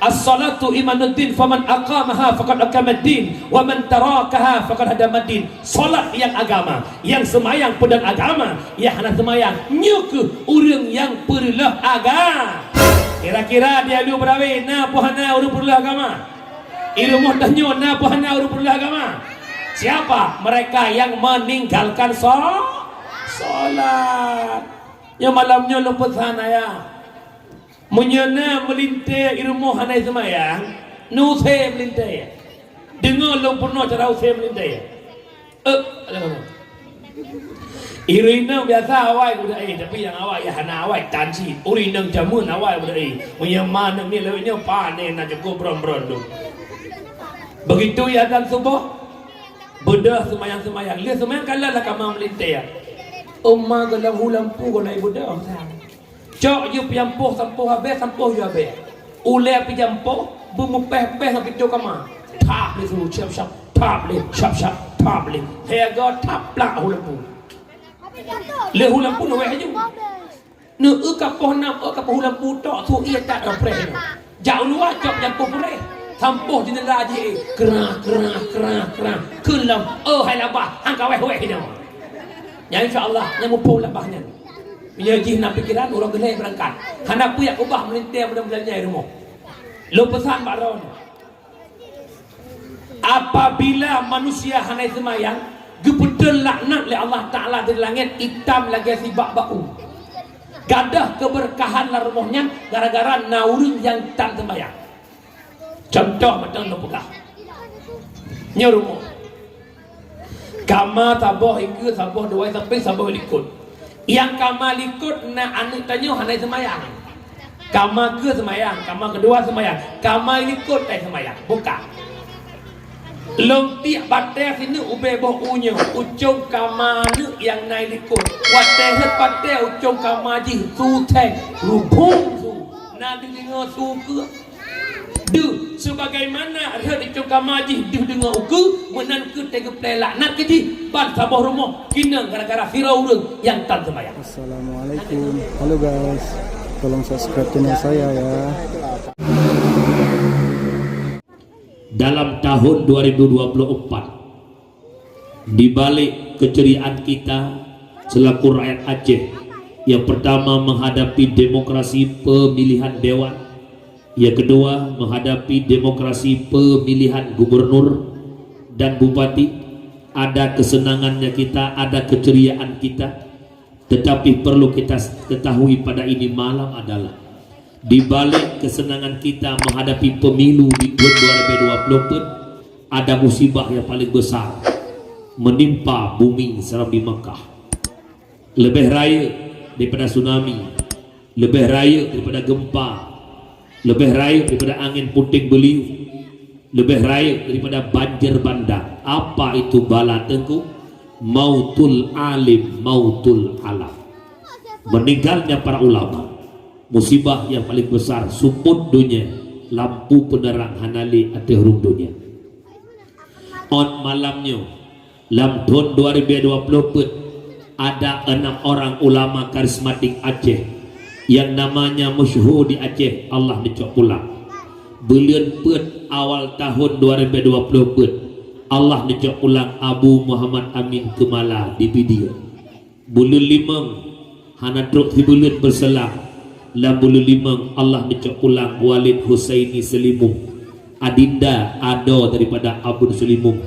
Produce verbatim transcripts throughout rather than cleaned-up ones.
"As-salatu imaduddin, faman aqamaha faqad aqamaddin, wa man tarakaha faqad hadamaddin." Salat nyang agama, nyang seumayang peudong agama, nyang hana seumayang, nyoe kheueh ureuëng nyang peureuloh agama. Kira-kira di Alue Beurawe na peu hana ureuëng peureuloh agama? I rumoh tanyoe na peu hana ureuëng peureuloh agama? Siapa? Mereka yang meninggalkan so-, salat. Nyoe malam nyoe lôn peusan, ayah. Meunyoe na meulintée i rumoh hana seumayang, neusé meulintée. Deungoe lôn peurunoe cara usé meulintée. Eh, ada kamu. Ureuëng inong biasa awai budak, eh, tapi nyang awai ya hana awai tan cit. Ureuëng inong jameun awai budak, eh. Meunyoe ma aneuk miet lawét nyoe pane na cukôp bron-bron tu. Begitu ya azan suboh, beudôh seumayang-seumayang. Lheueh seumayang ka lheueh lah kama meulintée. Uma geulam hu lampu geuh na beudôh. Cok yue peujampôh sampôh habéh, sampôh yue habéh. Ulée peujampôh, beumupéh-péh ngon pintô kama. Thap lé su, syap-syap, thap lé, syap-syap, thap lé. Hé go thap plak hu lampu. Lé hu lampu neuwéh laju. Neu eu ka poh nam, eu ka poh hu lampu tok, su ie that rang preh nyoe. Jak u luwa cok peujampôh puréh. Sampôh jeundela jih, krah, krah, krah, krah. Kheun lom, oh hai labah, han ka wéh-wéh nyoe. Nyan insya Allah, nyan muphom labah nyan. Meunyoe jih na pikeran, uroe geulée beurangkat. Hana peue jak ubah meulintée mudah-mudahan nyang i rumoh. Lôn peusan bak droeneuh. Apabila manusia hana seumayang, geupeuteun laknat lé Allah Taala dari langét itam lagée sibak bak u. Gadôh keubeurkahan lam rumoh nyan gara-gara na ureuëng nyang tan seumayang. Cuntoh mantong lôn peugah. Nyoe rumoh. Kama saboh ikeue, saboh dua sampéng, saboh likot. Nyang kama likot na aneuk tanyoe hana seumayang. Kama keue seumayang, kama keudua seumayang, kama likot tai seumayang. Buka. Lôn tiek batée sineuk ubé boh u nyoe, ucong kama aneuk nyang na likot. Watée rhot batée ucong kama jih su theng, rubung su. Na deuh deungoe su keue. Deuh, sebagaimana rhot ucong kama jih deuh deungoe ukeue, meunan kheueh teugeupeureulée laknat keu jih ban saboh rumoh inong gara-gara sidroe ureuëng nyang tan seumayang. Assalamualaikum. Halo guys, tolong subscribe channel saya ya. Dalam tahun dua ribu dua puluh empat, di balik keceriaan kita selaku rakyat Aceh, yang pertama menghadapi demokrasi pemilihan dewan, yang kedua menghadapi demokrasi pemilihan gubernur dan bupati, ada kesenangannya kita, ada keceriaan kita. Tetapi perlu kita ketahui pada ini malam adalah, di balik kesenangan kita menghadapi pemilu di tahun dua ribu dua puluh empat, ada musibah yang paling besar menimpa bumi seram di Makkah. Leubeh rayeuk daripada tsunami, leubeh rayeuk daripada gempa, leubeh rayeuk daripada angén puténg beuliu, leubeh rayeuk daripada banjir bandang. Apa itu bala teungku? Mautul alim, mautul alam. Meninggalnya para ulama, musibah yang paling besar, seupôt donya, lampu peuneurang hana lé ateueh rhueng donya. Ôn malam nyoe, lam thôn dua ribu dua puluh peuet, ada enam orang ulama karismatik Aceh yang namanya masyhur di Aceh, Allah neucok pulang. Buleuen peuet awal tahun dua ribu dua puluh peuet, Allah neucok pulang Abu Muhammad Amin Keumala di Pidie. Buleuen limong, hana trok sibuleuen beuselang, lam buleuen limong Allah neucok pulang Walid Husaini Seulimeum, adinda adoe daripada Abon Seulimeum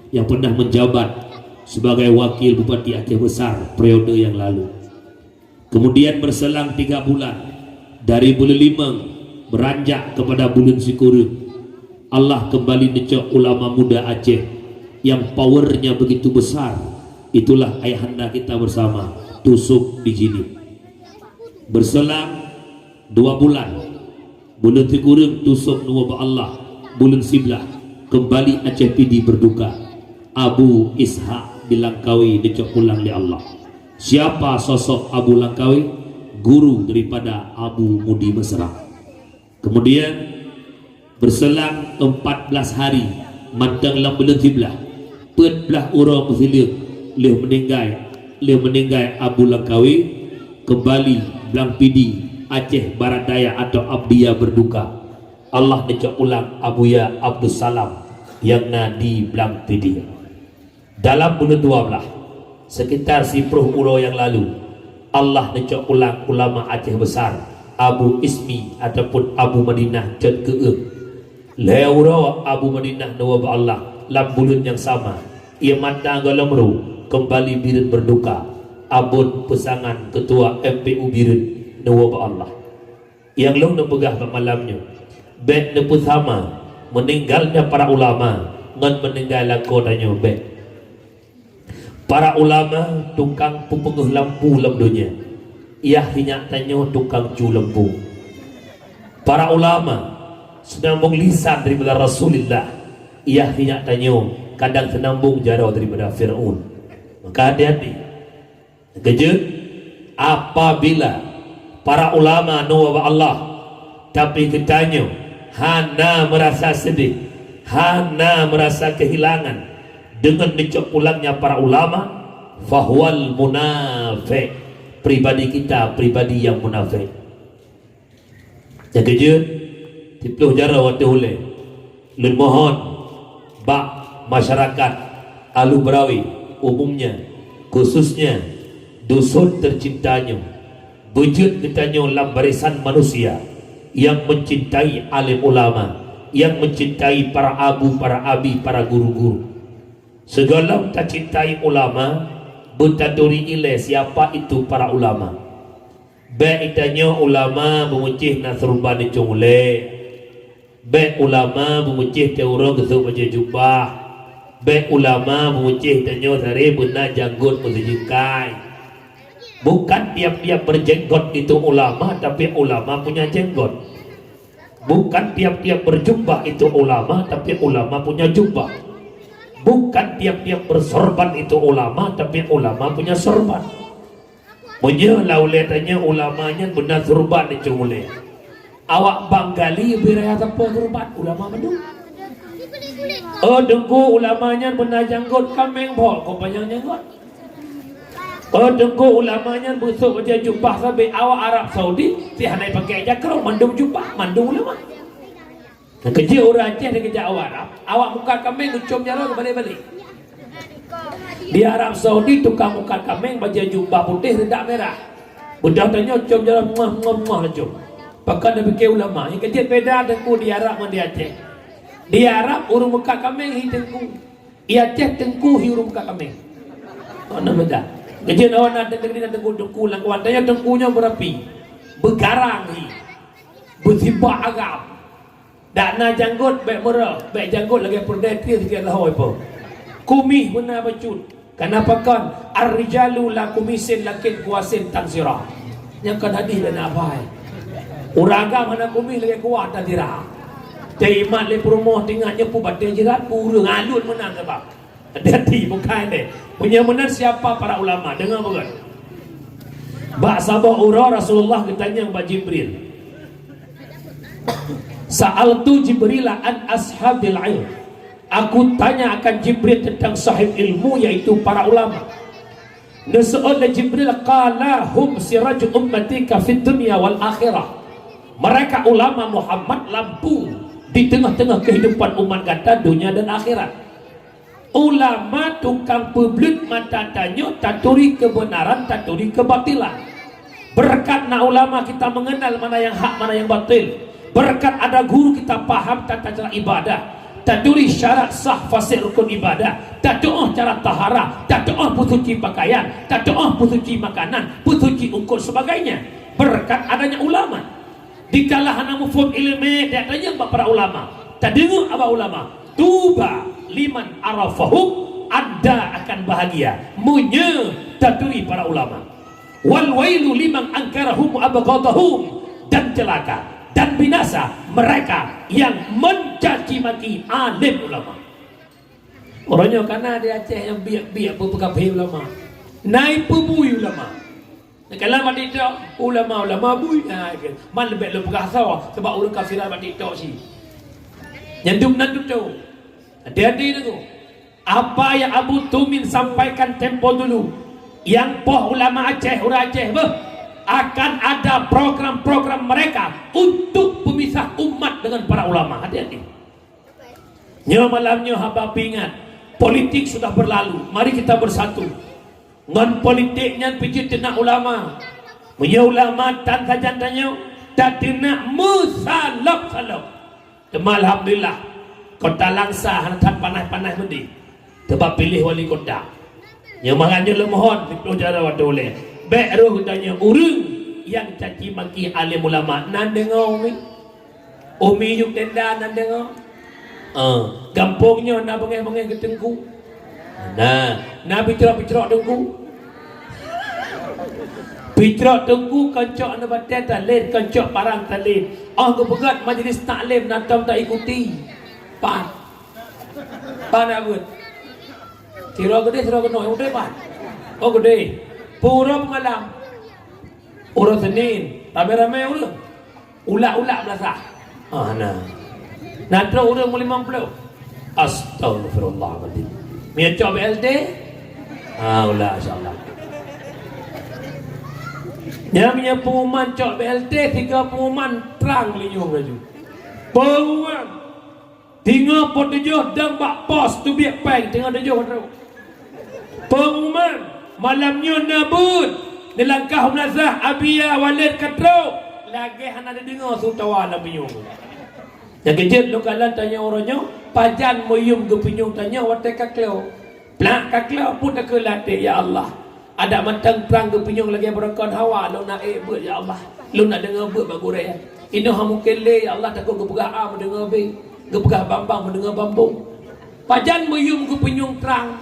yang pernah menjabat sebagai wakil Bupati Aceh Besar periode yang lalu. Kemudian berselang tiga bulan, dari buleuen limong beranjak kepada buleuen sikureueng, Allah kembali neucok ulama muda Aceh yang powernya begitu besar. Itulah ayahanda kita bersama, Tusok di Jeunieb. Berselang dua bulan, buleuen sikureueng Tusok neuwoe bak Allah, buleuen siblaih kembali Aceh Pidie berduka. Abu Ishak di Langkawi neucok pulang lé Allah. Siapa sosok Abu Langkawi? Guru daripada Abu Mudi Mesra. Kemudian, berselang empat belas hari, mantong lam buleuen siblaih, peuet blaih uroe meusileuk lheueh meuninggai, lheueh meuninggai Abu Langkawi, kembali Blang Pidie, Aceh Barat Daya atau Abdia berduka. Allah neucok ulang Abuya Abdussalam nyang na di Blang Pidie. Dalam buleuen dua blaih, sekitar siplôh uroe nyang lalu, Allah neucok ulang ulama Aceh Besar, Abu Ismi ataupun Abu Madinah Cot Keueung. Lhée uroe Abu Madinah neuwoe bak Allah lam buleuen nyang sama, ié mata gohlom ru, keumbali Bireuen Beurduka, Abon Peusangan, Keutua M P U Bireuen, neuwoe bak Allah. Nyang lôn neupeugah bak malam nyoe, bék neupeusama meuninggalnya para ulama ngon meuninggai lakoe tanyoe, bék. Para ulama tukang peupeungeuh lampu lam donya, yah inyak tanyoe tukang cu lampu. Para ulama seunambong lisan daripada Rasulullah, yah inyak tanyoe kadang seunambong jaroe daripada Fir'aun. Maka hati-hati. Keujeuet, apabila para ulama neuwoe bak Allah, tapi geutanyoe hana meurasa seudeh, hana meurasa keuhilangan deungon neucok pulangnya para ulama, fahuwal munafék, pribadi kita pribadi nyang munafék. Nyang keujeuet, siplôh jaroe watée ulée, lôn mohon bak masyarakat Alu Beurawe umumnya, khususnya dusun teucinta nyoe, beujeuet geutanyoe lam barisan manusia nyang meucintai alim ulama, nyang meucintai para abu, para abi, para guru-guru. Sigohlom tacintai ulama, beutaturi ilée siapa itu para ulama. Bék geutanyoe ulama beumeucéh na seurban icong ulée. Bék ulama beumeucéh teuh uroe geusok bajée jubah. Bék ulama beumeucéh tanyoe saréh beuna janggot meusijeungkai. Bukan tiap-tiap berjenggot itu ulama, tapi ulama punya jenggot. Bukan tiap-tiap berjubah itu ulama, tapi ulama punya jubah. Bukan tiap-tiap bersorban itu ulama, tapi ulama punya sorban. Meunyoe lam ulée tanyoe ulama nyan beuna seurban icong ulée, awak Banggali beu raya sapo seurban ulama mandum. Oh teungku, ulama nyan beuna janggot kaméng boh, kon panyang janggot. Oh teungku, ulama nyan beusok bajée jubah sabe, awak Arab Saudi, si hana pakai jakrong mandum jubah, mandum ulama. Keujeuet ureuëng Aceh dikeujak awak Arab, awak mukat kaméng geucom jaroe geubalek-balek. Di Arab Saudi tukang mukat kaméng bajée jubah putéh reudak mirah. Beudôh tanyoe com jaroe muah-muah-muah laju. Pakon neupiké ulama, nyang keujeuet beda teungku di Arab ngon di Aceh. Di Arab ureuëng mukat kaméng hi teungku. Di Aceh teungku hi ureuëng mukat kaméng. Oh, na beda. Keujeuet awak na teungku, na teungku, teungku lam kawan tanyoe teungku nyoe beurapi. Beugarang hi. Beusibak agam. Dak na janggot bék meurah, bék janggot lagée peureudée tieb sikét leuhôi po. Kumis beuna bacut. Kana pakon, ar-rijalu la kumisin lakin kuasin tansira. Nyang kon hadih dan abai. Ureuëng agam hana kumis lagée kuah tansira. Teuimat lé peurumoh tinggai nyoe pu batée jirat, pu ureuëng alun meunan sabab. Hati-hati, bukai deh. Meunyoe meunan siapa para ulama? Deungoe beugét. Bak saboh uroe Rasulullah geutanyong bak Jibril, "Sa'altu Jibrila an ashabil ilm." Aku tanya akan Jibril tentang sahib ilmu, yaitu para ulama. Neuseuôt lé Jibril, "Qala hum siraju ummatika fid dunya wal akhirah." Mereka ulama Muhammad lampu di tengah-tengah kehidupan umat gata dunia dan akhirat. Ulama tukang peubleut mata tanyoe taturi keubeunaran, taturi keubatilan. Beureukat na ulama kita meungenal mana nyang hak, mana nyang batil. Beureukat ada guru kita paham tata cara ibadah. Taturi syarat sah faséh rukun ibadah. Tatuoh cara tahara, tatuoh peusuci pakaian, tatuoh peusuci makanan, peusuci eungkôt sebagainya. Beureukat adanya ulama. Dikala hana muphom iéleumé, dak tanyong bak para ulama, tadeungoe bak ulama, "Tuba liman arafahum," anda akan bahagia meunyoe taturi para ulama. "Wal wailu liman angkarahum wa abghadahum," dan celaka dan binasa mereka yang mencaci maki alim ulama. Uroe nyoe kana di Aceh nyang biek-biek peukafé ulama. Na ipeubui ulama. Neukalon bak TikTok, ulama-ulama bui. Ha, man leubeh lôn peugah soe, sabab ureuëng kafiran bak TikTok cit. Nyan dum nan tutoe. Hati-hati deungoe. Apa yang Abu Tumin sampaikan tempo dulu, nyang poh ulama Aceh, ureuëng Aceh beuh. Akan ada program-program mereka untuk pemisah umat dengan para ulama. Hati-hati. Nyoe malam nyoe haba peuingat, politik sudah berlalu. Mari kita bersatu. Ngon politik nyan pih jeuet teunak ulama. Meunyoe ulama tan sajan tanyoe, tateunak meusalop-salop. Teuma alhamdulillah, kota Langsa hana that panas-panas meudeh. Teuma piléh wali kota. Nyang mangat nyoe lôn mohon, siploh jaroe watée ulée. Bék roh geutanyoe ureuëng nyang caci maki alim ulama. Nan deungoe umi? Umi yub tenda nan deungoe? Ah, gampông nyoe na beungéh-beungéh geuteungku? Na, na picrok-picrok teungku? Picrok teungku kon cok aneuk batée talén, kon cok parang talén. Oh geupeugét majlis taklim na tom taikuti. Pat. Pat na buet. Sidroe geudeh, sidroe keunoe, udeb pat. Oh geudeh. Pura peumalam. Uroe Senin, ramé-ramé ureuëng. Ulak-ulak beulasah. Ah, na. Na trok ureuëng meulimong ploh. Astagfirullahaladzim. Mia cok B L T? Ah, ulak, insyaallah. Nyan mia pengumuman cok B L T, tiga pengumuman trang linyueng laju. Pengumuman. Teungoh po tujoh dong bak pos teubiet péng teungoh tujoh trok. Pengumuman, malam nyoe na beuet, neulangkah u meunasah Abia Waled ka trok, lagée hana neudeungoe su tawa lam binyueng. Nyang keujeuet lôn kalon tanyoe uroe nyoe, pajan meuyum geupeunyueng tanyoe watée ka klok. Plak ka klok pun takheun lam até, "Ya Allah, adak mantong trang geupeunyueng lagée beurokon hawa lôn na ék beuet, ya Allah. Lôn na deungoe beuet bak gurée. Inoe hana mungken lé, ya Allah, takot geupeugah A meudeungoe B, geupeugah bambang meudeungoe bambong." Pajan meuyum geupeunyueng trang?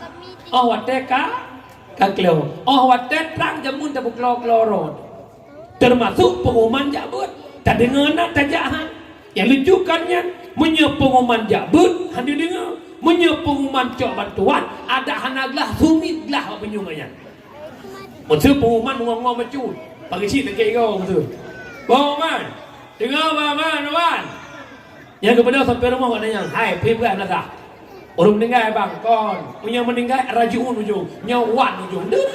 Oh watée ka, ka klok. Oh watée trang jameun tapeuklo-klo rot. Teumasok pengumuman jak beuet, tadeungoe na tajak han. Nyang lucu kan nyan, meunyoe pengumuman jak beuet, han tadeungoe. Meunyoe pengumuman cok bantuan, adak hana glah, sumiet glah bak meuyum nyan. Meuseu pengumuman meungoe-ngoe meucut, pageucit sakét goe meuseu. Pengumuman, deungoe pengumuman, wan. Nyang geubeudôh sampoe rumoh gata nyang, "Hai, pih peugah meunasah. Ureuëng meuninggai bang, kon. Meunyoe meuninggai, rajiun ujong. Nyoe wan ujong." Deuh.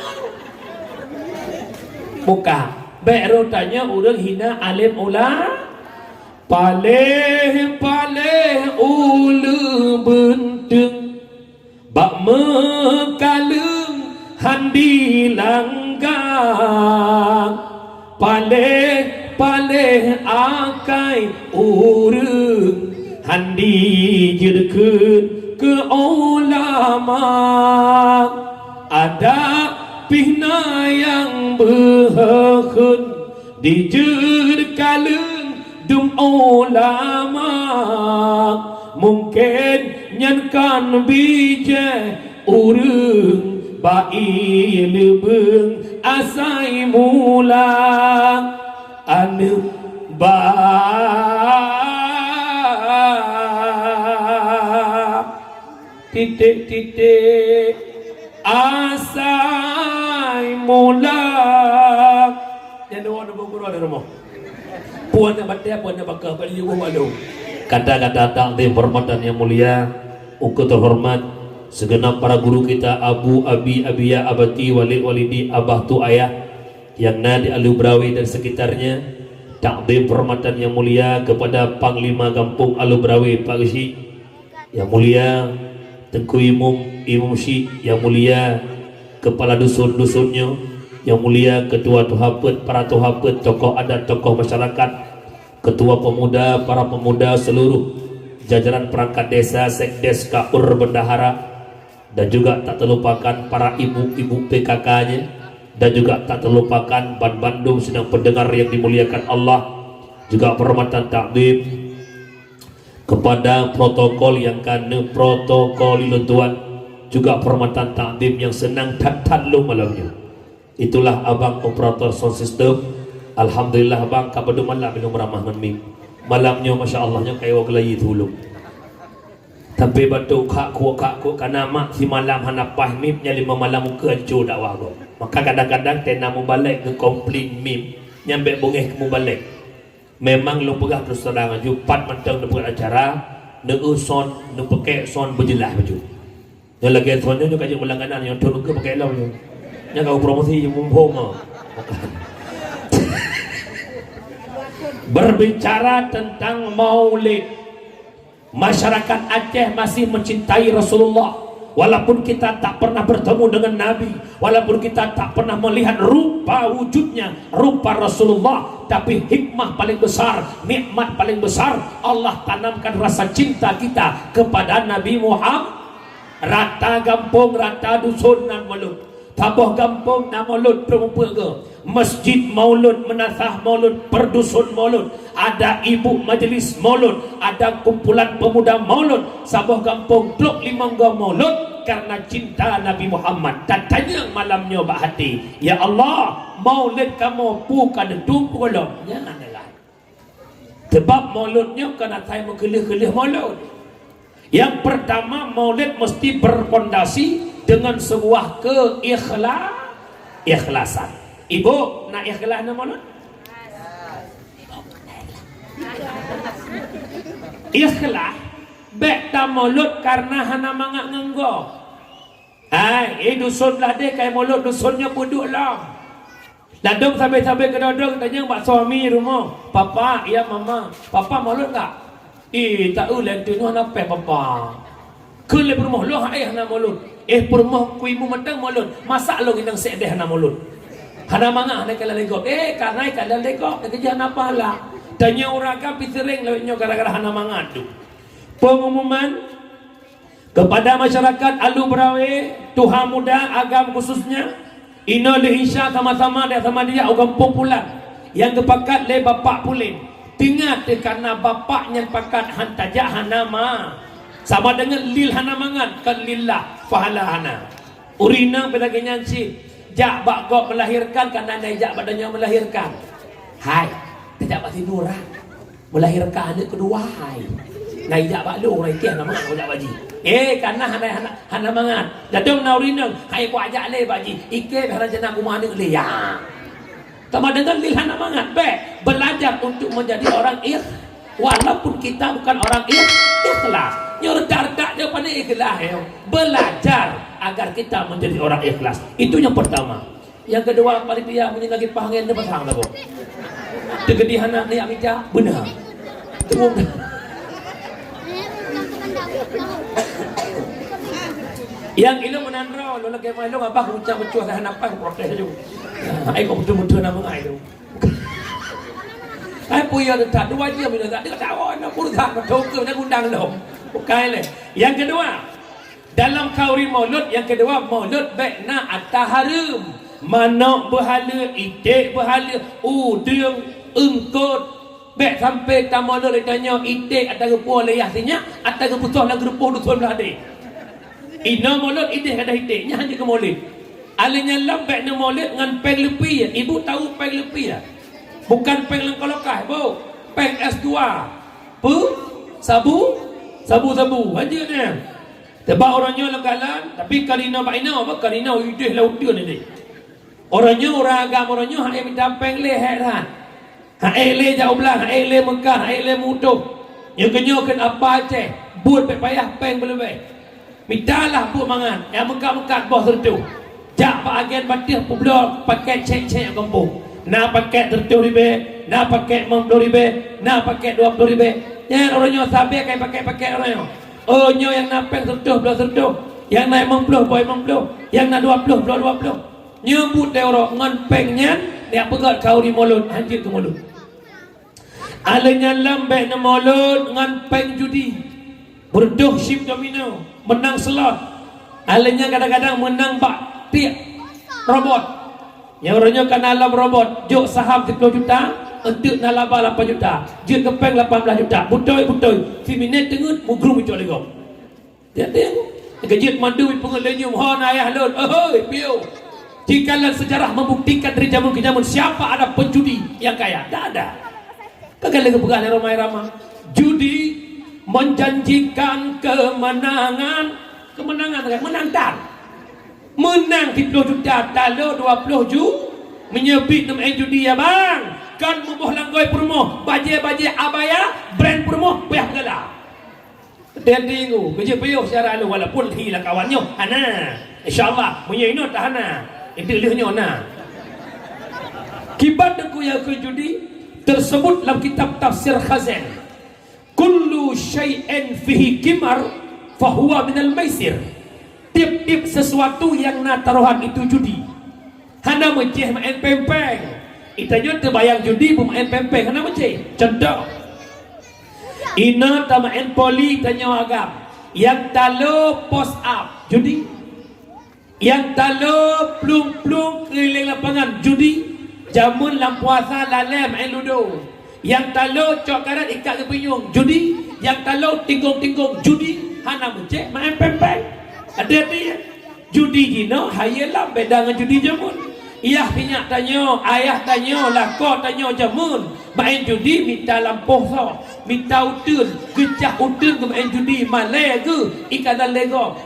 Buka. Bék rot tanyoe ureuëng hina alim ula. Paléh-paléh uleueng beunteung. Bak meukaleueng han dilanggang, paléh-paléh akai ureuëng han dijeuet kheun keu ulama. Adak pih na nyang beuheueukheun dijeuet kaleueng dum ulama, mungken nyan kon bijéh ureuëng bak ié leubeueng asai mula aneuk ba titik-titik asai mula. Nyan dua neuba gurôh di rumoh. Puan na batée, puan na baka, bali yuboh walu. Kata-kata takzim hormatan yang mulia, uku terhormat, segenap para guru kita, abu, abi, abiya, abati, walid, walidi, abah tu ayah, yang na di Alu Berawe dan sekitarnya, takzim hormatan yang mulia kepada Panglima Gampông Alu Berawe, Pak Geuchik, yang mulia Teungku Imum, Imum Syik, yang mulia kepala dusun-dusunnyoe, yang mulia ketua tuha peuet, para tuha peuet, tokoh adat, tokoh masyarakat, ketua pemuda, para pemuda, seluruh jajaran perangkat desa, sekdes, kaur, bendahara, dan juga tak terlupakan para ibu-ibu P K K-nya, dan juga tak terlupakan ban bandum sidang pendengar yang dimuliakan Allah, juga penghormatan takzim kepada protokol yang ka neuprotokoli lôn tuan, juga penghormatan takzim yang seunang that-that lôn malam nyoe. Itulah abang operator sound system. Alhamdulillah abang ka padum malam lôn meuramah ngon mik. Malam nyoe masya Allah nyoe ka iwoe geulayi tulông. Tapi batuk kak kuek kak kuek kana mak simalam hana paih mik nyan lima malam ukeue hanco dakwah gob. Maka kadang-kadang tena mubalek geukomplain mik nyan bék beungéh keu mubalek. Memang lôn peugah terus terang aju, pat mantong neupeugah acara, neueu son, neupeuke son beujeulaih baju. Nyang lagée son nyoe ka jeuet ulangganan nyang thon ukeue pakai lom nyoe. Nyang ka promosi muphom ah. Berbicara tentang maulid, masyarakat Aceh masih mencintai Rasulullah. Walaupun kita tak pernah bertemu dengan Nabi, walaupun kita tak pernah melihat rupa wujudnya, rupa Rasulullah, tapi hikmah paling besar, nikmat paling besar, Allah tanamkan rasa cinta kita kepada Nabi Muhammad. Rata gampông, rata dusun nan maulud. Saboh gampông na maulud, peuet muphom go. Masjid maulud, meunasah maulud, perdusun maulud, ada ibu majelis maulud, ada kumpulan pemuda maulud. Saboh gampông trok limong go maulud karena cinta Nabi Muhammad. Tatanyong malam nyoe bak hati, "Ya Allah, maulid kamoe peue ka neutueng peue gohlom?" Nyan adalah Sebab maulud nyoe kon asai meukeuleuh-keuleuh maulud. Yang pertama, maulid mesti berpondasi dengan sebuah keikhla-, ikhlasan. Ibu, na ikhlas na maulud? Ikhlas. Bèk tamaulud karena hana mangat ngon gob. Hai, eh, dusun blah deh kai maulud, dusun nyoe peuduek lom. Ladôm sabe-sabe keudroe-droe geutanyong bak suami rumoh, "Papa, ya mama, papa maulud enggak?" "Ih, taeu lé, teungoh na péng papa." Kheun lé peurumoh, "Lôn hai hana maulud." "Eh, peurumoh, kui mu mantong maulud. Masa lôn inong sèk deh hana maulud?" Hana mangat, hana kalon lé gob. Eh, karena kalon lé gob, lagèe jih hana pahala. Tanyong ureueng agam pi seuring lawét nyoe gara-gara hana mangat tu. Pengumuman, kepada masyarakat Alu Berawe, tuha muda, agam khususnya, inoe lheuh Isya sama-sama dan sama dia u gampông pulang nyang geupakat lé Bapak Pulen. Teuingat teuh, karena Bapak nyang pakat han tajak hana ma. Sama dengan lil hana mangat, kon lillah, pahala hana. Ureueng inong pih lagèe nyan cit, jak bak gob melahirkan, karena na jak bak donya melahirkan. Hai, tajak bak sidroe. Melahirkan aneuk keudua hai. Na ijak bak lôn, ureueng ikèh hana mangat kujak bak jih. Eh, kana hana, hana, hana mangat. Ladôm na ureueng inong, hai kujak lé bak jih. Ikèh hana jeuet na kumeung aneuk lé, ya. Sama dengan lil hana mangat, bèk. Belajar untuk menjadi orang ikh-, walaupun kita bukan orang ikh-, ikhlas. Nyoe redak-redak nyoe pandai ikhlas, ya. Belajar agar kita menjadi orang ikhlas. Itu yang pertama. Nyang keudua, panitia meunyoe lagèe pah angén, neupasang lagoe. Teukeudi hana neujak mita, beuna. Teunggu. Nyang ilôn meunan droe, lôn lagèe mai lôn, abah kucang meucuah sahan napas, protes laju. Ai, kok beutôi-beutôi na meungai tu. Ai, peue ya, dua jam inoe, tak ada tawa, nak pun tak beutôi ke, nak undang lom. Bukai lé. Nyang keudua, Dalam khauri maulud nyang keudua, maulud bèk na ata hareuem. Manok beuhaleue, iték beuhaleue, udeueng, eungkôt. Bèk sampoe tamaulud lé tanyoe iték ata geupuwoe lé yah sinyak, ata geupusoh lam geurupoh dusun blah deh. Inoe maulud ideh gadôh iték, nyan hana keu maulud. Alèh nyan lom bèk neumaulud ngon péng leupie. Ibu tahu péng leupie? Bukan péng lam kolokas, Bu. Péng S dua. Peue? Sabu? Sabu-sabu. Hanjeuet nyan. Teuba uroe nyoe leukalan, tapi karina bak inoe, apa karina ideh lam uteuen ideh. Uroe nyoe ureueng agam uroe nyoe hana mita péng lé, hék that. Hana lé jak u blang, hana lé meukat, hana lé meuutoh. Nyoe keunyoe kheun apa Aceh, buet bèk payah péng beuleubeh. Mitalah buet mangat, nyang meukat-meukat boh seureutôh. Jak bak agen batéh peubloe pakèt cék-cék gampông. Na pakèt seureutôh ribèe, na pakèt limong ploh ribèe, na pakèt dua ploh ribèe. Nyan uroe nyoe sabe kai pakèt-pakèt uroe nyoe. Oh, nyoe nyang na péng seureutôh bloe seureutôh, nyang na limong ploh bloe limong ploh, nyang na dua ploh bloe dua ploh. Nyoe buet teuh uroe ngon péng nyan, jak peugöt khauri maulud, hanjeuet keu maulud. Alèh nyan lom bèk neumaulud ngon péng judi. Beureudoh chip domino, meunang slot. Alèh nyan kadang-kadang meunang bak tiek robot. Nyang uroe nyoe ka na lom robot, jok saham siploh juta, eunteuk na laba lapan juta, jeuet keu péng lapan blaih juta. Beutôi, beutôi, siminét teungeut, mugrum icok lé gob. Jadi, keujeuet mandum ipeungeut lé nyoe, "Hon ayah lôn, ohoi, piôh." Jikalau sejarah membuktikan dari zaman ke zaman siapa ada penjudi yang kaya? Tak ada. Ka lheueh geupeugah lé Rhoma Irama, judi menjanjikan kemenangan, kemenangan kan, menantang. Meunang siploh juta, talo dua ploh ju, meunyoe biet neumeu'en judi ya bang, kan muboh langgoi peurumoh, bajèe-bajèe abaya, brand peurumoh, payah peugala. Hati-hati, keujeuet piôh syara lôn, walaupun hi lam kawan nyoe hana. Insya Allah, meunyoe inoe tak hana, itu lheueh nyoe na. Kiban teungku nyang keu judi, Tersebut lam kitab Tafsir Khazin, "Kullu syai'in fihi qimar fahuwa minal maisir." Tiep-tiep sesuatu nyang na tarohan itu judi. Hana meucéh maén péng-péng. Itanyoe teubayang judi beumaén péng-péng, hana meucéh. Contoh, inoe tamaén poli tanyoe agam. Nyang talo post up, judi. Nyang talo plueng-plueng keulileng lapangan, judi. Jameun lam puasa lalée maén ludo. Nyang talo cok karet ikat keu pinyueng, judi. Nyang talo tinggong-tinggong, judi. Hana meucéh maén péng-péng. Hati-hati, ya. Judi jinoe hayeue lam beda ngon judi jameun. Yah sinyak tanyoe, ayah tanyoe, lakoe tanyoe jameun maén judi mita lampôh soe, mita uteuen, geucah uteuen keu maén judi, malée geuh ikalon lé gob.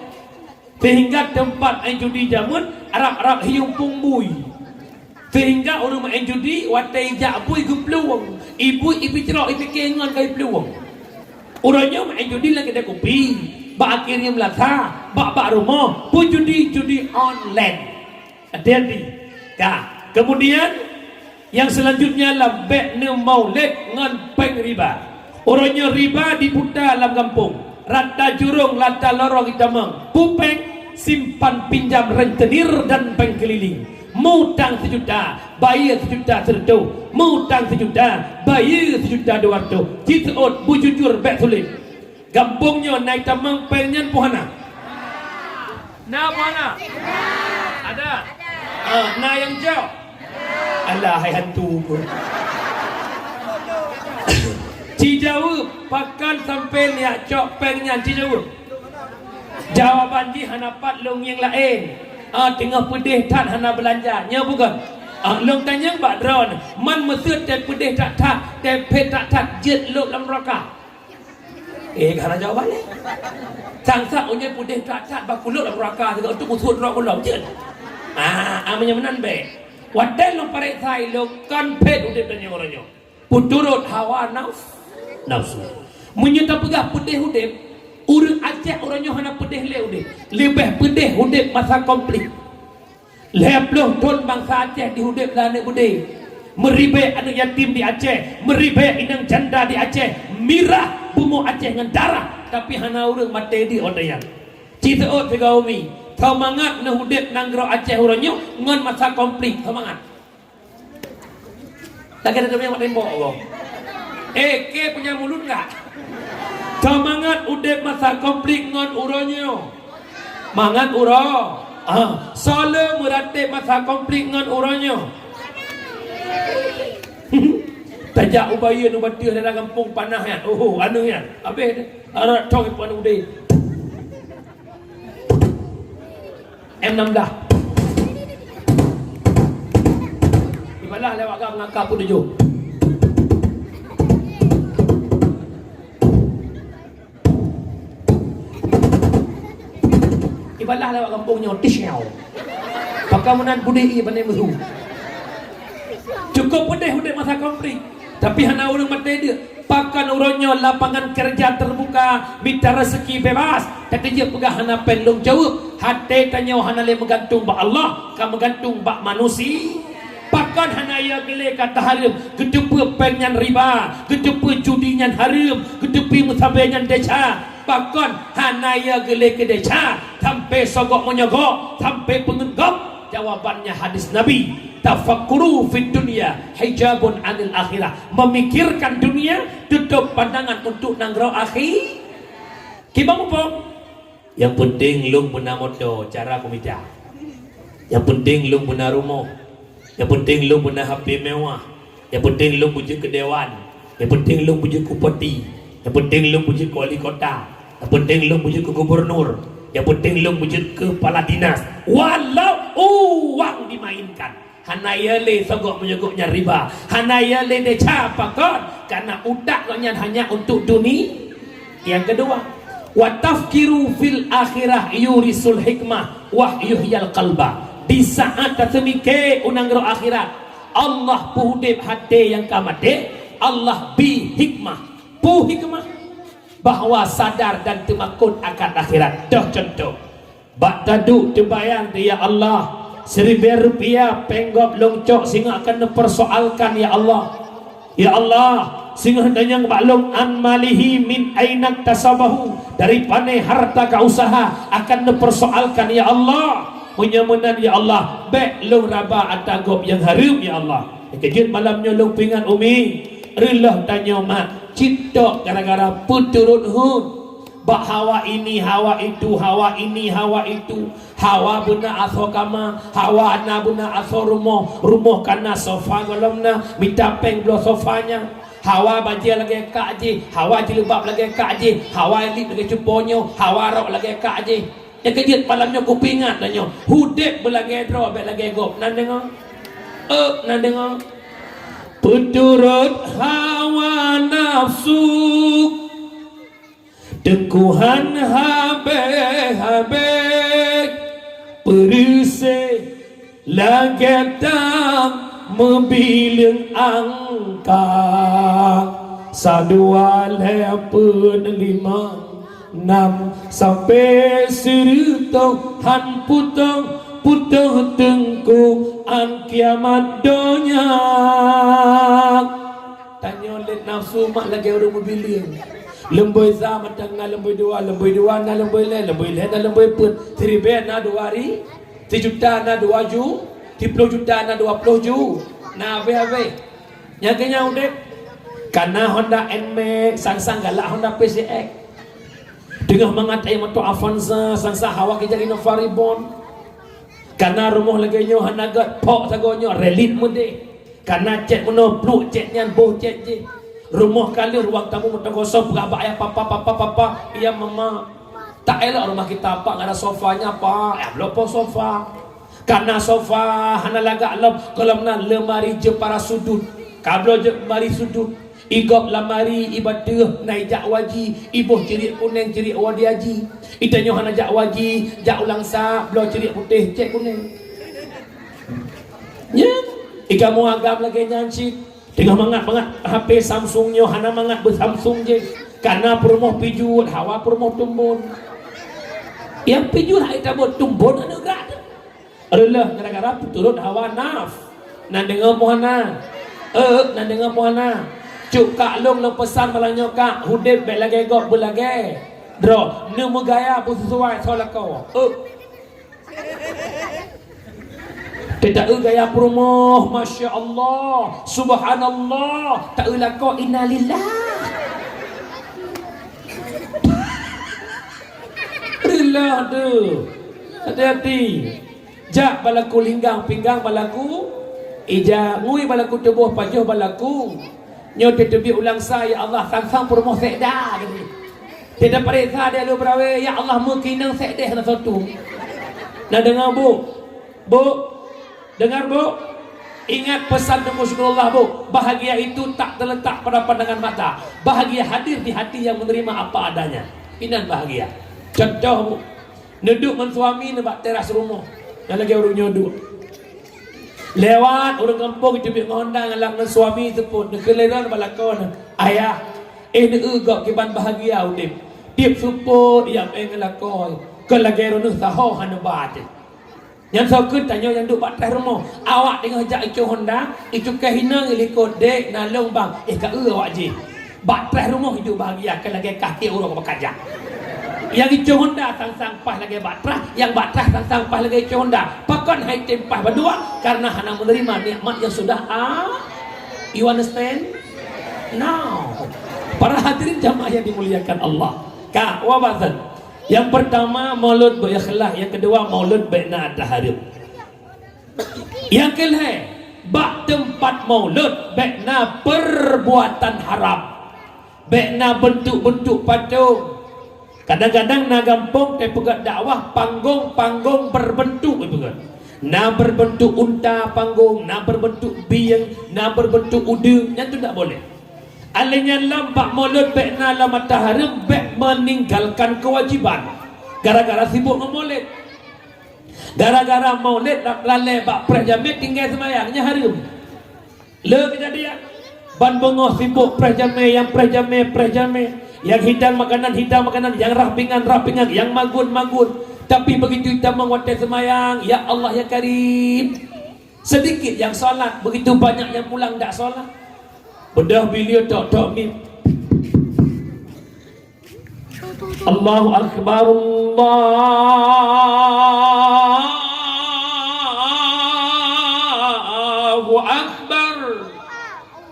Sehingga teumpat maén judi jameun rab-rab hiueng pueng bui. Sehingga ureuëng maén judi watée ijak bui geuplueng, ibui ipicrok ipike ngon ka iplueng. Uroe nyoe maén judi lam keudée kupi, bak akhé riem lasa, bak-bak rumoh, peue judi, judi online. Hati-hati. Ka. Kemudian, nyang selanjutnya lam bék neumaulét ngon péng riba. Uroe nyoe riba diputa lam gampông. Rata jurông, rata lorong itamong. Peue péng, simpan pinjam rentenir dan bank keliling. Meu-utang sijuta, bayeue sijuta sireutôh. Meu-utang sijuta, bayeue sijuta dua reutôh. Jiseuôt, beujujur, bék sulet. Gampông nyoe na itamong péng nyan peue hana? Na peue hana? Ada. Ah, na nyang cok? Alah, hai hantu. Ci jaweueb, pakon sampoe neujak cok péng nyan, ci jaweueb. Jawaban jih hana pat lôn ngieng laén. Ah, teungoh peudeh that hana beulanja. Nyoe bukon? Ah, lôn tanyong bak droeneuh, man meuseuet teuh peudeh that-that, teuh phét that-that, jeuet lôb lam neuraka. Eh, hana jawaban lé. Sang-sang uroe nyoe peudeh that-that bak kulôb lam neuraka sigoe teuk musoh droe kulom jeuet. Ah, ah, meunyoe meunan bék. Watée lôn pareksa ilôn kon phét udeb tanyoe uroe nyoe. Peuturot hawa nafs-, nafsu. Meunyoe tapeugah peudeh udeb, ureuëng Aceh uroe nyoe hana peudeh lé udeb. Leubeh peudeh udeb masa konflik. Lhée ploh thon bansa Aceh di udeb lam aneuk beudé. Meuribée aneuk yatim di Aceh, meuribée inong janda di Aceh, mirah bumoe Aceh ngon darah, tapi hana ureuëng maté di watée nyan. Ci seuôt sigoe umi, soe mangat neuh udeb nanggroe Aceh uroe nyoe ngon masa konflik, soe mangat. Lagée na teubiet bak tembok, Allah. Eh, ke punya mulut enggak? Soe mangat udeb masa konflik ngon uroe nyoe? Mangat uroe. Ah, soe le meuratéb masa konflik ngon uroe nyoe? Tajak ubayeue nu bateuh dalam gampông panah nyan. Oho, anu nyan. Habéh deh. Arat thong ipan udeb. M enam belas. Ibalah lewat gam ngangka pun tujuh. Ibalah lewat gampông nyoe, tisyau. Pakai meunan budé i bandé meuhu. Cukup peudeh udeb masa konflik. Tapi hana ureuëng maté deuk. Pakon uroe nyoe lapangan keureuja teubuka, mita raseuki bebas, tapi jeuet peugah hana péng lôn jaweueb, até tanyoe hana lé meugantung bak Allah, ka meugantung bak manusia. Pakon hana ya geulée ka tahareuem, geuteupeue péng nyan riba, geuteupeue judi nyan hareuem, geuteupeue meusabe nyan desya. Pakon hana ya geulée keu desya, sampoe sogok meunyoe gok, sampoe peungeut gob? Jawabannya hadis Nabi, "Tafakkuru fid dunya hijabun anil akhirah." Memikirkan dunia, tutup pandangan untuk nanggroe akhi-, kiban muphom. Nyang peunteng lôn beuna moto cara kumita. Nyang peunteng lôn beuna rumoh. Nyang peunteng lôn beuna H P mewah. Nyang peunteng lôn beujeuet keu dewan. Nyang peunteng lôn beujeuet keu bupati. Nyang peunteng lôn beujeuet keu wali kota. Nyang peunteng lôn beujeuet keu gubernur. Nyang peunteng lôn beujeuet keu kepala dinas. Walau uang dimainkan. Hana ya lé sogok meunyoe gok nyan riba. Hana ya lé desya, pakon? Karena utak gobnyan hanya untuk duni-, Nyang keudua, "Wa tafkiru fil akhirah yurisul hikmah wa yuhyil qalba." Di saat taseumike u nanggroe akhirat, Allah peuudeb até nyang ka maté, Allah bi hikmah. Peue hikmah? Bahwa sadar dan teumakot akan akhirat. Toh contoh, bak taduek teubayang di, "Ya Allah, siribée rupiah péng gob lôn cok singoh akan neupeursoalkan, ya Allah." Ya Allah, singoh tanyong bak lôn, an malihi min aina tasabahu, dari pane harta ka usaha, akan neupersoalkan, ya Allah. Meunyoe meunan, ya Allah, bék lôn raba ata gob nyang hareuem, ya Allah. Keujeuet malam nyoe lôn peuingat Umi, reuloh tanyoe mak, cit tok gara-gara peuturot hon. Bak hawa ini, hawa itu, hawa ini, hawa itu. Hawa beuna asoe kama, hawa na beuna asoe rumoh, rumoh kana sofa gohlom na, mita péng bloe sofa nyan. Hawa bajée lagée kak jih, hawa jilbab lagée kak jih, hawa lip lagée cupo nyoe, hawa rok lagée kak jih. Nyang keujeuet malam nyoe kupeuingat tanyoe, udeb beulagée droe bék lagée gob. Na deungoe? Ôk, na deungoe? Peuturot hawa nafsu. Teungku han habéh-habéh, peureuséh lagée tam meubileung angka. Sa dua lhée peuet lima nam sampoe sireutôh han putôh, putôh teungku án kiamat donya. Tanyoe lé nafsu mak lagée ureuëng meubileung. Leumbôi sa mantong na leumbôi dua, leumbôi dua na leumbôi lhée, leumbôi lhée na leumbôi peuet, siribée na dua ri, sijuta na dua ju, siploh juta na dua ploh ju, na abéh-abéh. Nyang keu nyan udeb, kana Honda Nmax, sang-sang galak Honda P C X. Teungoh mangat ayah moto Avanza, sang-sang hawa keujak Innova Reborn. Kana rumoh lagée nyoe hana gét, phok sagoe nyoe relit meudeh. Kana cét meunoe pluek cét nyan boh cét jih. Rumoh ka lheueh ruang tamu meuteugosong peugah bak ayah, "Papa, papa, papa, iya mama." Tak elok rumah kita, Pak, nggak ada sofanya, Pak. Ya, bloe po sofa. Kana sofa hana lagak lom, gohlom na lemari jepara sudut. Ka bloe jepara sudut. Igop lamari iba teuh na ijak waji, iboh ciriek kuneng ciriek wadi haji. Itanyoe hana jak waji, jak ulang sa, bloe ciriek putéh cét kuneng. Nya, ikamu agam lagée nyan cit. Teungoh mangat-mangat H P Samsung nyoe hana mangat beu Samsung jih. Kana peurumoh pijuet, hawa peurumoh tumbon. Nyang pijuet hai tabot tumbon aneuk grak teuh. Reuloh gara-gara peuturot hawa naf. Na deungoe muhana? Eh, na deungoe muhana? Cuk kak lôn lôn peusan malam nyoe kak, udeb bék lagée gob beulagée droe, neumeugaya beusesuai soe lakoe. Eh. Teuta eu gaya peurumoh, masya Allah, subhanallah, ta eu lakoe innalillah. Reuloh tu. Hati-hati. Jak balaku linggang, pinggang balaku ija, ngui balaku tuboh, pajoh balaku. Nyoe teuteubiet ulang sa, ya Allah, sang-sang peurumoh sekda geuh. Teuta pareksa deh lôn beurawe, ya Allah, meukinang sekdeh na soe tu. Na deungoe, Bu? Bu? Dengar, Bu? Ingat pesan Teungku Syukurullah, Bu. Bahagia itu tak terletak pada pandangan mata. Bahagia hadir di hati yang menerima apa adanya. Inan bahagia. Contoh, Bu. Neuduek ngon suami neubak teras rumoh. Nyang lagée ureuëng nyoe duek. Lewat ureuëng gampông jiteubiet ngon honda ngalap ngon suami seupôt. Neukeuleuran bak lakoe neuh, "Ayah, eh, neueu gob kiban bahagia udeb. Tieb seupôt jak meu'en ngon lakoe. Kon lagée droeneuh saho hana ba teuh." Nyan soe kheun tanyoe nyang duek bak teras rumoh. Awak teungoh jak icong honda, icukai hinoe likot, "Dek, na lôn bang." Eh, ka eu awak jih. Bak teras rumoh iduek bahagia, ka lagée kah tiek uroe ka bak jak. Nyang icong honda sang-sang paih lagée bak teras, nyang bak teras sang-sang paih lagée icong honda. Pakon hai tem paih bandua? Karena hana menerima nikmat yang sudah a-, you understand? Now, para hadirin jamaah yang dimuliakan Allah. Ka, wa basan. Yang pertama, maulud beu ikhlas. Yang kedua, maulud bék na ata hareuem. Nyang keu lhée, bak teumpat maulud bék na peurbuatan haram, bék na beuntuk-beuntuk patong. Kadang-kadang na gampông teupeugét dakwah panggong-panggong beurbeuntuk teupeugét. Na beurbeuntuk unta panggong, na beurbeuntuk bieng, na beurbeuntuk udeueng, nyan tu ndak boleh. Alèh nyan lom bak maulud bék na lom ata hareuem, bék meuninggalkan keuwajiban gara-gara sibok ngon maulid. Gara-gara maulid lam lalée bak preh jamé tinggai seumayang, nyan hareuem. Le keujadian, ban beungoh sibok preh jamé, nyang preh jamé, preh jamé, nyang hidang makanan, hidang makanan, nyang rah pingan, rah pingan, nyang magun, magun. Tapi begitu itamong watée seumayang, ya Allah ya Karim, seudikit nyang salat, begitu banyak nyang pulang dak salat. Beudôh bileue tok-tok miet. Allahu Akbar, Allahu Akbar.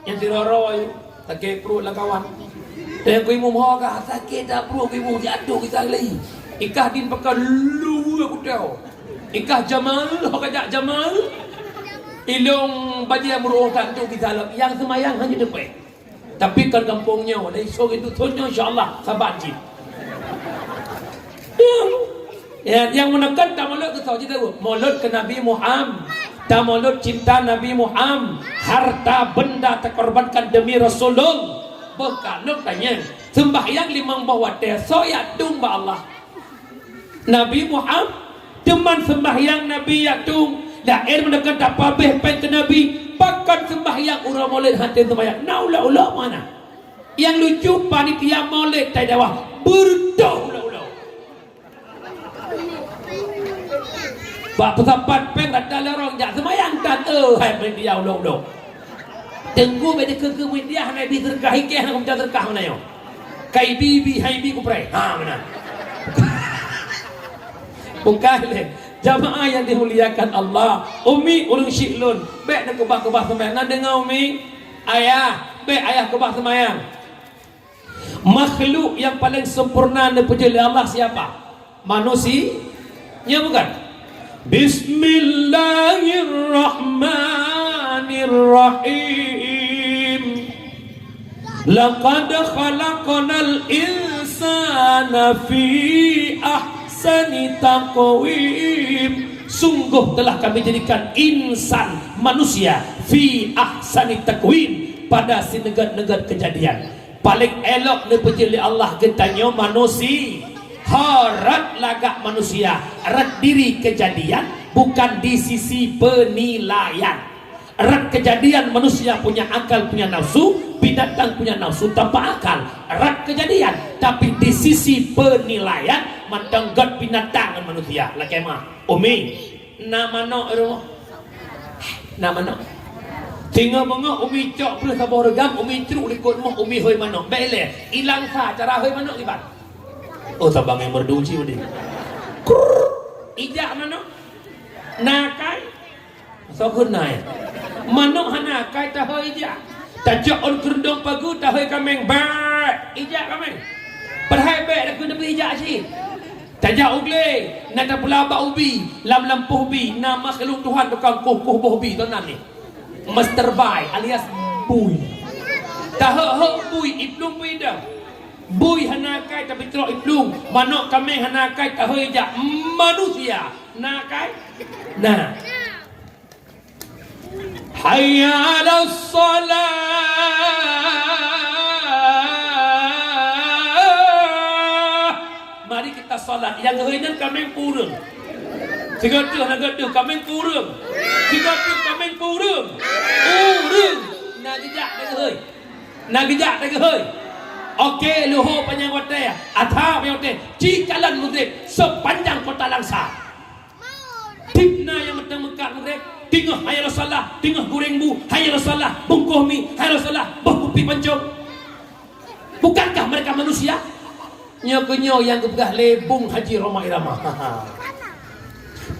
Nyang siroro sakét pruet lam kawan. Dan ku imum ho ka sakét dak pruet ku imum, siat tu kita lagi. Ikah din pakai luwa kutau. Ikah Jamal, ho ka jak Jamal. Ilong bajée meuruoh tantu kita lagi. Yang semayang hanya depan. Tapi kon gampông nyoe, dari sore dusun nyoe, insya Allah, saban cit. Ya, nyang meuneukon tamulod keu soe cit tahu? Mulod keu Nabi Muhammad. Tamulod cinta Nabi Muhammad. Harta benda takorbankan demi Rasulullah. Beukalon tanyong, seumbahyang limong boh watée, soe jak tueng bak Allah? Nabi Muhammad. Teuma seumbahyang Nabi jak tueng, laén meunyoe tapabeh péng keu Nabi, pakon seumbahyang uroe Maulid hana seumbahyang? Na ulok-ulok mana? Nyang lucu, panitia Maulid tai dakwah beureutoh ulok-ulok. Bak peusapat péng rata lorong jak seumbahyang tan, eh, hai panitia ulok-ulok. Teungku bék dikeue-keue murit dia hana bi seudeukah, ikeh hana kumeucah seudeukah meunan nyoe. Kai bi-bi, hai bi kupreh. Ha, meunan. Bukan lé. Jamaah yang dimuliakan Allah, Umi ureueng syik lôn, bék neukeubah-keubah seumbahyang. Na deungoe Umi? Ayah, bék ayah keubah seumbahyang. Makhluk yang paling sempurna neupeujeuet lé Allah siapa? Manusi-, ya bukan? Bismillahirrahmanirrahim. Laqad khalaqnal insana fi ahsani taqwim. Sungguh telah Kami jadikan insan, manusia, fi ahsani taqwim, pada sineugét-neugét keujadian. Paléng élok neupeujeuet lé Allah geutanyoe manusi-, ho rot lagak manusia, rot diri keujadian, bukan di sisi peunilaian. Rot keujadian manusia punya akal, punya nafsu, binatang punya nafsu tanpa akal. Rot keujadian, tapi di sisi peunilaian, mantong göt binatang ngon manusia. Lakée meu'ah, Umi, na manok di rumoh? Na manok. Singoh beungoh Umi cok peuleueh saboh reugam, Umi crok likot rumoh, Umi hôi manok. Bék ilée, ilang sa cara hôi manok kiban. Oh, sabang nyang merdu cit udeh. Krrrr. Ijak manok. Na akai. Soe kheun na, ya? Manok hana akai tahôi ijak. Tacok ôn keureuntông pageue tahôi kaméng. Bék. Ijak kaméng. Padahai bék, dak keuneuk ijak cit. Tajak u glé, na tapeula bak ubi, lam lampôh ubi, na makhluk Tuhan tukang koh-koh boh ubi, teunan nyoe. Master bie alias bui. Tahok-hok bui, iplueng bui dong. Bui hana akai tapi trok iplueng, manok kaméng hana akai tahôi ijak, manusia na akai? Na. Hayya 'alas shalah. Mari kita salat. Nyang geuhôi nyan kaméng peue ureueng? Sigoe teuh, na geuh teuh, kaméng peue ureueng? Sigoe teuh, kaméng peue ureueng? Ureueng. Na geujak na geuhôi. Na geujak na geuhôi. Oke, luho panyang watée, atha panyang watée, ci kalon Magrib sepanjang kota Langsa. Tieb na nyang meuteumeukat Magrib, teungoh hayya 'alas shalah, teungoh goreng bu, hayya 'alas shalah, bungkôh mi, hayya 'alas shalah, boh kupi pancong. Bukankah mereka manusia? Nyoe keuh nyoe nyang geupeugah lé Bung Haji Rhoma Irama.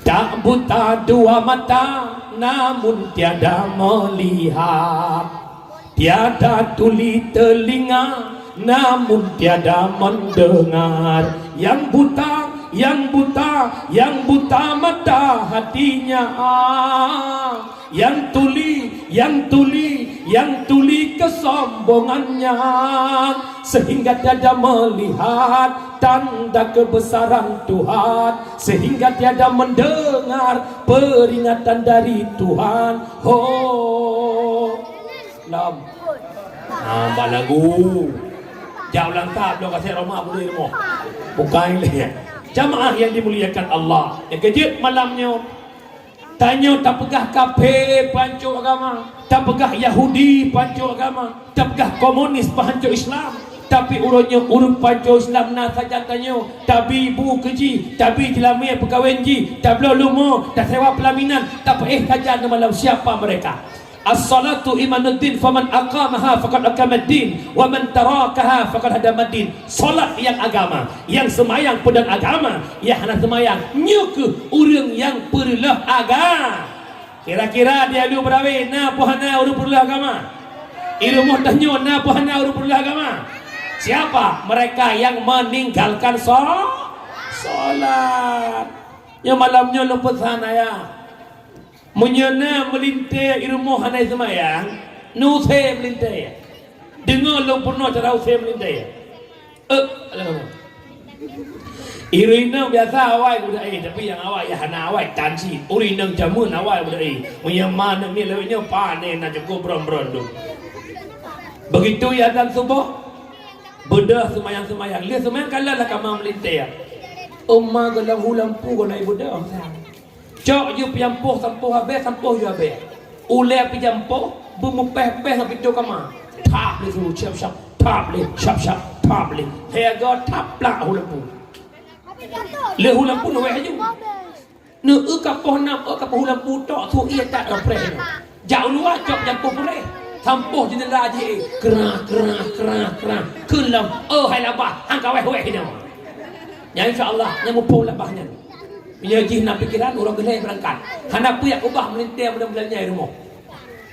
Tak buta dua mata, namun tiada melihat. Tiada tuli telinga, namun tiada mendengar. Yang buta, yang buta, yang buta mata hatinya. Yang tuli, yang tuli, yang tuli kesombongannya. Sehingga tiada melihat tanda kebesaran Tuhan. Sehingga tiada mendengar peringatan dari Tuhan. Ho. Lom. Ha, bak lagu. Jak ulang tahap dong kasih Rhoma boleh rumoh. Bukan lé. Jamaah yang dimuliakan Allah. Nyang keujeuet malam nyoe. Tanyoe tapeugah kafé pancok agama, tapeugah Yahudi pancok agama, tapeugah komunis pancok Islam. Tapi uroe nyoe ureueng pancok Islam na sajan tanyoe, tabi bu keu jih, tabi jeulamé peukawen jih, tabloe lumo, tasewa peulaminan, tapeuéh sajan ngon malam siapa mereka. "As-salatu imaduddin, faman aqamaha faqad aqamaddin, wa man tarakaha faqad hadamaddin." Salat nyang agama, nyang seumayang peudong agama, nyang hana seumayang, nyoe kheueh ureuëng nyang peureuloh aga-, Kira-kira di Alue Beurawe na peu hana ureuëng peureuloh agama? Di rumoh tanyoe na peu hana ureuëng peureuloh agama? Siapa? Mereka yang meninggalkan so-, salat. Nyoe malam nyoe lôn peusan ayah. Meunyoe na meulintée di rumoh hana seumayang, neusé meulintée. Deungoe lôn peurunoe cara usé meulintée. Eh, alah. Ureuëng inong biasa awai beudôh, eh, tapi nyang awai nyang hana awai tan cit. Ureuëng inong jameun awai beudôh, eh. Meunyoe ma aneuk miet lawét nyoe pane na cukôp bron-bron tu. Begitu ya azan suboh, beudôh seumayang-seumayang. Lheueh seumayang ka lheueh lah kama meulintée. Oma goh lam hu lampu goh na ié beudôh. Cok ju peujampôh sampôh habéh, sampôh ju habéh. Ulée peujampôh, beumupéh-péh ngon pintoe kama. Thap lé su, siap-siap, thap lé, siap-siap, thap lé. Lhée goe thap plak hu lampu. Lheueh hu lampu neuwéh laju. Neu eu ka poh nam, eu ka poh hu lampu tok, su ié that rot preh nyoe. Jak u luwa cok peujampôh puréh. Sampôh jeundela jih, eh, krah, krah, krah, krah. Kheun lom, "Oh, hai labah, han ka wéh-wéh nyoe." Nyan insya Allah, nyang muphom labah nyan. Meunyoe jih na pikeran, uroe keulhèe beurangkat. Hana peue jak ubah meulintèe buleuen-buleuen nyan di rumoh.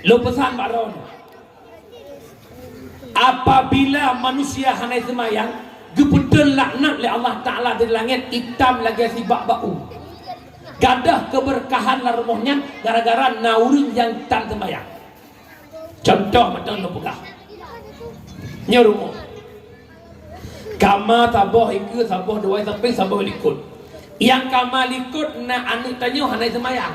Lôn peusan bak droeneuh, apabila manusia hana seumayang, geupeuteun laknat lé Allah Taala dari langét itam lagèe sibak bak u. Gadôh keubeurkahan lam rumoh nyan gara-gara na ureueng nyang tan seumayang. Cuntoh mantong lôn peugah. Nyoe rumoh. Kama saboh, ikeue saboh, dua sampéng saboh likot. Nyang kama likot na aneuk tanyoe hana seumayang.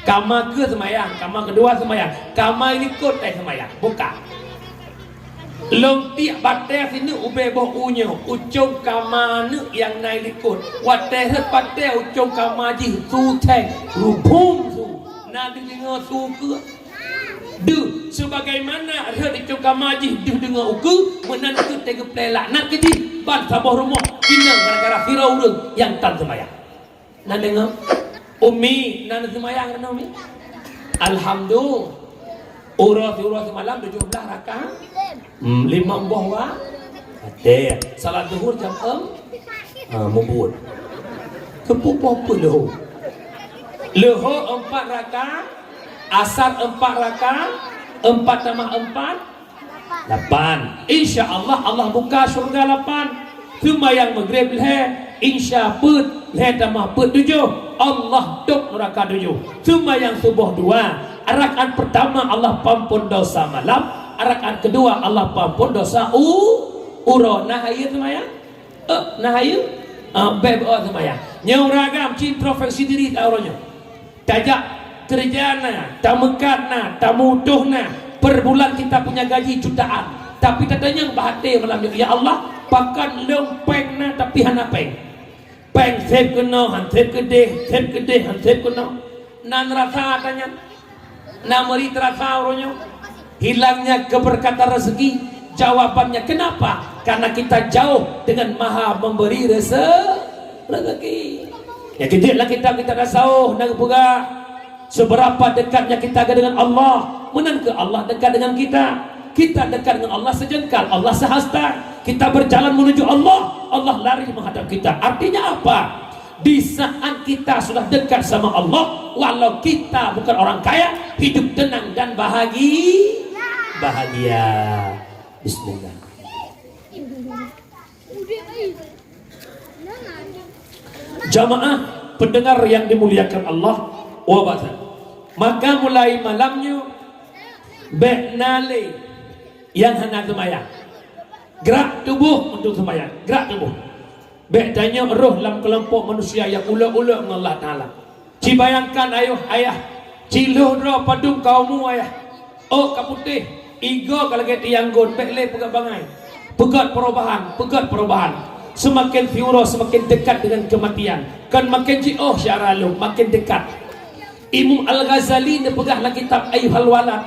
Kama keue seumayang, kama keudua seumayang, kama likot tai seumayang. Buka. Lôn tiek batèe sineuk ubé boh u nyoe, ucông kama aneuk nyang na likot. Watèe rhot batèe ucông kama jih su thèng, rubum su. Na deuh deungoe su keue. Deuh, sebagaimana rhot di cong kama jih deuh deungoe ukeue, meunan kheueh teugeupeu laknat keu jih ban saboh rumoh inong gara-gara sidroe ureueng nyang tan seumayang. Na deungoe? Umi, na neuseumayang keunoe, Umi? Alhamdulillah. Uroe siuroe seumalam tujoh blah rakaat. Hmm, limong boh wa-, watèe. Salat zuhur jam em-, ha, mubuet. Keupeue boh peuet leuhô? Leuhô empat rakaat, asar empat rakaat, empat tamah empat, lapan. Insya Allah, Allah buka syurga lapan. Seumayang Maghrib lhèe, Isya peuet, lhèe tamah peuet tujoh, Allah tôp nuraka tujoh. Seumayang suboh dua, rakaat peurtama Allah peuampôn dosa malam, rakaat keudua Allah peuampôn dosa u-, uroe. Na hayeue seumayang? Eh, na hayeue? Ah, bèk beuet seumayang. Nyoe ureueng agam cit introspeksi diri ta uroe nyoe. Tajak keureuja na, tameukat na, tameututoh na, per bulan kita punya gaji jutaan. Tapi tatanyong bak até malam nyoe, "Ya Allah, pakon lôn pèng na tapi hana pèng? Pèng sép keunoe, han sép keudeh, sép keudeh, han sép keunoe." Na neurasa ata nyan? Na meuri teurasa uroe nyoe? Hilangnya keberkatan rezeki. Jawabannya kenapa? Karena kita jauh dengan Maha Memberi reze-, rezeki. Nyang keujeuet lam kitab-kitab tasawuf na geupeugah, seberapa dekatnya kita dengan Allah, meunan keuh Allah dekat dengan kita. Kita dekat dengan Allah sejengkal, Allah sehasta. Kita berjalan menuju Allah, Allah lari menghadap kita. Artinya apa? Di saat kita sudah dekat sama Allah, walau kita bukan orang kaya, hidup tenang dan bahagi-, bahagia. Bismillah. Jamaah pendengar yang dimuliakan Allah, wa ba'du. Maka mulai malam nyoe, bèk na lé nyang hana seumayang. Gerak tuboh untuk seumayang. Gerak tuboh. Bèk tanyoe rôh lam keulompok manusia nyang ulok-ulok ngon Allah Taala. Ci bayangkan ayoh ayah, ci lhôh droe padum ka umu ayah. Ôk ka putéh, igoe ka lagèe tiang gon, bèk lé peugöt bangai. Peugöt perubahan, peugöt perubahan. Seumaken siuroe seumaken dekat dengan kematian. Kon maken jiôh syara lôn, maken dekat. Imam Al-Ghazali neupeugah lam kitab Ayyuhal Walad,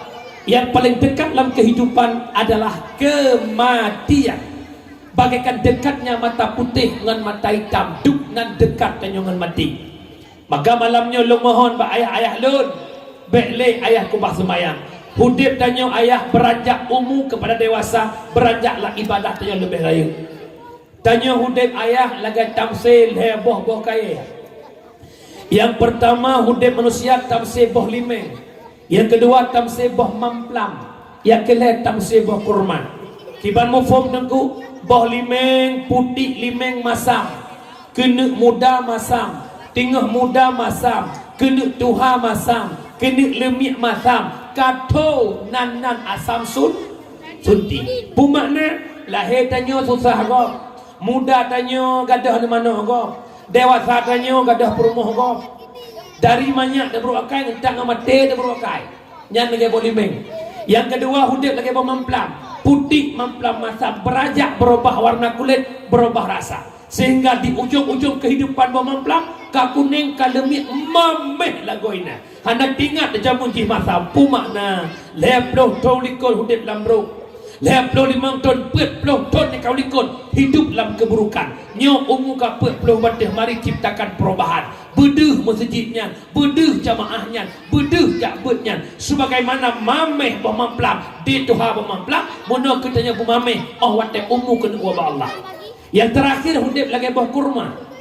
nyang paleng dekat lam keuhidupan adalah kematian. Bagaikan dekatnya mata putéh ngon mata itam, dub nan dekat tanyoe ngon maté. Maka malam nyoe lôn mohon bak ayah-ayah lôn, bèk lé ayah keubah seumayang. Udeb tanyoe ayah beuranjak umu keupada dewasa, beuranjaklah ibadah tanyoe leubeh rayeuk. Tanyoe udeb ayah lagée tamsé lhée boh-boh kayée. Nyang peurtama udeb manusia tamsé boh limeng, nyang keudua tamsé boh mamplam, nyang keulhée tamsé boh kurma. Kiban muphom teungku, boh limeng, putik limeng masam. Keuneuk muda masam, teungoh muda masam, keuneuk tuha masam, keuneuk leumiek masam, ka tho nan-nan asam sun-, sunti. Peue makna? Lahé tanyoe susah gob, muda tanyoe gadôh aneuk manok gob, dewasa tanyoe gadôh peurumoh gob. Dari manyak tabrôk akai, euntak ngon maté tabrôk akai. Nyan lagée boh limeng. Nyang keudua udeb lagée boh mamplam. Putik mamplam masam, beurajak beurubah warna kulét, beurubah rasa. Sehingga di ujong-ujong keuhidupan boh mamplam, ka kuneng, ka leumiek, maméh lagoina. Hana teuingat jameun jih masam. Peue makna? Lhée ploh thon likot udeb lam rot. Lhée ploh limong thon, peuet ploh thon nyang ka likot hidup lam keuburukan. Nyoe umu ka peuet ploh watée mari ciptakan perubahan. Beudeuh meuseujid nyan, beudeuh jamaah nyan, beudeuh jak beuet nyan. Sebagaimana maméh boh mamplam, di tuha boh mamplam, meunoe keu tanyoe beumaméh óh watée umu keuneuk ubak Allah. Nyang teurakhir udeb lagée boh kurma.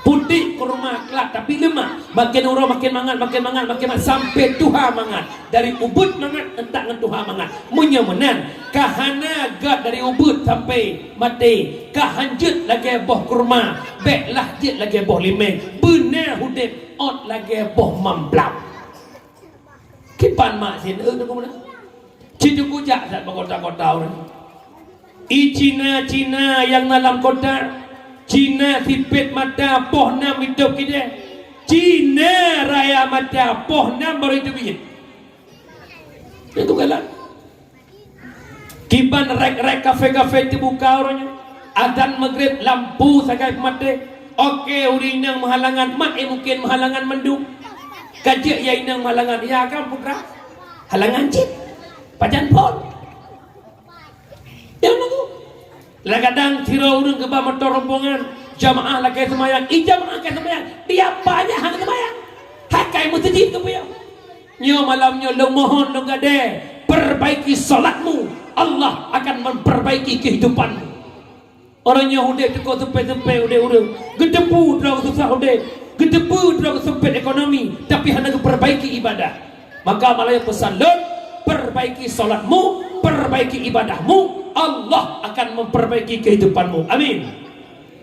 Putik kurma klat tapi leumak. Maken uroe maken mangat, maken mangat, maken mangat, sampai tuha mangat. Dari ubeuet mangat, euntak ngon tuha mangat. Meunyoe meunan, ka hana gét dari ubeuet sampai maté, ka hanjeuet lagée boh kurma, bék lah jeuet lagée boh limeng. Beuna udeb ôt lagée boh mamplam. Kiban mak sien, eh, teungku meunan. Cit teungku jak that bak kota-kota ureuëng. I Cina-Cina nyang na lam kota, Cina sipét mata poh nam itôb keudeh. Cina raya mata poh nam barô itôb biet. Itu galak. Kiban rék-rék kafé-kafé teubuka uroe nyoe. Azan Maghrib lampu sagai peumaté. Oke, ureuëng inong meuhalangan, mak, eh, mungken meuhalangan mandum. Ka jeuet ya inong meuhalangan, ya kan, putra? Halangan cit. Pajan phon. Nyang lagu. Kadang-kadang sidroe ureuëng geuba moto rombongan, jamaah lakée seumayang, i jamaah lakée seumayang, di apanya hana seumayang. Hakai meuseujid keupeue? Nyoe malam nyoe lôn mohon lôn gadée, perbaiki salatmu, Allah akan memperbaiki kehidupanmu. Ureuëng nyoe udeb teuka seumpé-seumpé udeb ureuëng, geuteupeue droe susah udeb, geuteupeue droe seumpét ekonomi, tapi hana geuperbaiki ibadah. Maka malam nyoe peusan lôn, perbaiki salatmu, perbaiki ibadahmu, Allah akan memperbaiki kehidupanmu. Amin.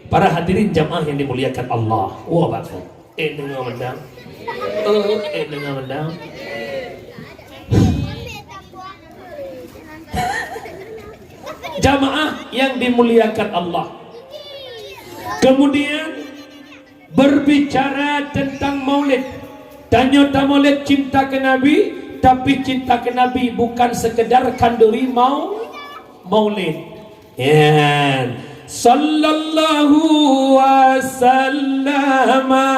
Para hadirin jamaah yang dimuliakan Allah. Wah, bagus. Eh, deungoe mantong. Oh, eh, deungoe mantong. Jamaah yang dimuliakan Allah. Kemudian berbicara tentang maulid. Tanyoe tamaulid cinta ke Nabi, tapi cinta ke Nabi bukan sekedar khanduri mau-, maulid. Yan. Sallallahu wasallama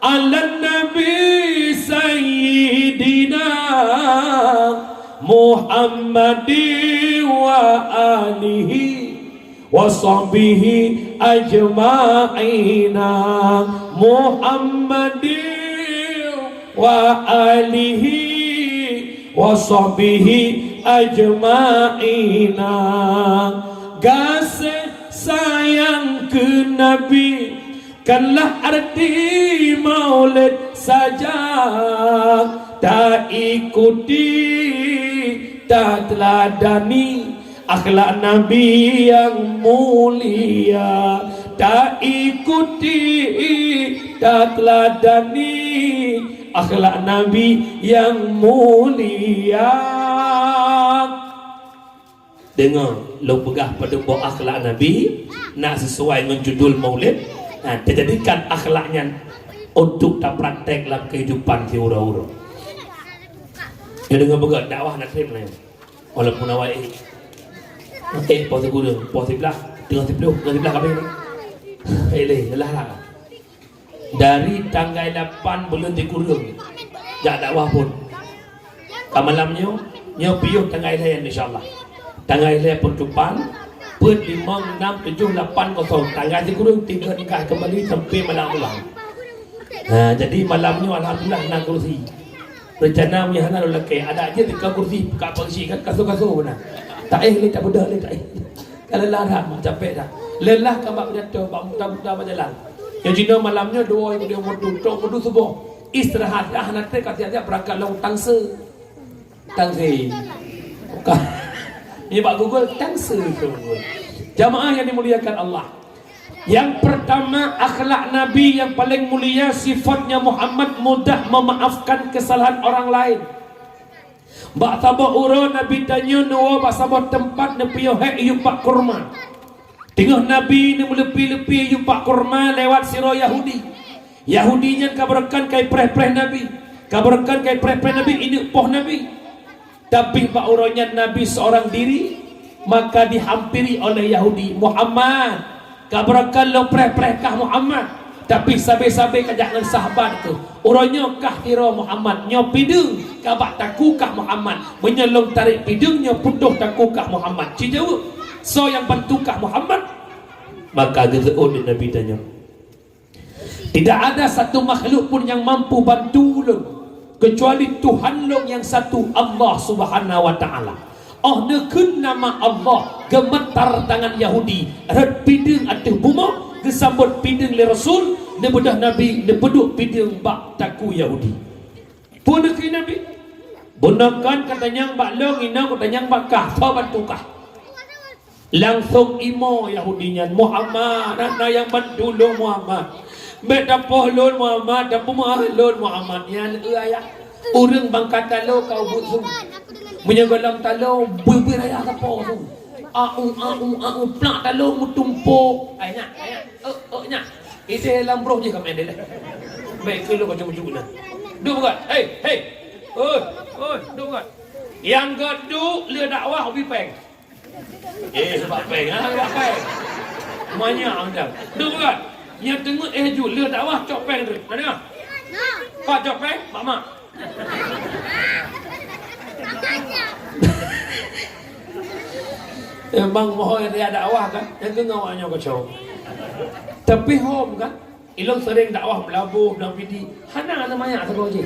ala nabi sayyidina Muhammadi wa alihi wa sahbihi ajma'ina. Muhammadi wa alihi wa sahbihi ajma'ina. Gaséh sayang keu Nabi, kanlah arti maulid saja. Taikuti, tateuladani akhlak Nabi yang mulia. Taikuti, tateuladani akhlak Nabi yang mulia. Deungoe, lôn peugah padub boh akhlak Nabi, na sesuai ngon judul maulid. Nah, teujadikan akhlak nyan untuk tapraktek lam keuhidupan siuroe-uroe. Ya, deungoe beugét dakwah na treb laén. Walaupun awai, eh, eh, poh sikureueng, poh siblaih, teungoh siploh, teungoh siblaih ka abéh. Eh, lé, lelah lah. Dari tanggai lapan buleuen sikureueng jak dakwah phon. Ka malam nyoe, nyoe piôh tanggai lhèe, insya Allah. Tanggai lhèe peuntupan, peuet, limong, nam, tujoh, lapan, kosong. Tanggai sikureueng tinggai keumbali sampai malam ulang. Ha, jadi malam nyoe alhamdulillah na kursi. Reuncana meunyoe hana lôn lakée, adak jeuet teuka kursi, ka peusi kan, kaso-kaso na. Taéh lé, tak beudah lé, taéh. Ka lelah that, mak capek that. Lelah ka bak pidato, bak muta-muta bak jalan. Nyang jinoe malam nyoe dua nyang dua moto, trok moto suboh. Istirahat dah, hana trép ka siap-siap beurangkat lom tangse. Tangse. Bukan. Ni bak Google, tangse tu. Jamaah yang dimuliakan Allah. Yang pertama, akhlak Nabi yang paling mulia, sifatnya Muhammad mudah memaafkan kesalahan orang lain. Bak saboh uroe Nabi tanyoe neuwoe bak saboh teumpat neupiôh hék yup bak kurma. Teungoh Nabi neumeuleupi-leupi yup bak kurma lewat sidroe Yahudi. Yahudi nyan ka beureukan kai preh-preh Nabi. Ka beureukan kai preh-preh Nabi, ineuk poh Nabi. Tapi bak uroe nyan Nabi seorang diri, maka dihampiri oleh Yahudi, "Muhammad, ka beureukan lôn preh-preh kah Muhammad?" Tapi sabe-sabe ka jak ngon sahabat tu, "Uroe nyoe kah sidroe Muhammad, nyoe pideung ka bak takue kah Muhammad. Meunyoe lôn tarek pideung nyoe putôh takue kah Muhammad." Ci jaweueb, "Soe nyang bantu kah Muhammad?" Maka geuseuôt lé Nabi tanyoe, "Tidak ada satu makhluk pun yang mampu bantu ulôn, kecuali Tuhan lôn nyang satu, Allah Subhanahu wa Ta'ala." Óh neukheun nama Allah, geumetar tangan Yahudi, rhot pideung ateueh bumoe, geusambot pideung lé Rasul, neubeudôh Nabi, neupeuduek pideung bak takue Yahudi. Peue neukheun Nabi? "Bunoe kon ka tanyong bak lôn, inoe ku tanyong bak kah, soe bantu kah?" Langsong imoe Yahudi nyan, "Muhammad, hana nyang bantu lôn Muhammad. Bék tapoh lôn Muhammad, tapeumeu'ah lôn Muhammad." Nyan, eu ayah, ureueng bangka taloe ka ubeut su. Meunyoe gohlom taloe, beubeut ayah tapoh su. Au, au, au, plak taloe meutumpôk. Ai nyak, ai nyak, eu, eu, nyak. Idéh lam broh jih ka meuidéh lé. Bék keu lôn bacut-bacut na. Duek beugat. Hei, hei. Oi, oi, duek beugat. Nyang geuduek lé dakwah ubé péng. Eh, sabab péng, ha, sabab péng. Manyak anda. Duek beugat. Nyang teungeut eh ju lé dakwah cok péng tu. Ada? Pak cok péng, mak mak. Memang mohon dia dakwah kan, yang dengar awak nyoe kacau. Tapi hom kan, ilong sering dakwah Meulaboh, Blang Pidie, hana, hana manyak sagoe jih.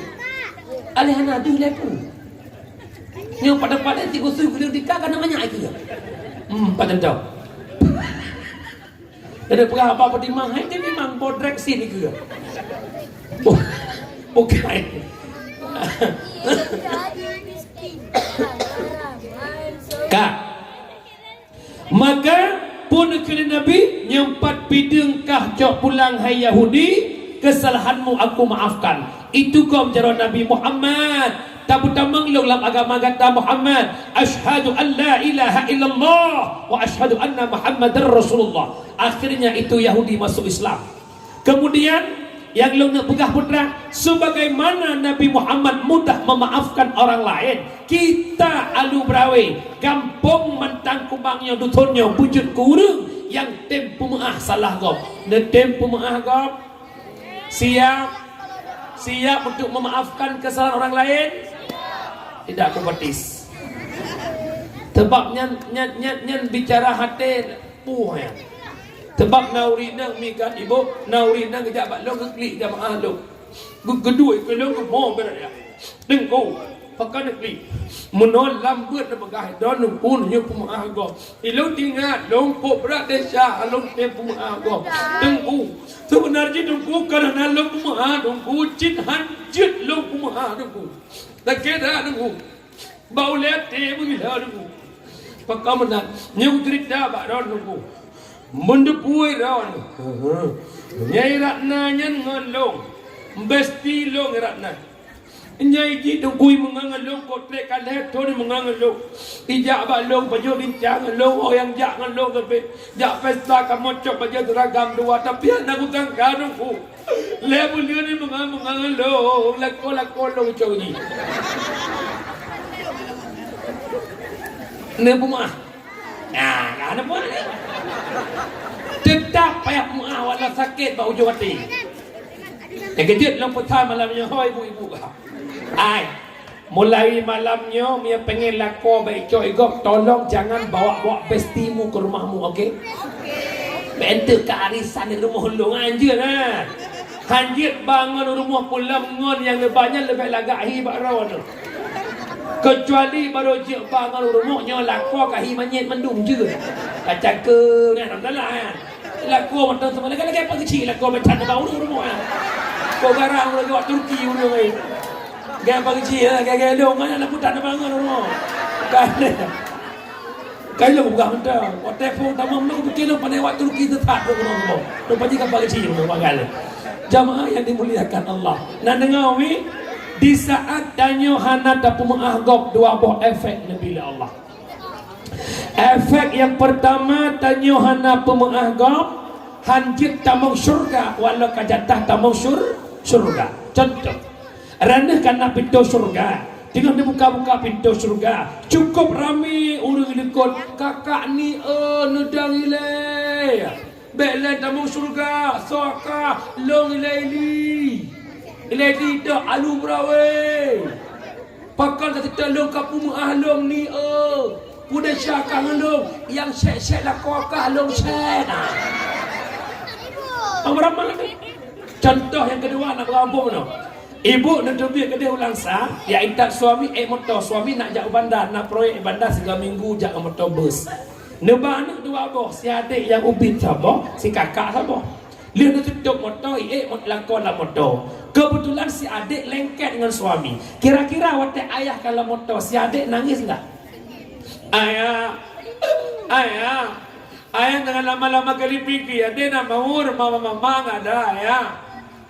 Aleh hana deuh lé pun. Nyoe pada-pada si gusui gulung tika kana manyak itu. Hmm, pada dah. Jadi peugah haba peutimang, hai teutimang bodrek si dikeue. Bu-, bukan. Ka. Maka, peue neukheun lé Nabi, "Nyoe pat pideung kah cok pulang hai Yahudi, kesalahanmu aku maafkan." Itu gom jaroe Nabi Muhammad. Tapeutamong lôn lam agama gata Muhammad. Asyhadu an la ilaha illallah wa asyhadu anna Muhammadar Rasulullah. Akhirnya itu Yahudi masuk Islam. Kemudian, nyang lôn neuk peugah putra, sebagaimana Nabi Muhammad mudah memaafkan orang lain, kita Alu Brawé, gampông Mantang Kubang nyoe, dusun nyoe, beujeuet keu ureueng nyang tem peumeu'ah salah gob. Neutem peumeu'ah gob? Siap? Siap untuk memaafkan kesalahan orang lain? Tidak kupetis. Sebab nyan, nyan, nyan, nyan bicara hati puih ya. Sebab na ureueng inong mi kan, ibu, na ureueng inong geujak bak lôn geuklik jamaah lôn. Geu-, geuduek keu lôn geumo beuraya. Teungku, pakon neuklik? Meunoe lam beuet neupeugah, droeneuh pun nyoe peumeu'ah gob. Ilôn teuingat, lôn pok brat desya, lôn tem peumeu'ah gob. Teungku, seubeuna jih Teungku, kareuna lôn peumeu'ah Teungku, cit han jeuet lôn peumeu'ah Teungku. Sakét that Teungku. Bak ulèe até meugila Teungku. Pakon meunan, nyoe cerita bak droeneuh Teungku. Meundeupui droeneuh. Nyai Ratna nyan ngon lôn. Besti lôn Ratna. Nyai jih Teungku meungon ngon lôn, kotrek ka lhèe thon meungon ngon lôn. Ijak bak lôn pajoh lincah ngon lôn, oh nyang jak ngon lôn sabe. Jak pesta kamoe cok bajèe seragam dua, tapi hana kusangka Teungku. Lhèe buleuen ni meungon-meungon lôn, lakoe-lakoe lôn cok jih. Neupeumeu'ah. Nah, nah, neupeumeu'ah. Teutap payah peumeu'ah walau sakét bak ujong até. Nyang keujeuet lôn peusan malam nyoe, ho ibu-ibu. Ai. Mulai malam nyoe, meunyoe pengen lakoe bak icok igob, tolong jangan bawa-bawa bestimu ke rumahmu, oke? Bèk enteuk keu arisan di rumoh lôn, anjeut, ha? Han jeuet ba ngon rumoh pulam ngon nyang neuba nyan leubeh lagak hi bak droeneuh. Keucuali barô jeuet ba ngon rumoh nyoe lakoe ka hi manyét mandum jeuet. Ka cakeueng nyan, alhamdulillah, nyan. Lakoe mantong sama lagak-lagak Pak Geuchik lakoe macam neuba ureueng rumoh, nyan. Kok garang lagak Turki ureueng, eh. Gaya Pak Geuchik, eh, gaya-gaya lôn, nyan lakoe tan neuba ngon rumoh. Kan. Kai lôn peugah mantong. Watèe phôn tamong lôn, pike lôn pandai awak Turki teutap lôn keunong lôn. Lôn paji kapal keuchik lôn pagal. Jamaah yang dimuliakan Allah. Na deungoe, wi? Di saat tanyoe hana tapeumeu'ah gob, dua boh efek neubi lé Allah. Efek nyang peurtama, tanyoe hana peumeu'ah gob, han jeuet tamong syurga, walau ka jatah tamong syur-, syurga. Contoh, Droeneuh ka na pintoe syeuruga. Teungoh neubuka-buka pintoe syeuruga, cukôp ramé ureueng likot, "Kakak ni, eh, neudong ilèe. Bèk lé tamong syeuruga, soe ka lôn ilèe li. Ilèe li dok alu beurawe. Pakon ka seutôt lôn ka peumeu'ah lôn ni, eh. Peue desya ka ngon lôn, nyang sèt-sèt lakoe kah lôn sèt." Ah. Abang ramah tu. Contoh nyang keudua, nak beurambông nyoe. Ibu neuteubiet keudeh u Langsa, ya intat suami ék moto. Suami nak jak u Banda, na proyek Banda, sigoe minggu jak ngon moto bus. Neuba aneuk dua boh, si adék nyang ubit saboh, si kakak saboh. Lheueh neututôp moto, iék mot-, lakoe lam moto. Keubeutulan si adék lengket ngon suami. Kira-kira watèe ayah ka lam moto, si adék nangis enggak? "Ayah, ayah, ayah jangan lama-lama kali pigi, adék nak maur, mama-mama enggak ada, ayah."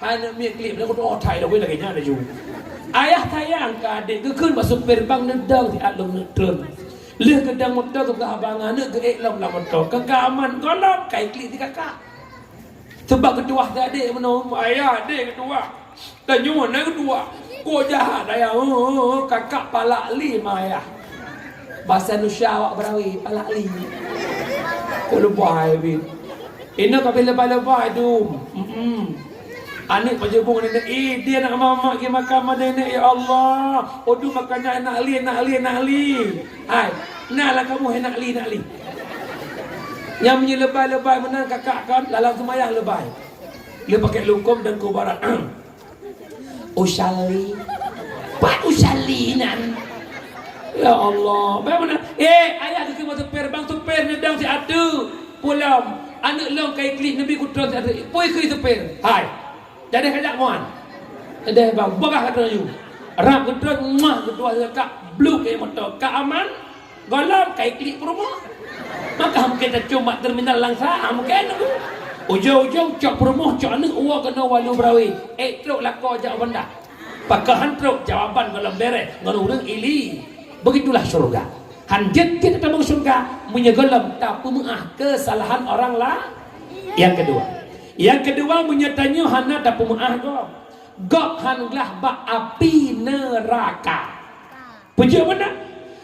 Hai aneuk miet klik, bèk kudoe that lagèe nyan laju. Ayah sayang keu adék, geukheun bak supir bang neudong siat lom neutreun. Lheueh geudong moto geupeugah bang aneuk geuék lom lam moto. Keu ka aman gohlom kai klik di kakak. Seubab geutuwah si adék meunoe, ayah adék geutuwah. Tanyoe na geutuwah. Kok jahat ayah, oh, oh, oh, kakak palak li ma ayah. Basa Indonesia awak beurawe, palak li. Kok leubah bit. Inoe ka bèk leubah-leubah dum. Mm-mm. Aneuk pajoh bong nenek, "Eh, di aneuk mamak geumakan ma nenek, ya Allah. Aduh, makan nyan aneuk li, aneuk li, aneuk li." Hai, na lam kamoe aneuk li, aneuk li. Nyang meunyoe leubah-leubah meunan kakak kan, lam seumayang leubah. Lé pakai lungkôm dan kubarat. Usyali. Pat Usyali nyan. Ya Allah. Bagaimana? Eh, ayah geukheun bak supir, "Bang supir, neudong siat teuk." "Peue lom?" "Aneuk lôn kai klik neubi kutreun siat teuk." "Peue kheun supir?" "Hai. Jadi kajak muan." Jadi bang, bagah ka treun yu. Rab geutreun, muah geutuwah kakak, bluk keu moto. Ka aman? Gohlom kai klik peurumoh. Maka mungken tacok bak terminal Langsa, ah, mungken. Ujong-ujong cok peurumoh, cok aneuk, uwoe keunoe walu beurawe. Ék trok lakoe jak u Banda. Pakon han trok, jawaban gohlom bèrèh ngon ureueng ili. Begitulah syeuruga. Han jeuet-jeuet tamong syeuruga meunyoe gohlom tapeumeu'ah keusalahan orang la-, nyang keudua. Nyang keudua, meunyoe tanyoe hana tapeumeu'ah gob, gob han glah bak api neuraka. Peujeuet meunan,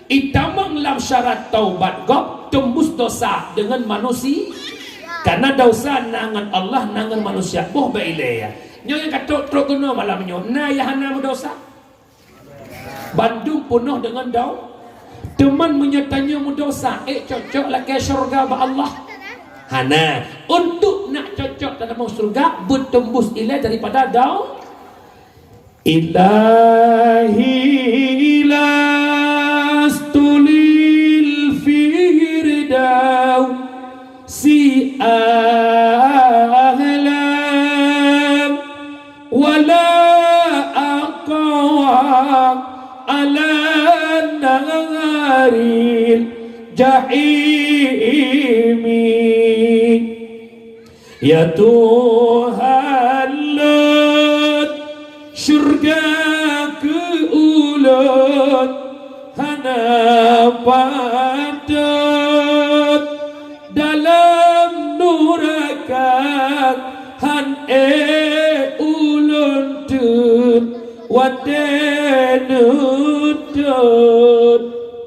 itamong lam syarat taubat gob teumbus dosa deungon manusia. Karena dosa na ngon Allah, na ngon manusia. Boh bèk ilèe ya. Nyoe nyang ka trok-trok keunoe malam nyoe, na nyang hana meudosa? Bandum peunoh deungon dau-, teuma meunyoe tanyoe meudosa, ék cocok lakèe syeuruga bak Allah? Hana. Untuk nak cocok tamong syeuruga, beuteumbus ilèe daripada dau-, Ilahi lastulil firdausi a'la wala aqwa ala naril jahimi. Ya Tuhan lôn, syeuruga keu ulôn hana patot, dalam nuraka han ék ulôn teun watèe neutôt.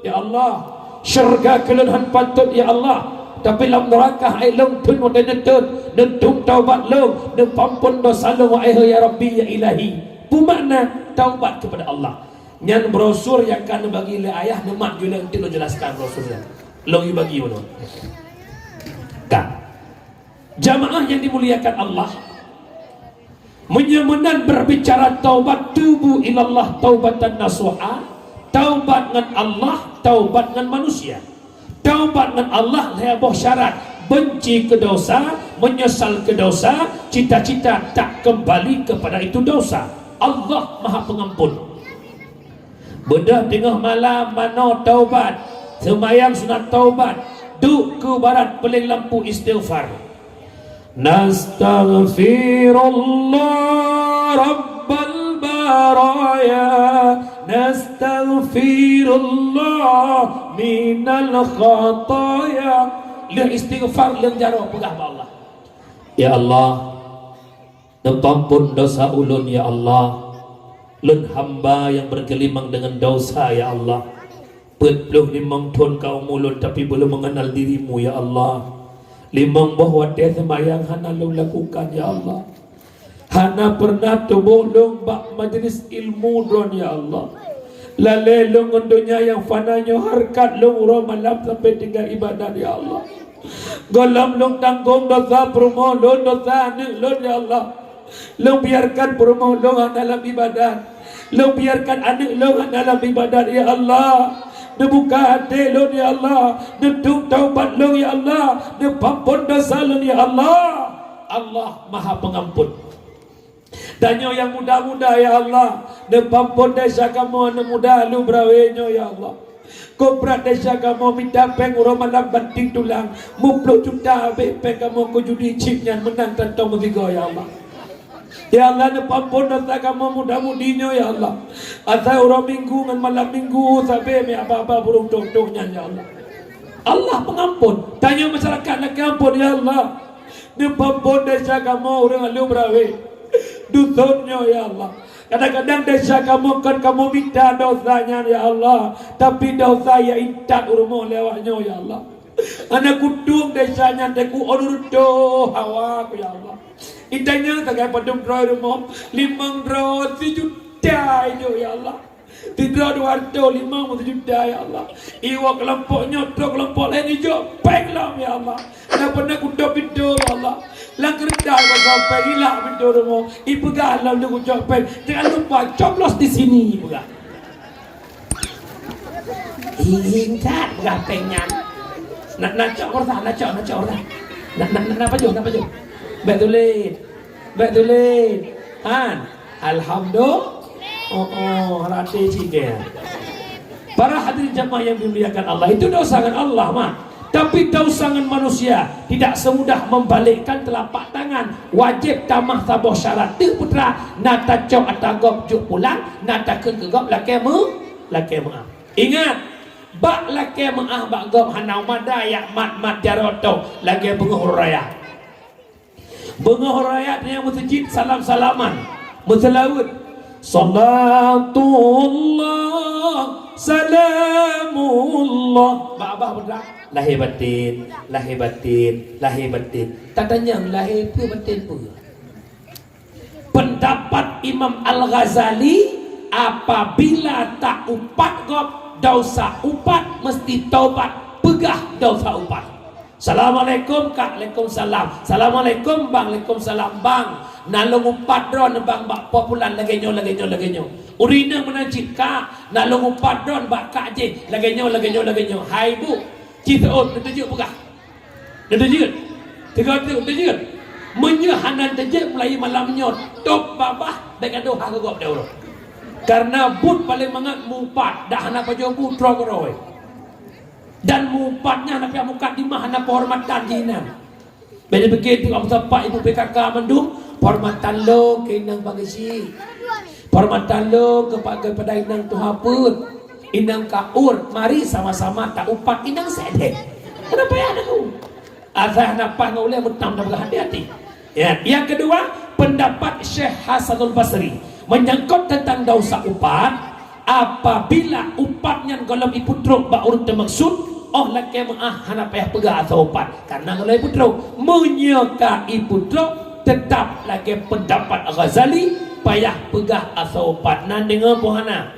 Ya Allah, syeuruga keu lôn han patot, ya Allah. Tapi lam neuraka han ék lôn teun watèe neutôt, neutueng taubat lôn, neupeuampôn dosa lôn, wahai ya Rabbi, ya Ilahi. Peue makna taubat kepada Allah? Nyan brosur nyang ka neubagi lé ayah, neumat juleng, enteuk lôn jelaskan brosur nyan. Lôn bagi bunoe. Ka. Jamaah yang dimuliakan Allah, Meunyoe meunan berbicara taubat, tubu ilallah taubatan nasuha, taubat ngon Allah, taubat ngon manusia. Taubat ngon Allah lhèe boh syarat, benci keu dosa, menyesal keu dosa, cita-cita tak kembali kepada itu dosa. Allah Maha Pengampun. Beudôh teungoh malam manoe taubat, seumayang sunat taubat, duek keu barat peuleng lampu istighfar. Nastaghfirullah rabbal baraya, nastaghfirullah minal khataya. Lheueh istighfar, lheueh jaroe peugah bak Allah, "Ya Allah, neupeuampon dosa ulôn, ya Allah. Lôn hamba nyang bergelimang deungon dosa, ya Allah. Peuet ploh limong thon ka umu lôn, tapi beu lôn meungenal diri-Mu, ya Allah. Limong boh watèe seumayang hana lôn lakukan, ya Allah. Hana peureunah tuboh lôn bak majlis ilmu Droen, ya Allah. Lalè lôn ngon donya nyang fana nyoe, hareukat lôn uroe malam sampoe tinggai ibadat, ya Allah. Gohlom lôn tanggong dosa peurumoh lôn, dosa aneuk lôn, ya Allah. Lôn biarkan peurumoh lôn hana lam ibadat. Lôn biarkan aneuk lôn hana lam ibadat, ya Allah. Neubuka até lôn, ya Allah. Neutôp taubat lôn, ya Allah. Neupeuampon dosa lôn, ya Allah." Allah Maha Pengampun. Tanyoe nyang muda-muda, ya Allah, neupeuampon desya kamoe aneuk muda Alue Beurawe nyoe, ya Allah. Kobrat desya kamoe mita péng uroe malam banting tulang, muploh juta habéh péng kamoe keu judi, chip nyan meunang tantong meusigoe, ya Allah. Ya Allah, neupeuampon dosa kamoe muda-mudi nyoe, ya Allah. Asai uroe Minggu ngon malam Minggu sabe mé aba-aba burông tôh-tôh nyan, ya Allah. Allah Pengampun. Tanyoe masyarakat lakèe ampon, ya Allah. Neupeuampon desya kamoe ureueng Alue Beurawe. Dusun nyoe, ya Allah. Kadang-kadang desya kamoe kon kamoe mita dosa nyan, ya Allah. Tapi dosa nyang intat u rumoh lé awak nyoe, ya Allah. Hana kutueng desya nyan, teungku, ôn reutôh hawa ku, ya Allah. Itanyong sagai padum droe rumoh, limong droe sijuta ijok, ya Allah. Sidroe dua reutôh, limong sijuta, ya Allah. Iwoe keulompok nyoe, trok keulompok laén ijok péng lom, ya Allah. Hana pernah kutôp pintoe, ya Allah. Lam keureutah kosong péng, ilak pintoe rumoh. Ipeugah lom lôn kujok péng. Jangan lupa coblos di sini, ipeugah. Hihi that peugah péng nyan. Na, na cok ureueng, na cok, na cok ureueng. Na, na, na, na pajoh, na pajoh. Bèk tuléh. Bèk tuléh. Han. Alhamdulillah. Oh, oh, raté cit keu. Para hadirin jamaah yang dimuliakan Allah, itu dosa ngon Allah mah. Tapi dosa ngon manusia tidak semudah membalikkan telapak tangan. Wajéb tamah saboh syarat teuk putra, na tacok ata gob jok pulang, na takheun keu gob lakèe meu-, lakèe meu'ah. Ingat, bak lakèe meu'ah bak gob hana mada yak mat-mat jaroe toh lagèe beungoh raya. Beungoh raya tanyoe meuseujid salam-salaman, meuseulaweuet. Salatullah, salamullah. Bak babah beudôh. Lahé batin, lahé batin, lahé batin. Tatanyong lahé peue batin peue? Pendapat Imam Al-Ghazali, apabila taupat gob, dosa upat, meusti taubat, peugah dosa upat. Assalamualaikum, Kak. Waalaikumsalam. Assalamualaikum, Bang. Waalaikumsalam, Bang. Na lôn upat droeneuh, Bang, bak po pulan lagèe nyoe, lagèe nyoe, lagèe nyoe. Ureueng inong meunan cit, Kak, na lôn upat droeneuh bak kak jih lagèe nyoe, lagèe nyoe, lagèe nyoe. Hai Bu, ci seuôt, neuteujeut peugah. Neuteujeut. Teuga teuk neuteujeut. Meunyoe hana neuteujeut, mulai malam nyoe, tôp babah, bèk gadôh hana gob deh uroe. Karena buet paléng mangat meuupat, dak hana pajoh bu trok uroe. Dan meuupat nyan hana payah mukadimah, hana penghormatan jih nyan. Bèk neupike teuk Abu Sapak, Ibu P K K mandum, penghormatan lôn keu inong Bang Geuchik. Penghormatan lôn keu pa-, keupada inong tuha peuet, inong Kak Ur, mari sama-sama taupat inong Sa'idin. Kenapa ya, Teungku? Asai hana paih ngon ulèe meutam dan berhati-hati. Ya, yang kedua, pendapat Syekh Hasanul Basri menyangkut tentang dosa upat, apabila upat nyan gohlom ipeutrok bak ureueng teumaksud, oh lakèe meu'ah hana payah peugah asoe upat, karena gohlom ipeutrok. Meunyoe ka ipeutrok, tetap lagèe pendapat Ghazali, payah peugah asoe upat. Na deungö peue hana?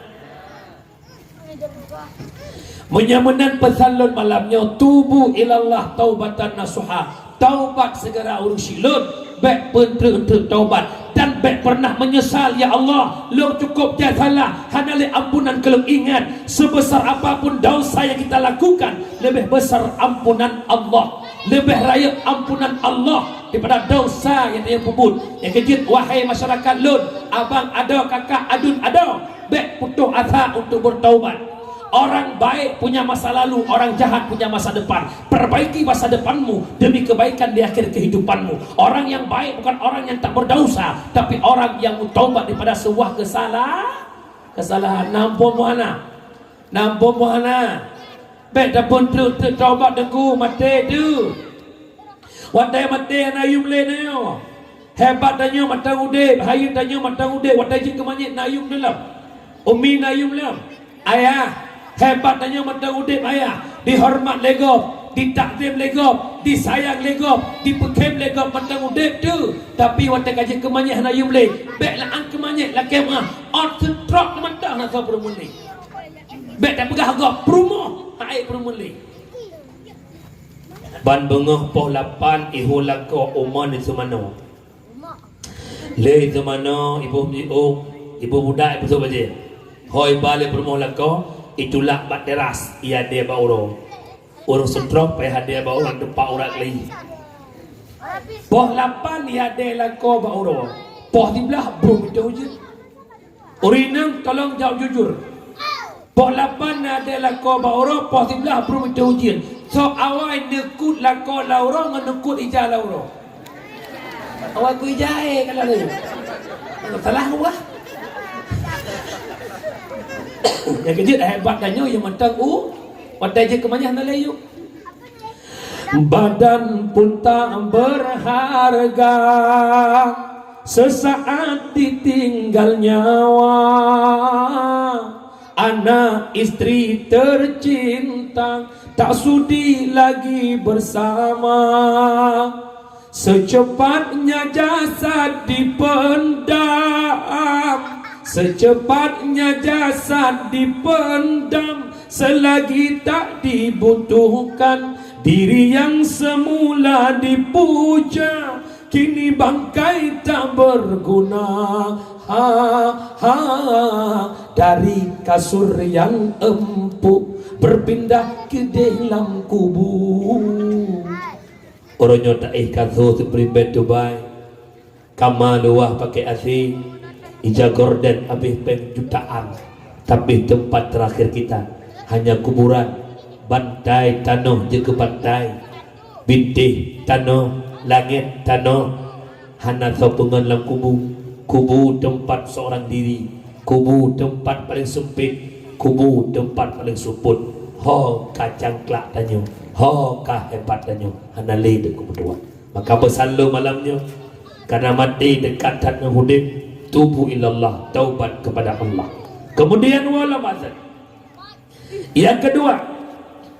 Meunyoe meunan peusan lôn malam nyoe, tubu ilallah taubatan nasuha. Taubat segera urusi lôn, bèk peuntreuk-treuk taubat, dan Bék pernah menyesal, "Ya Allah, lôn cukup jai salah, hana lé ampunan keu lôn." Ingat, sebesar apapun dosa yang kita lakukan, lebih besar ampunan Allah. Lebih rayeuk ampunan Allah daripada dosa yang dia peubuet. Nyang keujeuet, wahai masyarakat lôn, abang adoe, kakak aduen adoe, bék putôh asa untuk bertaubat. Orang baik punya masa lalu, orang jahat punya masa depan. Perbaiki masa depanmu demi kebaikan di akhir kehidupanmu. Orang yang baik bukan orang yang tak berdosa, tapi orang yang bertaubat daripada sebuah kesala-, kesalahan. Nampak muhana? Nampak muhana? Bék tapeuntreuk-treuk taubat, Teungku, maté tu. Watée maté na yuem lé nyoe. Hebat tanyoe mantong udeb, hayeu tanyoe mantong udeb, watée jeuet keu manyét na yuem lom. Umi na yuem lom. Ayah, hebat tanyoe mantong udeb ayah. Dihoreumat lé gob, ditakzim lé gob, disayang lé gob, dipeukhem lé gob mantong udeb tu. Tapi watée ka jeuet keu manyét hana yuem lé, bék lam keu manyét lakée meuah, ôt seutrok mantong na soe peurumoh lé. Bék tapeugah gob peurumoh, hai peurumoh lé. Ban beungoh poh lapan ihu lakoe u mon i Seumano. Lé i Seumano, iboh meujiôh, iboh budak, iboh soe bajée. Ho iba lé peurumoh lakoe, itulak bak teras, iadée bak uroe. Ureuëng seutrok payah hadée bak uroe, teumpat urat lé. Poh lapan iadée lakoe bak uroe. Poh siblaih brôk meuteue ujeuen. Ureuëng inong, tolong jaweueb jujur. Poh lapan na adée lakoe bak uroe, poh siblaih brôk meuteue ujeuen. Soe awai neukot lakoe lam uroe ngon neukot ija lam uroe? Awai keu ija, eh, kalau ni. Salah wah. Nyang keujeuet hebat tanyoe nyang mantong u, watée jeuet keu manyét na lé yuem. Badan pun tak berharga, sesaat ditinggal nyawa. Anak istri tercinta tak sudi lagi bersama. Secepatnya jasad dipendam, secepatnya jasad dipendam. Selagi tak dibutuhkan, diri yang semula dipuja, kini bangkai tak berguna. Ha, ha, dari kasur yang empuk berpindah ke dalam kubur. Uroe nyoe taéh kasô seuprimbet Dubai, kama luwah pakai A C, ija gorden habéh péng jutaan, tapi teumpat terakhir kita hanya kuburan, bantai tanoh jeuet keu bantai, bintéh tanoh, langét tanoh, hana soe peungon lam kubu. Kubu teumpat seorang diri, kubu teumpat paléng seumpét, kubu teumpat paléng seupôt. Ho ka cangklak tanyoe, ho ka hebat tanyoe, hana lé teungku meutuah. Maka peusan lôn malam nyoe, karena maté dekat that ngon udeb, tubu ilallah, taubat kepada Allah. Kemudian wala mazal. Yang kedua,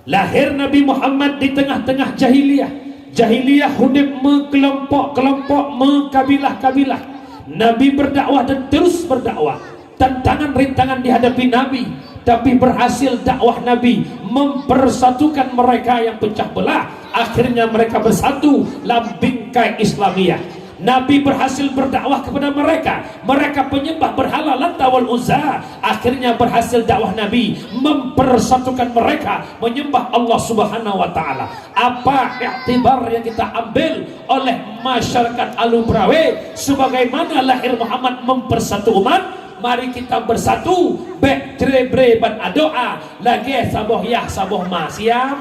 lahir Nabi Muhammad di tengah-tengah jahiliyah. Jahiliyah udeb meukelompok-kelompok, meukabilah-kabilah. Nabi berdakwah dan terus berdakwah. Tantangan, rintangan dihadapi Nabi, tapi berhasil dakwah Nabi mempersatukan mereka yang pecah belah. Akhirnya mereka bersatu lam bingkai Islamiyah. Nabi berhasil berdakwah kepada mereka, mereka penyembah berhala Lata wal Uzza. Akhirnya berhasil dakwah Nabi mempersatukan mereka menyembah Allah Subhanahu wa Ta'ala. Apa iktibar yang kita ambil oleh masyarakat Alu Berawe sebagaimana lahir Muhammad mempersatu umat? Mari kita bersatu, bék cerebre ban adoa, lagée saboh yah saboh ma. Siap?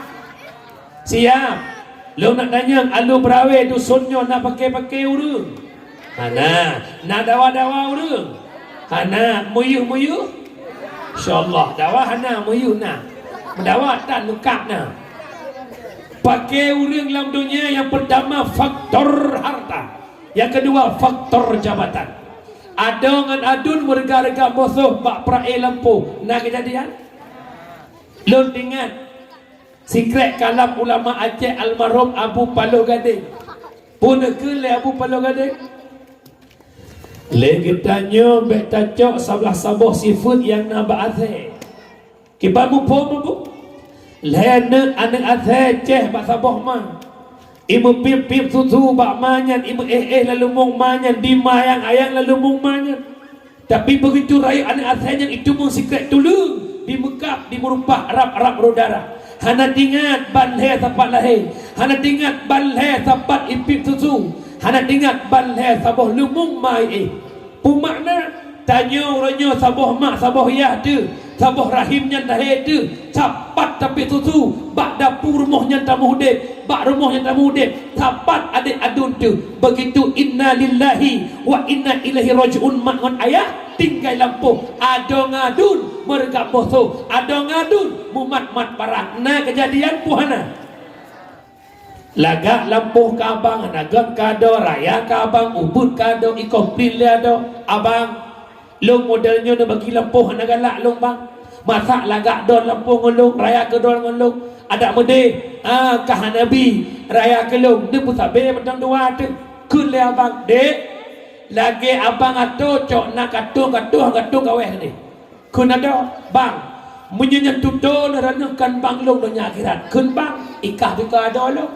Siap. Lôn nak tanyong, Alu Berawe dusun nyoe na paké-paké ureuëng? Hana. Na dawa-dawa ureuëng? Hana. Muyuh-muyuh? Insya Allah, dawa hana, muyuh na. Meudawa tan leukat na. Paké ureuëng lam dunia, yang pertama faktor harta, yang kedua faktor jabatan. Adoe ngon aduen meureuga-reuga musoh bak peurae lampôh. Na keujadian? Lôn ingat sikrék kalam ulama Aceh almarhum Abu Paloh Gadeng. Peue neukheun lé Abu Paloh Gadeng? Lé geutanyoe bék tacok sablah saboh sifeuet nyang na bak asèe. Kiban muphom, Bu? Lhèe aneuk, aneuk asèe ceh bak saboh ma. Imeupiep-piep susu bak ma nyan, imeuéh-éh lam lumbông ma nyan, dimayang-ayang lam lumbông ma nyan. Tapi begitu rayeuk aneuk asèe nyan, itumeung sikrek tuleueng, dimeukab, dimeurumpah rab-rab roh darah. Hana teuingat ban lhèe sapat lahé, hana teuingat ban lhèe sapat ipiep susu, hana teuingat ban lhèe saboh lumbông ma iéh. Peumakna, tanyoe uroe nyoe saboh mak saboh yah teuh, saboh rahim nyan lahé teuh, sapat tapiep susu, bak dapu rumoh nyan tamuh udép, bak rumoh nyan tamuh udép, sapat adék aduen teuh. Begitu inna lillahi wa inna ilaihi raji'un mak ngon ayah tinggai lampôh, adoe ngon aduen meureugat boh sô, adoe ngon aduen mumat-mat barang. Na keujadian peue hana? Lagak lampôh keu abang, hana göt keu adoe, raya keu abang, ubeut keu adoe, ikoh plin lé adoe. Abang, lôn model nyoe neubagi lampôh hana galak lôn, bang. Masak lagak dôn lampôh ngon lôn, raya keu dôn ngon lôn. Adak meudeh, ah, kah hana bi, raya keu lôn, deuh peusabe mantong dua teuh. Kheun lé abang, "Dek, lagèe abang atoe cok na katong-katong, katong kaweh deh." Kheun adoe, "Bang, meunyoe nyan tutoe lôn droeneuh kan bang lôn donya akhirat." Kheun bang, "Ikah beuka adoe lôn."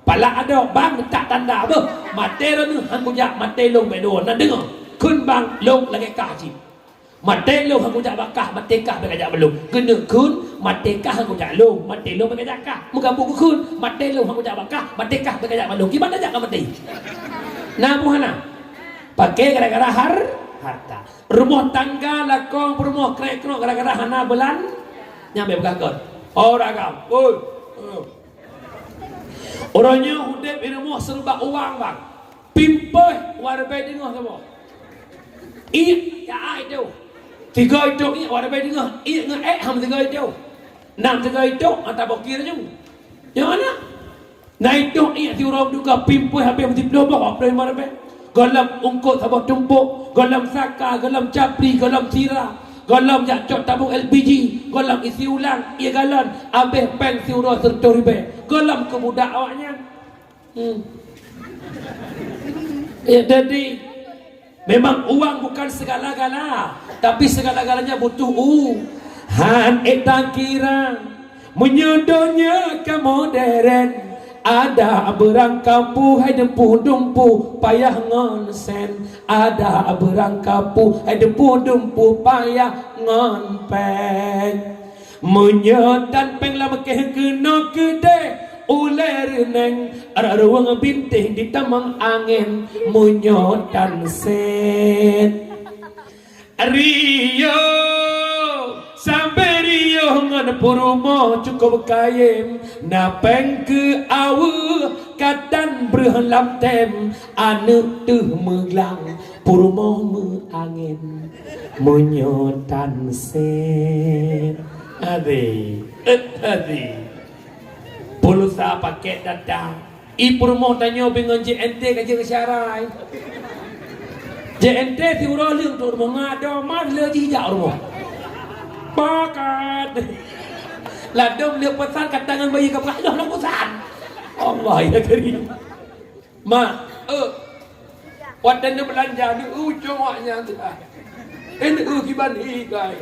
Palak adoe, "Bang, tak tanda beuh. Maté droeneuh han kujak maté lôn bèk dua." Na deungö. Kheun bang, "Lôn lagèe kah cit. Maté lôn han kujak bak kah, maté kah bèk kajak bak lôn." Keuneuk kheun, "Maté kah han kujak lôn, maté lôn bèk kajak kah." Meugabuk geukheun, "Maté lôn han kujak bak kah, maté kah bèk kajak bak lôn." Kiban tajak ka maté. Na peue hana? Paké gara-gara har-, harta. Rumoh tangga lakoe peurumoh krek-krok gara-gara hana beulan-, nyan bèk peugah kon. Oh, ragam. Oi. Oh. Uroe nyoe udép di rumoh seurubat uang, bang. Pimpéh, wak ribèe teungoh saboh. Iék, ya ai teuh. Tiga itôh iék, wak ribèe teungoh. Iék ngon ék ham tiga itôh. Nam tiga itôh, ata bokir ju. Nyoe na. Na itôh iék siuroe duka pimpéh habéh meusiplôh boh, wak ploh limong ribèe. Gohlom eungkôt saboh tumpôk, gohlom saka, gohlom capli, gohlom sira, gohlom jak cok tabông L P G, gohlom isi ulang, ié galon, habéh péng siuroe seureutôh ribèe. Gohlom keu budak awaknyan. Hmm. Ya, jadi, memang uang bukan segala-gala, tapi segala-galanya butuh u-, han ék takira. Meunyoe donya ka modern, adak beurangkapeue hai dumpeue-dumpeue payah ngon sen, adak beurangkapeue hai dumpeue-dumpeue payah ngon péng. Meunyoe tan péng lam keuh keunoe keudeh ulèe reuneng, rot ruweueng bintéh ditamong angén meunyoe tan sét. Riôh, sabe riôh ngon peurumoh cukôp kayém, na péng keu aweueh ka tan breueh lam tem, aneuk teuh meuglang, peurumoh meuangén meunyoe tan sét. Adé, eh, adé. Pulsa pakét data. I peurumoh tanyoe bingon J N T ka jeuet keu syarai. J N T siuroe leueng trok rumoh, ngadom mar lé jih jak rumoh. Pakat. Ladom lé peusan ka tangan bayi ka peugah, "Loh, loh, peusan." Allah ya Karim. Mak, eh. Watèe neubeulanja, neueu cowok nyan. Eh, neueu kiban hi kai.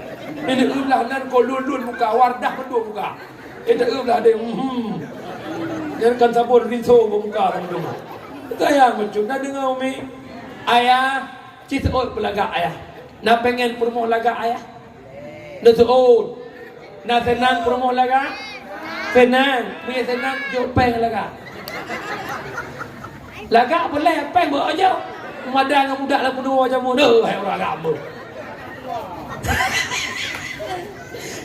Eh, neueu lah nan ko lun-lun muka, Wardah beutôi muka. Eh, neueu lah deh, hmm. Nyan kan sabon rinso muka kan tu. Sayang beutôi, na deungö umi. Ayah, ci seuôt peulagak ayah. Na pengen peurumoh lagak ayah? Neuseuôt. Na seunang peurumoh lagak? Seunang. Meunyo seunang, jok péng lagak. Lagak peureulèe péng beu jok. Mada ngon budak lam peunuwoe jameun. Neu, hai ureueng agam beuh.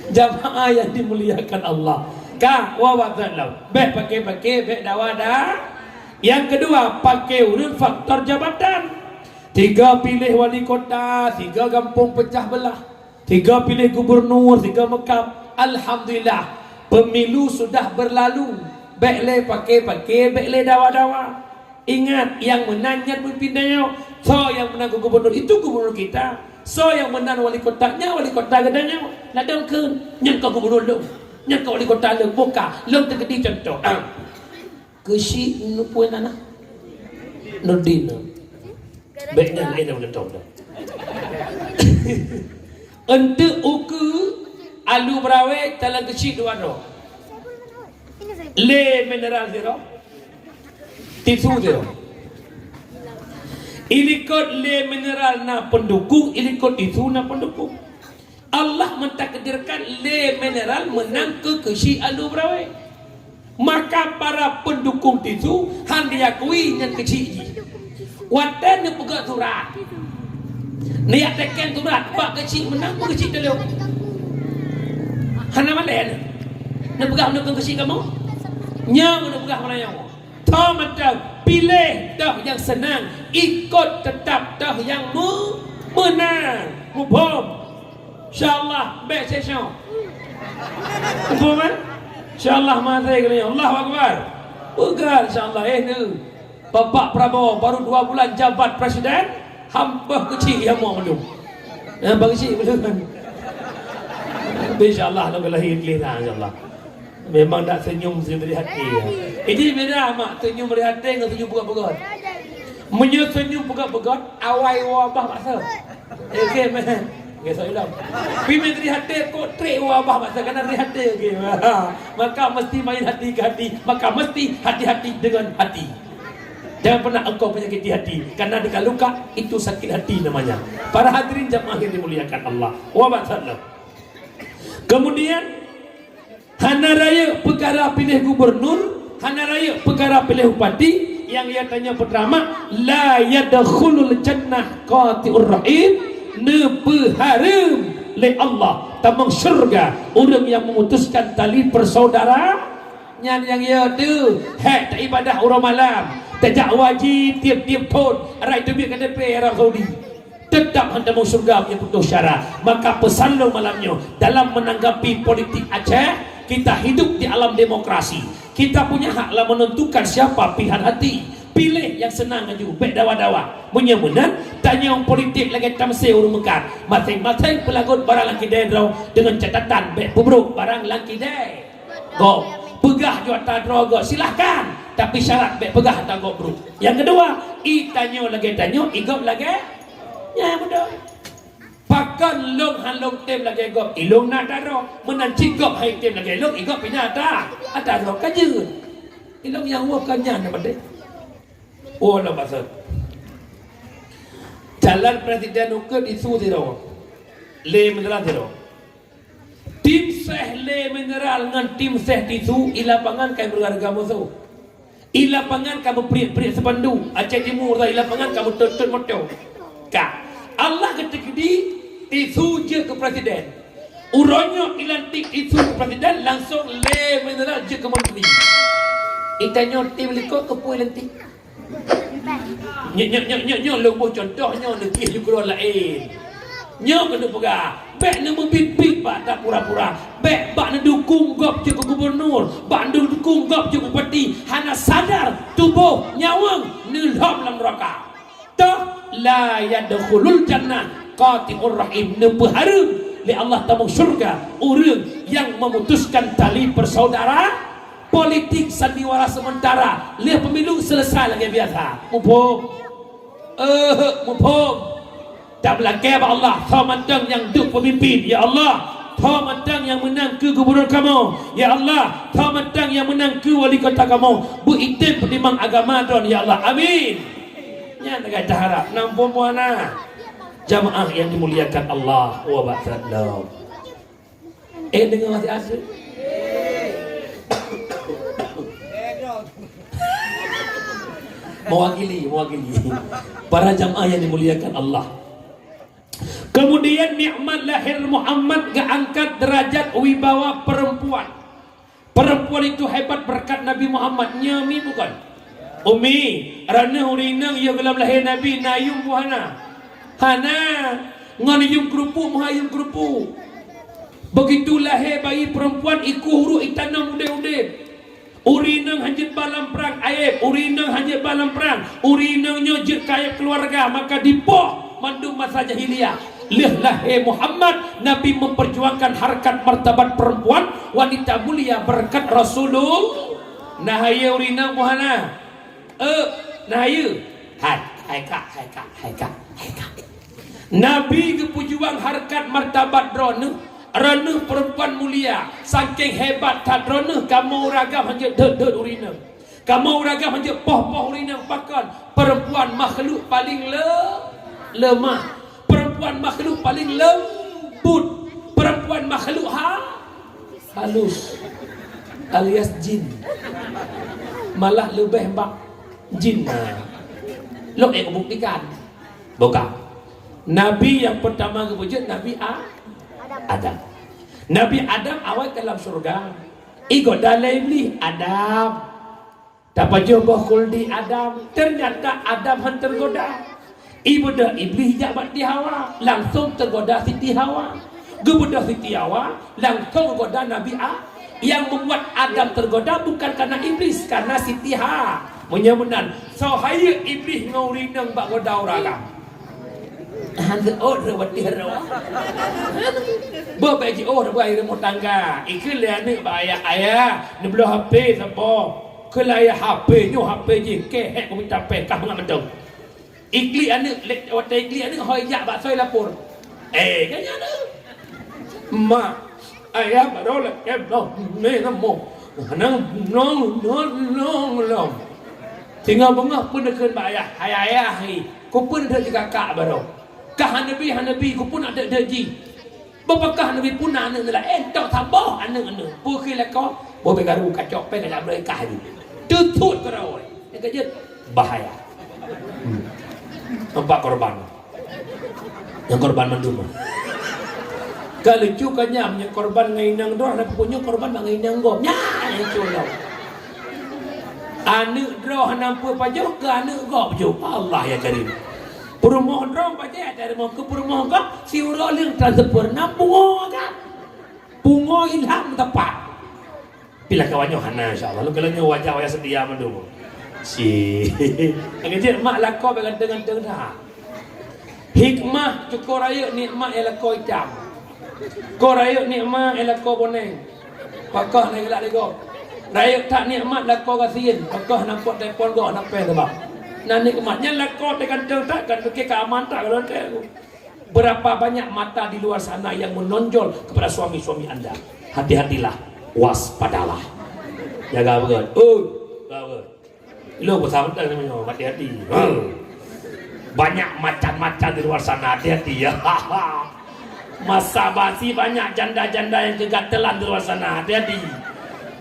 Jamaah yang dimuliakan Allah. Ka, wa wazan lau. Bèk paké-paké, bèk dawa dah. Yang kedua, paké ureueng faktor jabatan. Tiga piléh wali kota, tiga gampông peucah beulah. Tiga piléh gubernur, tiga meukab. Alhamdulillah, pemilu sudah berlalu. Bèk lé paké-paké, bèk lé dawa-dawa. Ingat, yang menang nyan pemimpin tanyoe. Soe nyang menang keu gubernur, itu gubernur kita. Soe nyang menang wali kota, nyan wali kota geutanyoe. Ladôm kheun, nyan ka gubernur lôn. Nyan ka wali kota lôn. Buka, lôn teukeudi contoh. Ah. Keuchik nupeue nan na? Nurdin. Bèk nyan laén lam geutong dah. Eunteuk ukeue alu beurawèe talang keuchik dua droe. Lé mineral sidroe. Tisu tu. Ilikot lé mineral na pendukung, ilikot tisu na pendukung. Allah mentakdirkan lé mineral menang keu keuchik alu berawai. Maka para pendukung tisu han diakui nyan keuchik jih. Watèe neupeugah surat, neujak teken surat bak keuchik menang, peue keuchik teulheueh. Hana malèe neuh. Neupeugah neuh keuchik kamoe. Nyoe neupeugah meunyoe. Tho mantong, piléh teuh nyang seunang, ikot teutap teuh nyang meu-, meunang. Muphom? Insya Allah, bèk sesok. Muphom, kan? Insya Allah, masa kali. Allahu Akbar. Peugah, insya Allah, eh, neuh. Bapak Prabowo baru dua bulan jabat presiden, hampeuh keuchik ya mau belum. Eh, bang keuchik belum. Tapi insya Allah, lôn lahé clear, insya Allah. Memang nak senyum, senyum dari hati, ya. Jadi beda mak senyum dari hati dengan senyum peugöt-peugöt. Meunyoe senyum peugöt-peugöt, awai woe babah paksa. Oke, meh. Oke, saya ulang. Pi meh dari hati kok trik woe babah paksa, karena dari hati, oke. Maka mesti main hati ke hati, maka mesti hati-hati dengan hati. Jangan pernah engkau menyakiti hati, karena luka-luka itu sakit hati namanya. Para hadirin jamaah yang dimuliakan Allah. Wa ba'd. Kemudian, hana rayeuk peukara piléh gubernur, hana rayeuk peukara piléh bupati, nyang ia tanya pertama, "La yadkhulul jannah qati'ur rahim," neupeuhareuem lé Allah tamong syurga ureuëng nyang memutuskan tali persaudaraan. Nyan nyang ia teuh, hék taibadah uroe malam, tajak haji tiep-tiep thon, rot teubiet K T P Arab Saudi. Tetap han tamong syurga meunyoe putôh syara. Maka peusan lôn malam nyoe, dalam menanggapi politik Aceh, kita hidup di alam demokrasi. Kita punya hak lah menentukan siapa pilihan hati. Piléh nyang seunang laju, bèk dawa-dawa. Meunyoe meunan, tanyong politik lagèe tamsil ureuëng meukat. Maséng-maséng peulagot barang lam kidai droe deungon catatan bèk peubrôk barang lam kidai gob. Peugah ju ata droe gob, silahkan. Tapi syarat bèk peugah ata gob brôk. Nyang keudua, i tanyoe lagèe tanyoe, i gob lagèe nyan beutôi. Pakon lôn han lôn tem lagèe gob, i lôn na ata droe. Meunan cit gob han item lagèe lôn, i gob pih na ata, ata droe ka jeuet. I lôn nyang woe ka nyan na padé. Oh, lôn maksud. Calon presiden ukeue tisu sidroe. Lé mineral sidroe. Tim seh lé mineral ngon tim seh tisu i lapangan ka meuhareuga musoh. I lapangan ka meupriek-priek sipanduk, Aceh Timu i lapangan ka meutot-tot moto. Ka. Allah geuteukeudi tisu jeuet keu presiden. Uroe nyoe ilantik tisu keu presiden, langsong lé mineral jeuet keu menteri. I tanyoe tim likot keupeue ilantik? Nyoe, nyoe, nyoe, nyoe, nyoe lôn boh contoh nyoe, neupih lôn keudroe laén. Nyoe keuneuk peugah, bèk neumeubiet-biet bak tapura-pura, bèk bak neudukung gob jeuet keu gubernur, bak neudukung gob jeuet keu bupati, hana sadar tuboh nyawöng neulhom lam neuraka. Toh, la yadkhulul jannah qati'ur rahim, neupeuhareuem lé Allah tamong syurga ureuëng nyang memutuskan tali persaudaraan. Politik sandiwara sementara, lheueh pemilu selesai lagèe biasa. Muphom? Eh, muphom. Tabeulakèe bak Allah, soe mantong nyang duek pemimpin, ya Allah. Soe mantong nyang meunang keu gubernur kamoe, ya Allah. Soe mantong nyang meunang keu wali kota kamoe. Beu item peutimang agama droen, ya Allah. Amin. Nyan lagèe taharap, nam bumoe na. Jamaah yang dimuliakan Allah, wa ba'd. Eh, deungoe aseuk-aseuk. Mewakili, mewakili. Para jamaah yang dimuliakan Allah. Kemudian nikmat lahir Muhammad geuangkat derajat wibawa perempuan. Perempuan itu hebat berkat Nabi Muhammad. Nyoe mi bukan? Umi, raneuh ureueng inong yôh gohlom lahé Nabi, na yum bu hana? Hana. Ngon yum keurupuk, meuhai yum keurupuk. Begitu lahé bayi perempuan, ikueh uruek itanom udeb-udeb. Ureueng inong hanjeuet ba lam prang, aéb. Ureueng inong hanjeuet ba lam prang. Ureueng inong nyoe jeuet keu aéb keuluwarga, maka dipoh mandum masa jahiliyah. Lheueh lahé Muhammad, Nabi memperjuangkan harkat martabat perempuan, wanita mulia berkat Rasulullah. Nah, hayeue ureueng inong bu hana? Eh, nah, hayeue? Hai, hai kak, hai kak, hai kak, hai kak. Nabi geupeujuang harkat martabat droeneuh, droeneuh perempuan mulia, saking hebat that droeneuh, kamoe ureueng agam hanjeuet dot-dot ureueng inong. Kamoe ureueng agam hanjeuet poh-poh ureueng inong pakon, perempuan makhluk paling le-, lemah, perempuan makhluk paling lembut, perempuan makhluk ha-, halus, alias jin. Malah leubeh bak jin. Nah, lôn ék buktikan. Buka. Nabi nyang peutama geupeujeuet Nabi A-, Adam. Nabi Adam awai ka lam syeuruga. Igoda lé Iblih, "Adam, tapajoh boh khuldi, Adam." Ternyata Adam han teugoda. Ibeudôh Iblih jak bak Siti Hawa, langsong teugoda Siti Hawa. Geubeudôh Siti Hawa, langsong geugoda Nabi A-, nyang membuat Adam teugoda bukan karena Iblih, karena Siti Ha-, meunyoe meunan, soe hayeu Iblih ngon ureueng inong bak goda ureueng agam? Han teuôt reuh watèe rôh. Boh bèk jiôh reuh bak rumoh tangga. Ikheun lé aneuk bak ayah, "Ayah, neubloe H P saboh." Kheun lé ayah, "H P nyoe H P jih, keuhai kumita péng, kah mangat mantong." Iklik aneuk, lé-, watèe iklik aneuk, hôi jak bak soe lapor. Eh, kan nyan aneuk. Mak, ayah baroe lakèe bloe mè namoh. Hana nong, nong, nong, nong. Singoh beungoh peuneukheun bak ayah, "Hai ayah, hai, kupeue neudeuek di kakak baroe? Kah hana bi, hana bi, kupeue nak deuek-deuek jih?" Beupakat Nabi puna aneuk neulak, eh, tok saboh aneuk-aneuk. Peue kheun lakoe? Boh bèk garu kacok pèng kajak bloe kah jih. Teuthot keudroe. Nyang ka jeuet bahaya. Hmm. Nampak korban. Nyang korban mandum. Ka lucu ka nyan, nyang korban ngon inong droe, na peue nyoe korban bak ngon inong gob. Nyan, nyang lucu lom. Aneuk droe hana peue pajoh, keu aneuk gob jok. Allah ya Karim. Peurumoh droe pajoh, dari rumoh keu peurumoh gob, siuroe leueng transfer, na pungo agam. Pungo ilham tepat. Pih lakoe nyoe hana, insya Allah. Lôn kalon nyoe wajah-wajah seutia mandum. Si. Lagèe jeuet mak lakoe bèk ganteng-ganteng that. Hikmah cukôp rayeuk nikmat nyang lakoe itam. Kon rayeuk nikmat nyang lakoe boneng. Pakoh na geulak lé gob. Rayeuk that nikmat lakoe gasien. Pakoh na pot telepon gob na péng teubang. Na nikmat nyan lakoe teuh ganteng that, kan pike ka aman that kalon teuh. Berapa banyak mata di luar sana yang menonjol kepada suami-suami anda? Hati-hatilah, waspadalah. Jaga beugöt. Oi, jaga beugöt. Lo pesan beutôi nyoe, hati-hati. Ha. Banyak macan-macan di luar sana, hati-hati ya. Masa basi banyak janda-janda yang kegatelan di luar sana, hati-hati.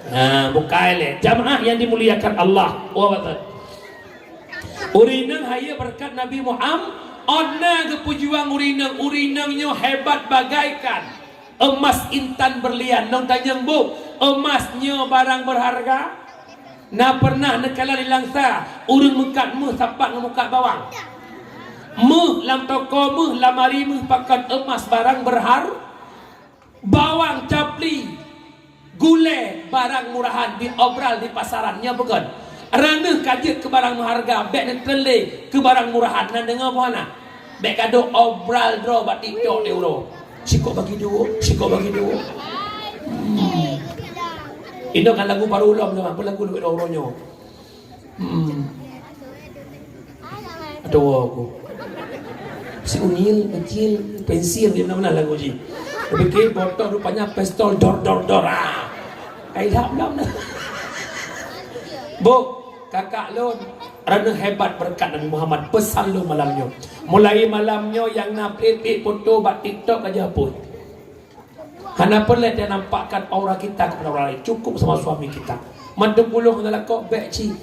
Ha, bukai lé. Jamaah yang dimuliakan Allah. Wah, betul. Ureueng inong hayeu beureukat Nabi Muhammad, ôn na geupeujuang ureueng inong, ureueng inong nyoe hebat bagaikan emas intan berlian. Lôn tanyong, Bu, emas nyoe barang berharga? Na pernah neukalon di Langsa, ureueng meukat méuh sapat ngon meukat bawang? Méuh lam toko méuh, lamari méuh pakon emas barang berhar-, Bawang, capli, gulèe, barang murahan diobral di pasaran, nyan bukan. Ranuh ka jeuet keu barang meuharga, bèk neutreun lé keu barang murahan, na deungoe boh hana? Bèk gadôh obral droe bak TikTok di uroe. Sikok bagi duek, sikok bagi duek. Hmm. Inoe kan lagu baru lom nyoe, apa lagu duek uroe nyoe? Hmm. Adoe ku. Si unyil, kecil, pensil, dia benar-benar lagu jih. Kupikir botol rupanya pistol, dor, dor, dor. Ah. Kai dah belum dah. Bu, kakak lôn, ranuh hebat beureukat Nabi Muhammad, pesan lôn malam nyoe. Mulai malam nyoe nyang na plik-plik foto bak TikTok aja pun. Hana peureulèe tanampakkan aura kita kepada orang lain, cukup sama suami kita. Mandum ulôn hana lakoe bèk cit.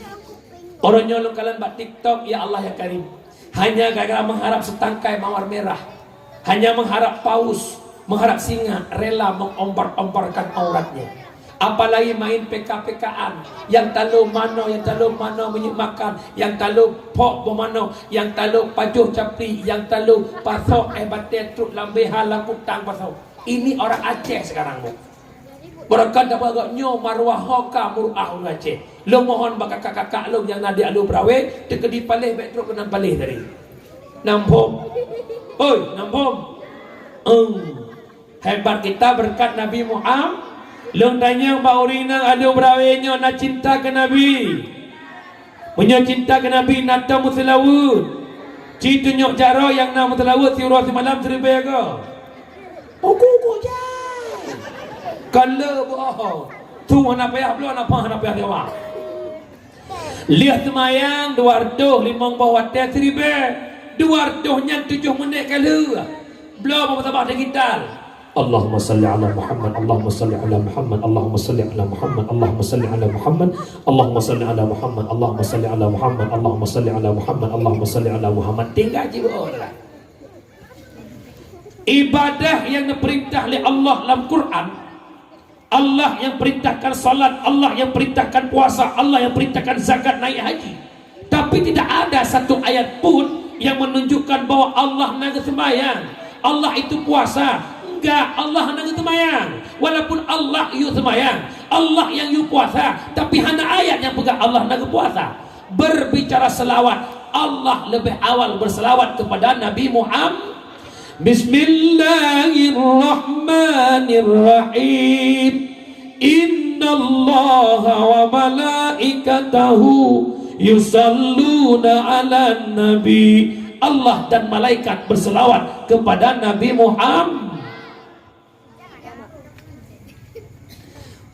Uroe nyoe lôn kalon bak TikTok, ya Allah ya Karim. Hanya gara-gara mengharap setangkai mawar merah. Hanya mengharap paus, mengharap singa, rela mengombar-ombarkan auratnya. Apalagi main P K-P K-an, nyang talo manoe, nyang talo manoe minyeuk makan, nyang talo phok boh manoe, nyang talo pajoh capli, nyang talo pasok éh batèe trok lam B H lam kutang pasok. Ini orang Aceh sekarang, Bu. Beureukat dapat agak nyoe maruah ho ka meuruah ureueng Aceh. Lôn mohon bak kakak-kakak lôn nyang na di Alue Beurawe, teukeudi paléh bèk trok keunan paléh tadi. Nam phom. Oi, nam phom. Eung. Hebat kita beureukat Nabi Muhammad. Lôn tanyong bak ureueng inong Alue Beurawe nyoe na cinta keu Nabi. Meunyoe cinta keu Nabi, na tom meuseulaweuet. Ci tunyok jaroe nyang na meuseulaweuet siuroe simalam siribèe goe. Uku-uku jai. Kon le boh. Su hana payah bloe, nafah hana payah sewa. Lheueh seumayang dua reutôh limong boh watèe siribèe, dua reutôh nyan tujoh meunét ka lheueh. Bloe bak musabah digital. Allahumma shalli ala Muhammad, Allahumma shalli ala Muhammad, Allahumma shalli ala Muhammad, Allahumma shalli ala Muhammad, Allahumma shalli ala Muhammad, Allahumma shalli ala Muhammad, Allahumma shalli ala Muhammad, Allahumma shalli ala Muhammad. Tinggai jiwoe dah. Ibadah nyang geupeurintah lé Allah lam Quran, Allah nyang peurintahkan salat, Allah nyang peurintahkan puasa, Allah nyang peurintahkan zakat, naik haji. Tapi tidak ada satu ayat pun yang menunjukkan bahwa Allah na geuseumayang, Allah itu puasa. Enggak, Allah na geuseumayang. Walaupun Allah yue seumayang, Allah nyang yue puasa, tapi hana ayat nyang peugah Allah na geupuasa. Berbicara selawat, Allah lebih awal berselawat kepada Nabi Muhammad. Bismillahirrahmanirrahim. Innallaha wa malaikatahu yusalluna 'alan nabi. Allah dan malaikat berselawat kepada Nabi Muhammad.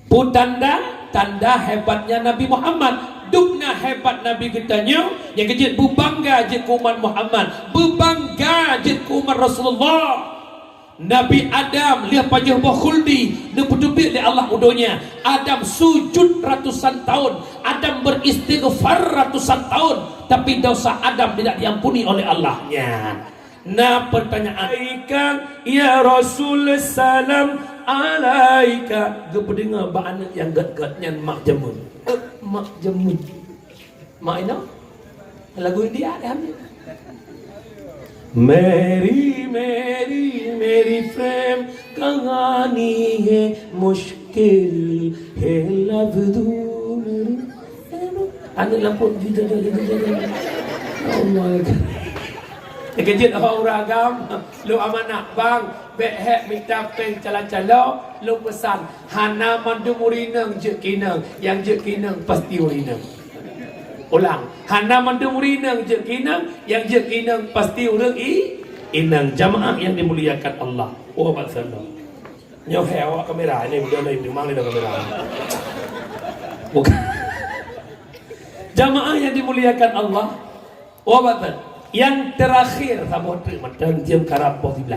Peue tanda? Tanda hebatnya Nabi Muhammad. Dubna hebat Nabi geutanyoe, nyang keujeuet beubangga jeuet keu umat Muhammad, beubangga jeuet keu umat Rasulullah. Nabi Adam lheueh pajoh boh khuldi neupeuteubiet lé Allah u donya. Adam sujud ratusan tahun, Adam beristighfar ratusan tahun, tapi dosa Adam tidak diampuni oleh Allah. Nyan. Na peutanyaan, "Alaika ya Rasul, salam alaika." Geupeudeungoe bak aneuk nyang gét-gét nyan mak jameun. Eh, mak jameun. Mak inong? Lagu India deh hamil. Meri, meri, meri frame, kahani hai mushkil hai lafzu. Aneuk lampôh jijak, jijak, jijak. Ya Allah. Keujeuet ho ureueng agam, lôn amanah, bang, bèk hék mita péng calo-calo, lôn peusan, hana mandum ureueng inong jeuet keu inong, nyang jeuet keu inong pasti ureueng inong. Ulang, hana mandum ureueng inong jeuet keu inong, nyang jeuet keu inong pasti ureueng i-, inong. Jamaah yang dimuliakan Allah. Oh, bak sana. Nyoe hai awak kamera, ini udah ada memang ada kamera. Bukan. Jamaah yang dimuliakan Allah, oh, bak sana. Yang terakhir, saboh teuk mantong jeuem karab boh siblah.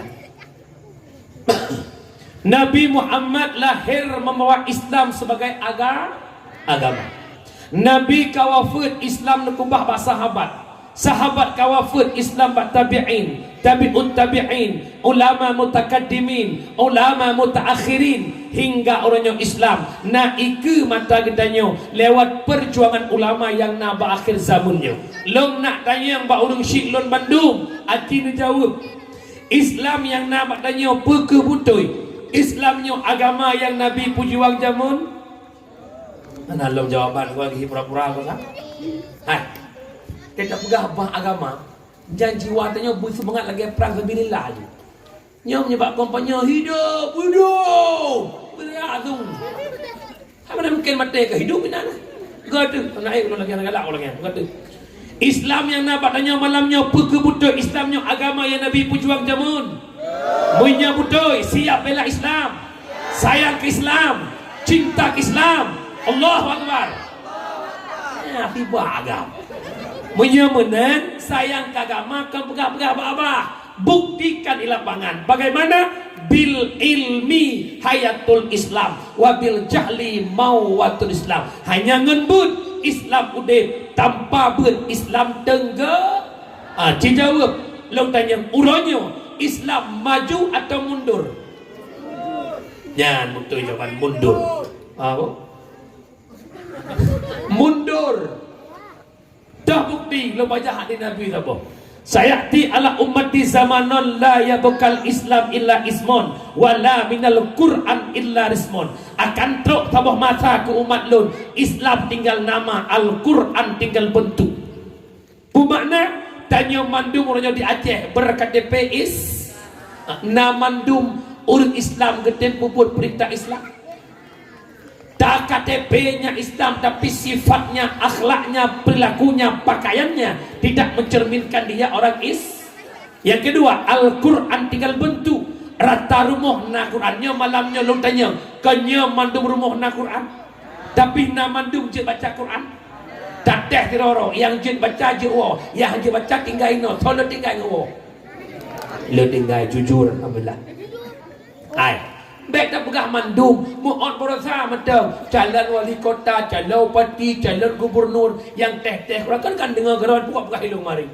Nabi Muhammad lahir membawa Islam sebagai aga-, agama. Nabi ka wafeuet, Islam neukeubah bak sahabat. Sahabat ka wafeuet, Islam bak tabi'in, tabi'ut tabi'in, ulama mutakaddimin, ulama mutaakhirin, hingga uroe nyoe Islam na ikeue mata geutanyoe lewat perjuangan ulama nyang na bak akhir zaman nyoe. Lôn nak tanyong bak ureueng syiek lôn bandum, aci neujaweueb. Islam nyang na bak tanyoe peu kheueh beutôi? Islam nyoe agama nyang Nabi peujuang jameun? Hana lom jawaban, gua lagi pura-pura gua kan? Hai. Kita peugah bah agama, janji wah tanyoe beuseumangat lagèe prang sabilillah ju. Nyoe meunyoe bak kampanye, "Hidup! Hidup!" Beureuat tu. Hana mungkin maté ka hidup inan. Gadoh, naik ulun lagi anak galak ulun lagi. Gadoh. Islam nyang na bak tanyoe malam nyoe, peu kheueh beutôi Islam nyoe agama nyang Nabi peujuang jameun? Meunyoe beutôi, siap bela Islam. Sayang keu Islam, cinta keu Islam. Allahu Akbar. Ya, tiba agam. Meunyoe meunan, sayang keu agama, kon peugah-peugah bah-bah. Buktikan di lapangan. Bagaimana? Bil ilmi hayatul Islam, wa bil jahli mauwatul Islam. Hanya ngon buet Islam udép, tanpa buet Islam teungge-, ah, ci jaweueb. Lôn tanyong, uroe nyoe Islam maju atau mundur? Nyan beutôi jawaban mundur. Ah, mundur. Dah bukti lôn baca hadis Nabi saboh. "Sayati ala ummati zamanun la yabqal Islam illa ismun, wa la minal Qur'an illa rismun." Akan trok saboh masa keu umat lôn, Islam tinggal nama, Al-Qur'an tinggal bentuk. Peumakna, tanyoe mandum uroe nyoe di Aceh ber-K T P is-, na mandum ureueng Islam geutem peubuet peurintah Islam. Ta K T P-nya Islam, tapi sifatnya, akhlaknya, perilakunya, pakaiannya tidak mencerminkan dia orang Is-, yang kedua, Al-Quran tinggal bentuk. Rata rumoh na Quran. Nyoe malam nyoe lôn tanyong, kon nyoe mandum rumoh na Quran? Tapi na mandum jeuet baca Quran? Tatéh sidroe-droe, nyang jeuet baca jeuet woe, nyang hana jeuet baca tinggai inoe, soe lôn tinggai ngon woe? Lôn tinggai, jujur, alhamdulillah. Hai, bék tapeugah mandum, meu'ot baroesa mantong, calon wali kota, calon bupati, calon gubernur, nyang téh-téh, ureueng kan, kan deungoe keudroe, peugah-peugah ilong marit.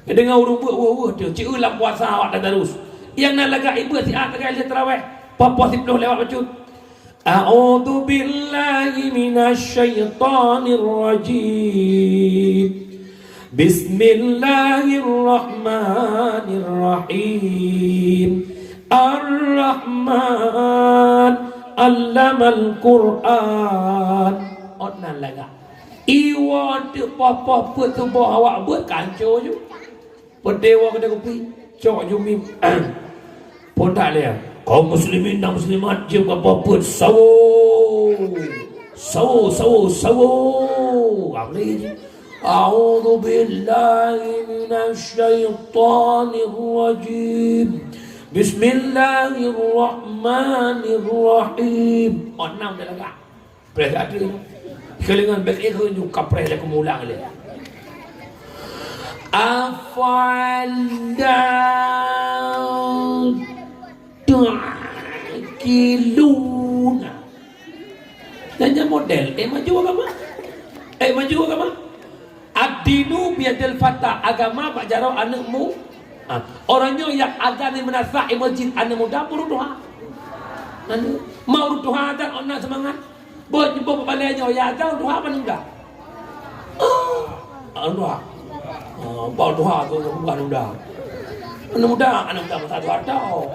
Deungoe ureueng beuet weueh-weueh teuh, ci eu lam puasa awak tadarus. Nyang na lagak ié beuet siat lagak lheueh tarawih, poh-poh siplôh lewat bacut. A'udzubillahi minasyaitonirrajim. Bismillahirrahmanirrahim. Ar-Rahman, 'allamal Qur'an. 'Oh nan lagak. Iwoe teuk poh-poh peuet suboh awak beuet kanco ju. Peudeh woe keudeh kupi, cok ju mim. Phôn that lé, kaum muslimin dan muslimat, jeuem kapoh peuet, sawoe. Sawoe, sawoe, sawoe. Ka boleh je. A'udzubillahi minasyaitonirrajim. Bismillahirrahmanirrahim. Oh, nam dah lagak. Preh ka ateueh. Keulingan bék éh keu nyoe ka preh lé, kumulang lé. Afala ta'qiluna. Nyan, nyan model, eh, maju agama. Eh, maju agama. Ad-dinu biyadil fata, agama bak jaroe aneuk mu-, ah, orang nyoe nyang azan di meunasah, eh, masjid, aneuk muda, peureutuha. Aneuk, mau peureutuha azan, oh, na seumangat. Beuet, beuet balée nyoe, ya, azan tuha apa nunda? Ah, tuha. Ah, bak tuha tu bukan nunda. Aneuk muda, aneuk muda masa tuha tau.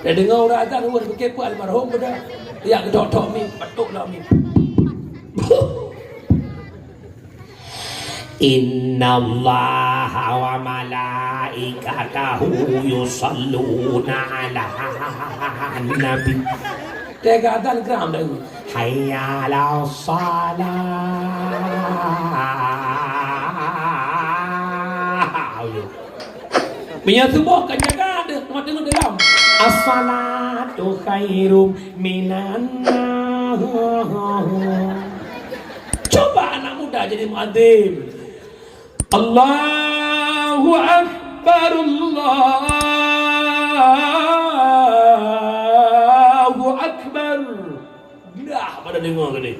Dia dengar orang azan, orang fikir pun almarhum pada. Ya, gedok-dok mi, batuk lah mi. Innallaha wa malaikatahu yusalluna 'alan nabi. Teuka dan gram dah. Hayya 'alas shalah. Meunyoe suboh ka jaga deuh, teuma teungeut dalam. As-salatu khairum minan naum. Coba anak muda jadi muadzin. Allahu Akbar, Allahu Akbar. Dah pada dengar tadi.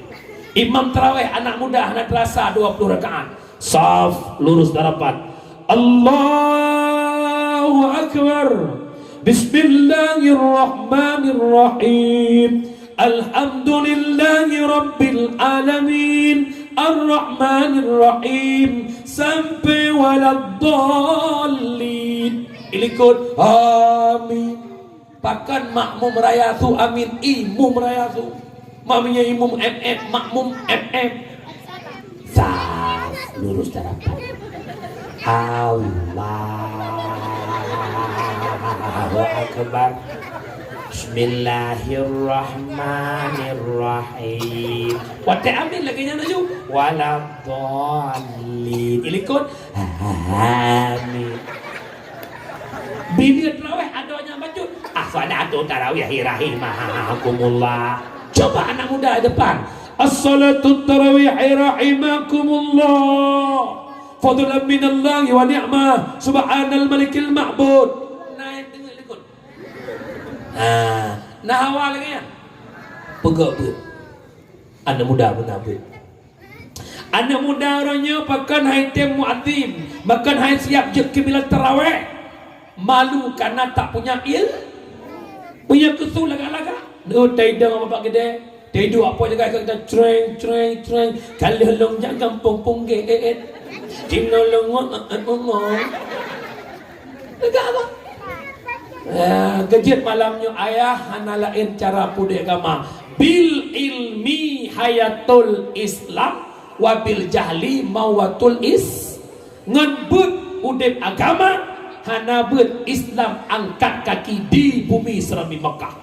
Imam tarawih anak muda hana terasa dua puluh rakaat. Saf lurus dan rapat. Allahu Akbar. Bismillahirrahmanirrahim. Alhamdulillahi rabbil alamin. Arrahmanirrahim. Sampai waladdallin. Ilikot. Amin. Pakon makmum raya su amin, imum raya su. Makmumnya imum M M, makmum M M. Saf lurus dan rapat. Allahu Akbar. Bismillahirrahmanirrahim. Watée amin lagée nyan laju. Waladdallin. Ilikot. Amin. Bila tarawih ada nyang bacut, "As-salatu tarawih rahimakumullah." Coba anak muda depan. "As-salatu tarawih rahimakumullah. Fadlan minallahi wa ni'mah. Subhanal malikil ma'bud." Naik tengok likot. Ha, nah awal lagi ya. Pegok beuet. Anak muda beuna beuet. Aneuk muda uroe nyoe pakon hai tem muadzin, pakon hai siab jeuet keu bila tarawih. Malu karena tak punya il-, punya keusu lagak-lagak. Neu taidong bapak gede, taiduek apa jaga kita creng, creng, creng. Kalau long jak gampong punggeh, eh, eh. Cina long, eh, eh, eh, eh. Lagak apa? Eh, keujeuet malam nyoe ayah hana laén cara pudek agama. Bil ilmi hayatul Islam, wa bil jahli mawatul is. Ngon beuet udeb agama, hana beuet Islam angkat kaki di bumi seurami Mekah.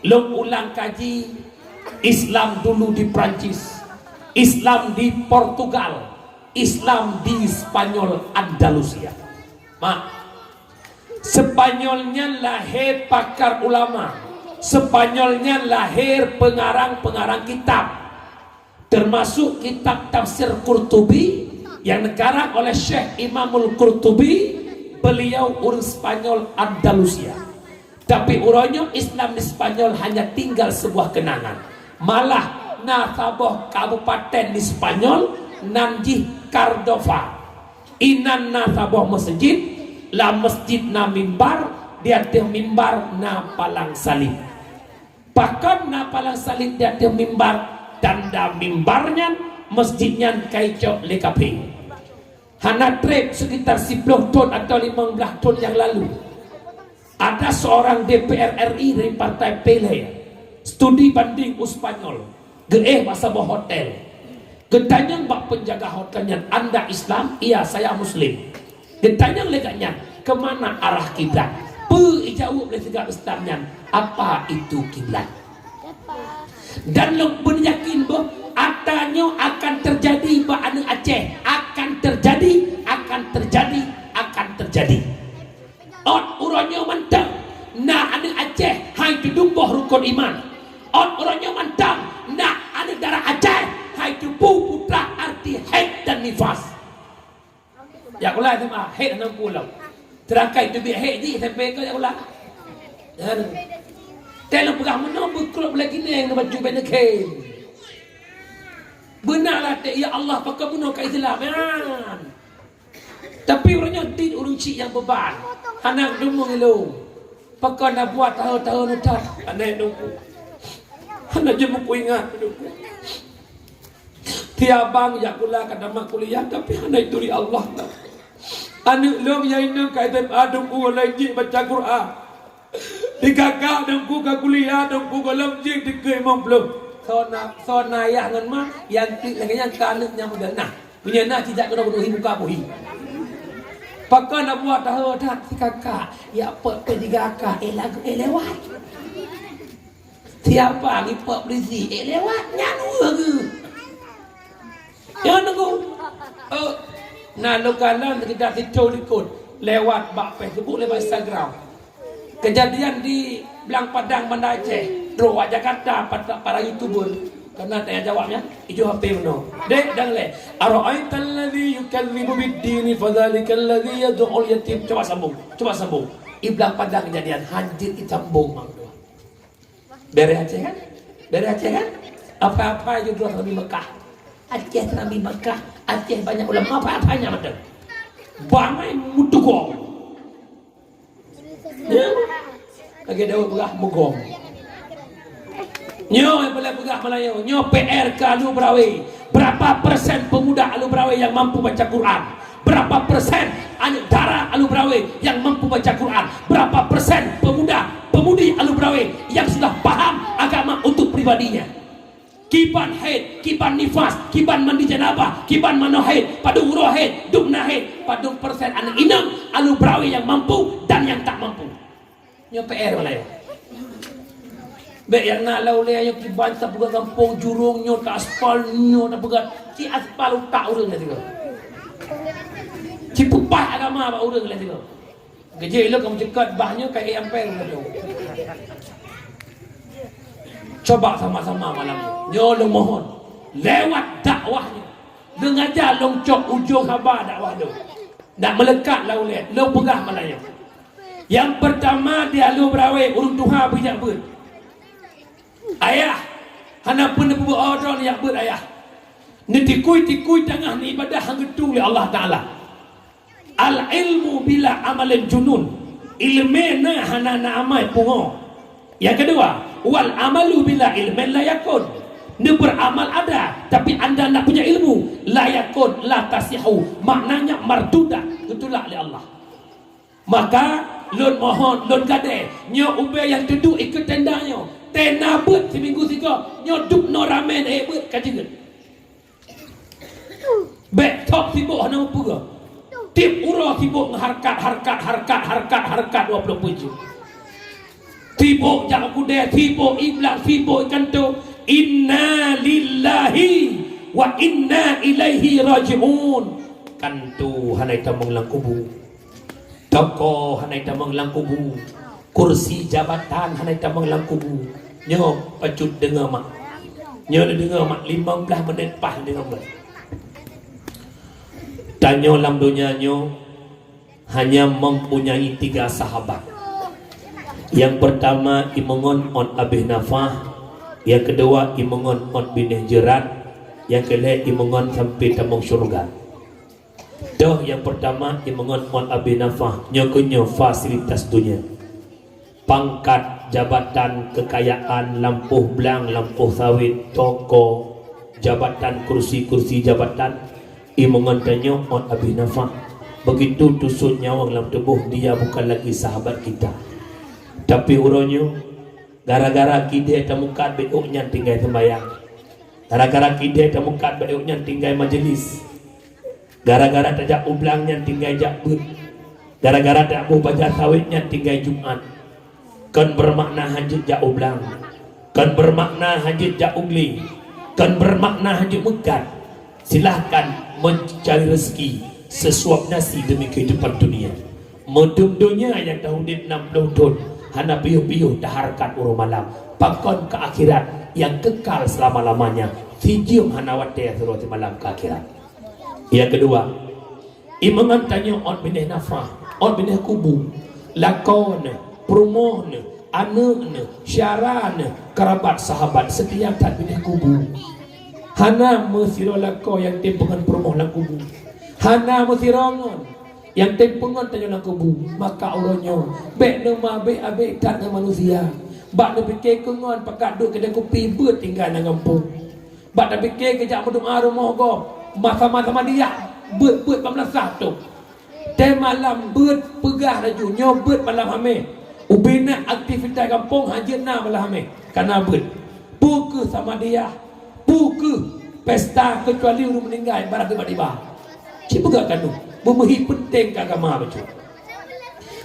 Lôn ulang kaji, Islam dulu di Prancis, Islam di Portugal, Islam di Spanyol Andalusia. Mak, Spanyol nyan lahé pakar ulama. Spanyol nyan lahé peungarang-peungarang kitab. Termasuk kitab tafsir Qurtubi yang dikarang oleh Syekh Imamul Qurtubi, beliau ureuëng Spanyol Andalusia. Tapi uroe nyoe Islam di Spanyol hanya tinggal sebuah kenangan. Malah na saboh kabupaten di Spanyol nan jih Cardova. Inan na saboh meuseujid, lam meuseujid na mimbar, di ateueh mimbar na palang salib. Pakon na palang salib di ateueh mimbar? Tanda mimbar nyan, meuseujid nyan ka icok lé kafé. Hana treb, sekitar siplôh thon atau limong blaih thon nyang lalu, ada seorang D P R R I dari Partai Pele, studi banding u Spanyol, geuéh bak saboh hotel. Geutanyong bak penjaga hotel nyan, "Anda Islam?" "Iya, saya Muslim." Geutanyong lé gobnyan, "Kemana arah kiblat?" Peue ijaweueb lé si gobnyan Islam nyan, "Apa itu kiblat?" Dan lôn pun yakin boh, ata nyoe akan terjadi bak aneuk Aceh, akan terjadi, akan terjadi, akan terjadi. Ôt uroe nyoe mantong na aneuk Aceh hai teudong boh rukon iman. Ôt uroe nyoe mantong na aneuk dara Aceh hai teupeu peue arti haid dan nifas. Jak kula teuma, hek hana pulang. Teurangkai teubiet hek jih sampai ka jak kula. Nyan. Teuh lôn peugah meunoe beukrop lagèe nyan, ngon baju bèk neukhem. Beuna lah teuh, ya Allah, pakon bunoe ka Islam nyan. Tapi ureueng nyoe dit ureueng chik nyang beuban. Hana deungoe ilôn. Pakon na buat tahu-tahu neutat. Aneuk Teungku. Hana jeuet meukuingat Teungku. Tiap bang jak kula ka tamat kuliah, tapi hana ituri Allah. Aneuk lôn nyang inong ka S M A Teungku, lôn jeuet baca Quran. Di kakak Teungku ka kuliah, Teungku gohlom jeuet dikeue limong ploh. Soe na, soe na ayah ngon ma, nyang teuk lagèe nyan ka aneuk nyang muda. Nah, meunyoe na sijak keunoe keunoe hi muka buhi. Pakon na buat tahu dak si kakak, ya peuet peuet tiga kakak, eh lagu eh lewat. Siapa ngipak polisi? Eh, lewat nyan ureueng geuh. Nyan nunggu. Oh, na lôn kalon sekitar siplôh likot lewat bak Facebook, lewat Instagram. Kejadian di Blang Padang, Banda Aceh. Droe wak Jakarta, para, para YouTuber. Karena tanya jawabnya, ijo H P meunoe. Dek, dang lé. Ara'aital ladzi yukadzibu bid-dini fadzalikal ladzi yad'ul yatim. Coba sambung. Coba sambung. Di Blang Padang kejadian, hanjeuet disambung, Mang Dua. Beres Aceh kan? Beres Aceh kan? Apa-apa je dua Serambi Mekah. Aceh Serambi Mekah, Aceh banyak ulama, apa-apanya betul. Bangai mutugong. Ya? Lagi Daud peugah mugong. Nyoe yang boleh peugah Melayu, nyoe P R keu Alu Berawe. Berapa persen pemuda Alu Berawe yang mampu baca Quran? Berapa persen aneuk dara Alu Berawe yang mampu baca Quran? Berapa persen pemuda, pemudi Alu Berawe yang sudah paham agama untuk pribadinya? Kiban haid, kiban nifas, kiban mandi janabah, kiban manoe haid, padum uroe haid, dum na haid, padum persen aneuk inong Alu Berawe yang mampu dan yang tak mampu? Nyoe P R Malaya. Bèk nyang na lam ulèe nyoe kiban tapeugah gampông jurông nyoe taaspal nyoe tapeugah ci aspal utak ureueng lé sigoe. Ci peupah agama bak ureueng lé sigoe. Geujek ilôn ka meuceukat bah nyoe ka ék ampèe lôn. Coba sama-sama malam nyoe. Nyoe lôn mohon lewat dakwah nyoe. Deungon aja lôn cok ujong haba dakwah lôn. Nak meulekat lam ulèe, lôn peugah malam nyoe. Nyang peurtama di Alu Berawe ureueng tuha beujak beuet. Ayah, hana pun neupeubuet droe jak beuet ayah. Neutikui-tikui tangah neuibadah han geutueng lé Allah Taala. Al-ilmu bila amalin junun. Ileumèe na hana na amai pungo. Yang kedua, wal amalu bila ilmin la yakun. Neubeuramal ada, tapi anda ndak punya ilmu, la yakun, la tasihu, maknanya mardudah, geutulak lé Allah. Maka lôn mohon, lôn gadée, nyoe ubé nyang teuduek ikeue tenda nyoe, tenda beuet siminggu sigoe, nyoe dub noe ramé ék beuet ka jeuet. Bèk thok sibok hana meupeugah. Tiep uroe sibok ngon hareukat, hareukat, hareukat, hareukat, hareukat dua ploh peuet jeuem. Sibok jak u keudè, sibok i blang, sibok i kantô. Inna lillahi wa inna ilaihi raji'un. Kantô hana itamong lam kubu. Toko hana itamong lam kubu. Kursi jabatan hana itamong lam kubu. Nyoe pacut deungoe mak. Nyoe neudeungoe mat limong blaih menit paih neudeungoe. Tanyoe lam donya nyoe hanya mempunyai tiga sahabat. Yang pertama imeungon ôn Abih Nafah, yang kedua imeungon ôn Binéh Jeurat, yang kelhée imeungon sampai tamong syurga. Toh yang pertama imeungon ôn Abih Nafah, nyoe keuh nyoe fasilitas donya. Pangkat, jabatan, kekayaan, lampôh blang, lampôh sawét, toko, jabatan, kursi-kursi jabatan, imeungon tanyoe ôn Abih Nafah. Begitu tusut nyawöng lam tuboh, dia bukan lagi sahabat kita. Tapi uroe nyoe, gara-gara kidée tameukat bék ôk nyan tinggai seumbayang. Gara-gara kidée tameukat bék ôk nyan tinggai majelis. Gara-gara tajak u blang nyan tinggai jak beuet. Gara-gara taboh baja sawét nyan tinggai Jumat. Kon beumakna hanjeuet jak u blang. Kon beumakna hanjeuet jak u glé. Kon beumakna hanjeuet meukat. Silahkan mencari rezeki sesuap nasi demi kehidupan dunia. Meudum donya nyang taudeb nam ploh thon, hana piôh-piôh tahareukat uroe malam. Pakon keu akhirat nyang kekal seulama-lamanya, sijeuem hana watée sidroe simalam keu akhirat. Nyang keudua, imeungon tanyoe ôn Binéh Nafah, ôn Binéh Kubu, lakoe neuh, peurumoh neuh, aneuëk neuh, syedara neuh, keurabat sahabat seutia that Binéh Kubu. Hana meusidroe lakoe nyang tem peungon peurumoh lam kubu. Hana meusidroe ngon nyang tem peungon tanyoe lam kubu. Maka uroe nyoe, bék neuma bék abéh that ngon manusia. Bak neupike keu ngon pakat duek keudée kupi beuet tinggai lam gampông. Bak tapike keu jak meudoá rumoh gob, masa-masa madiyah, beuet-beuet bak meulasah tôh. Teuma lam beuet peugah laju, nyoe beuet malam hameh. Ubena aktivitas gampông hanjeuet na malam hameh, kana beuet. Peu kheueh samadiyah, peu kheueh pesta, keucuali ureuëng meuninggai barang tiba-tiba. Cit peugah kanu, beumeuhi peunteng keu agama bacut.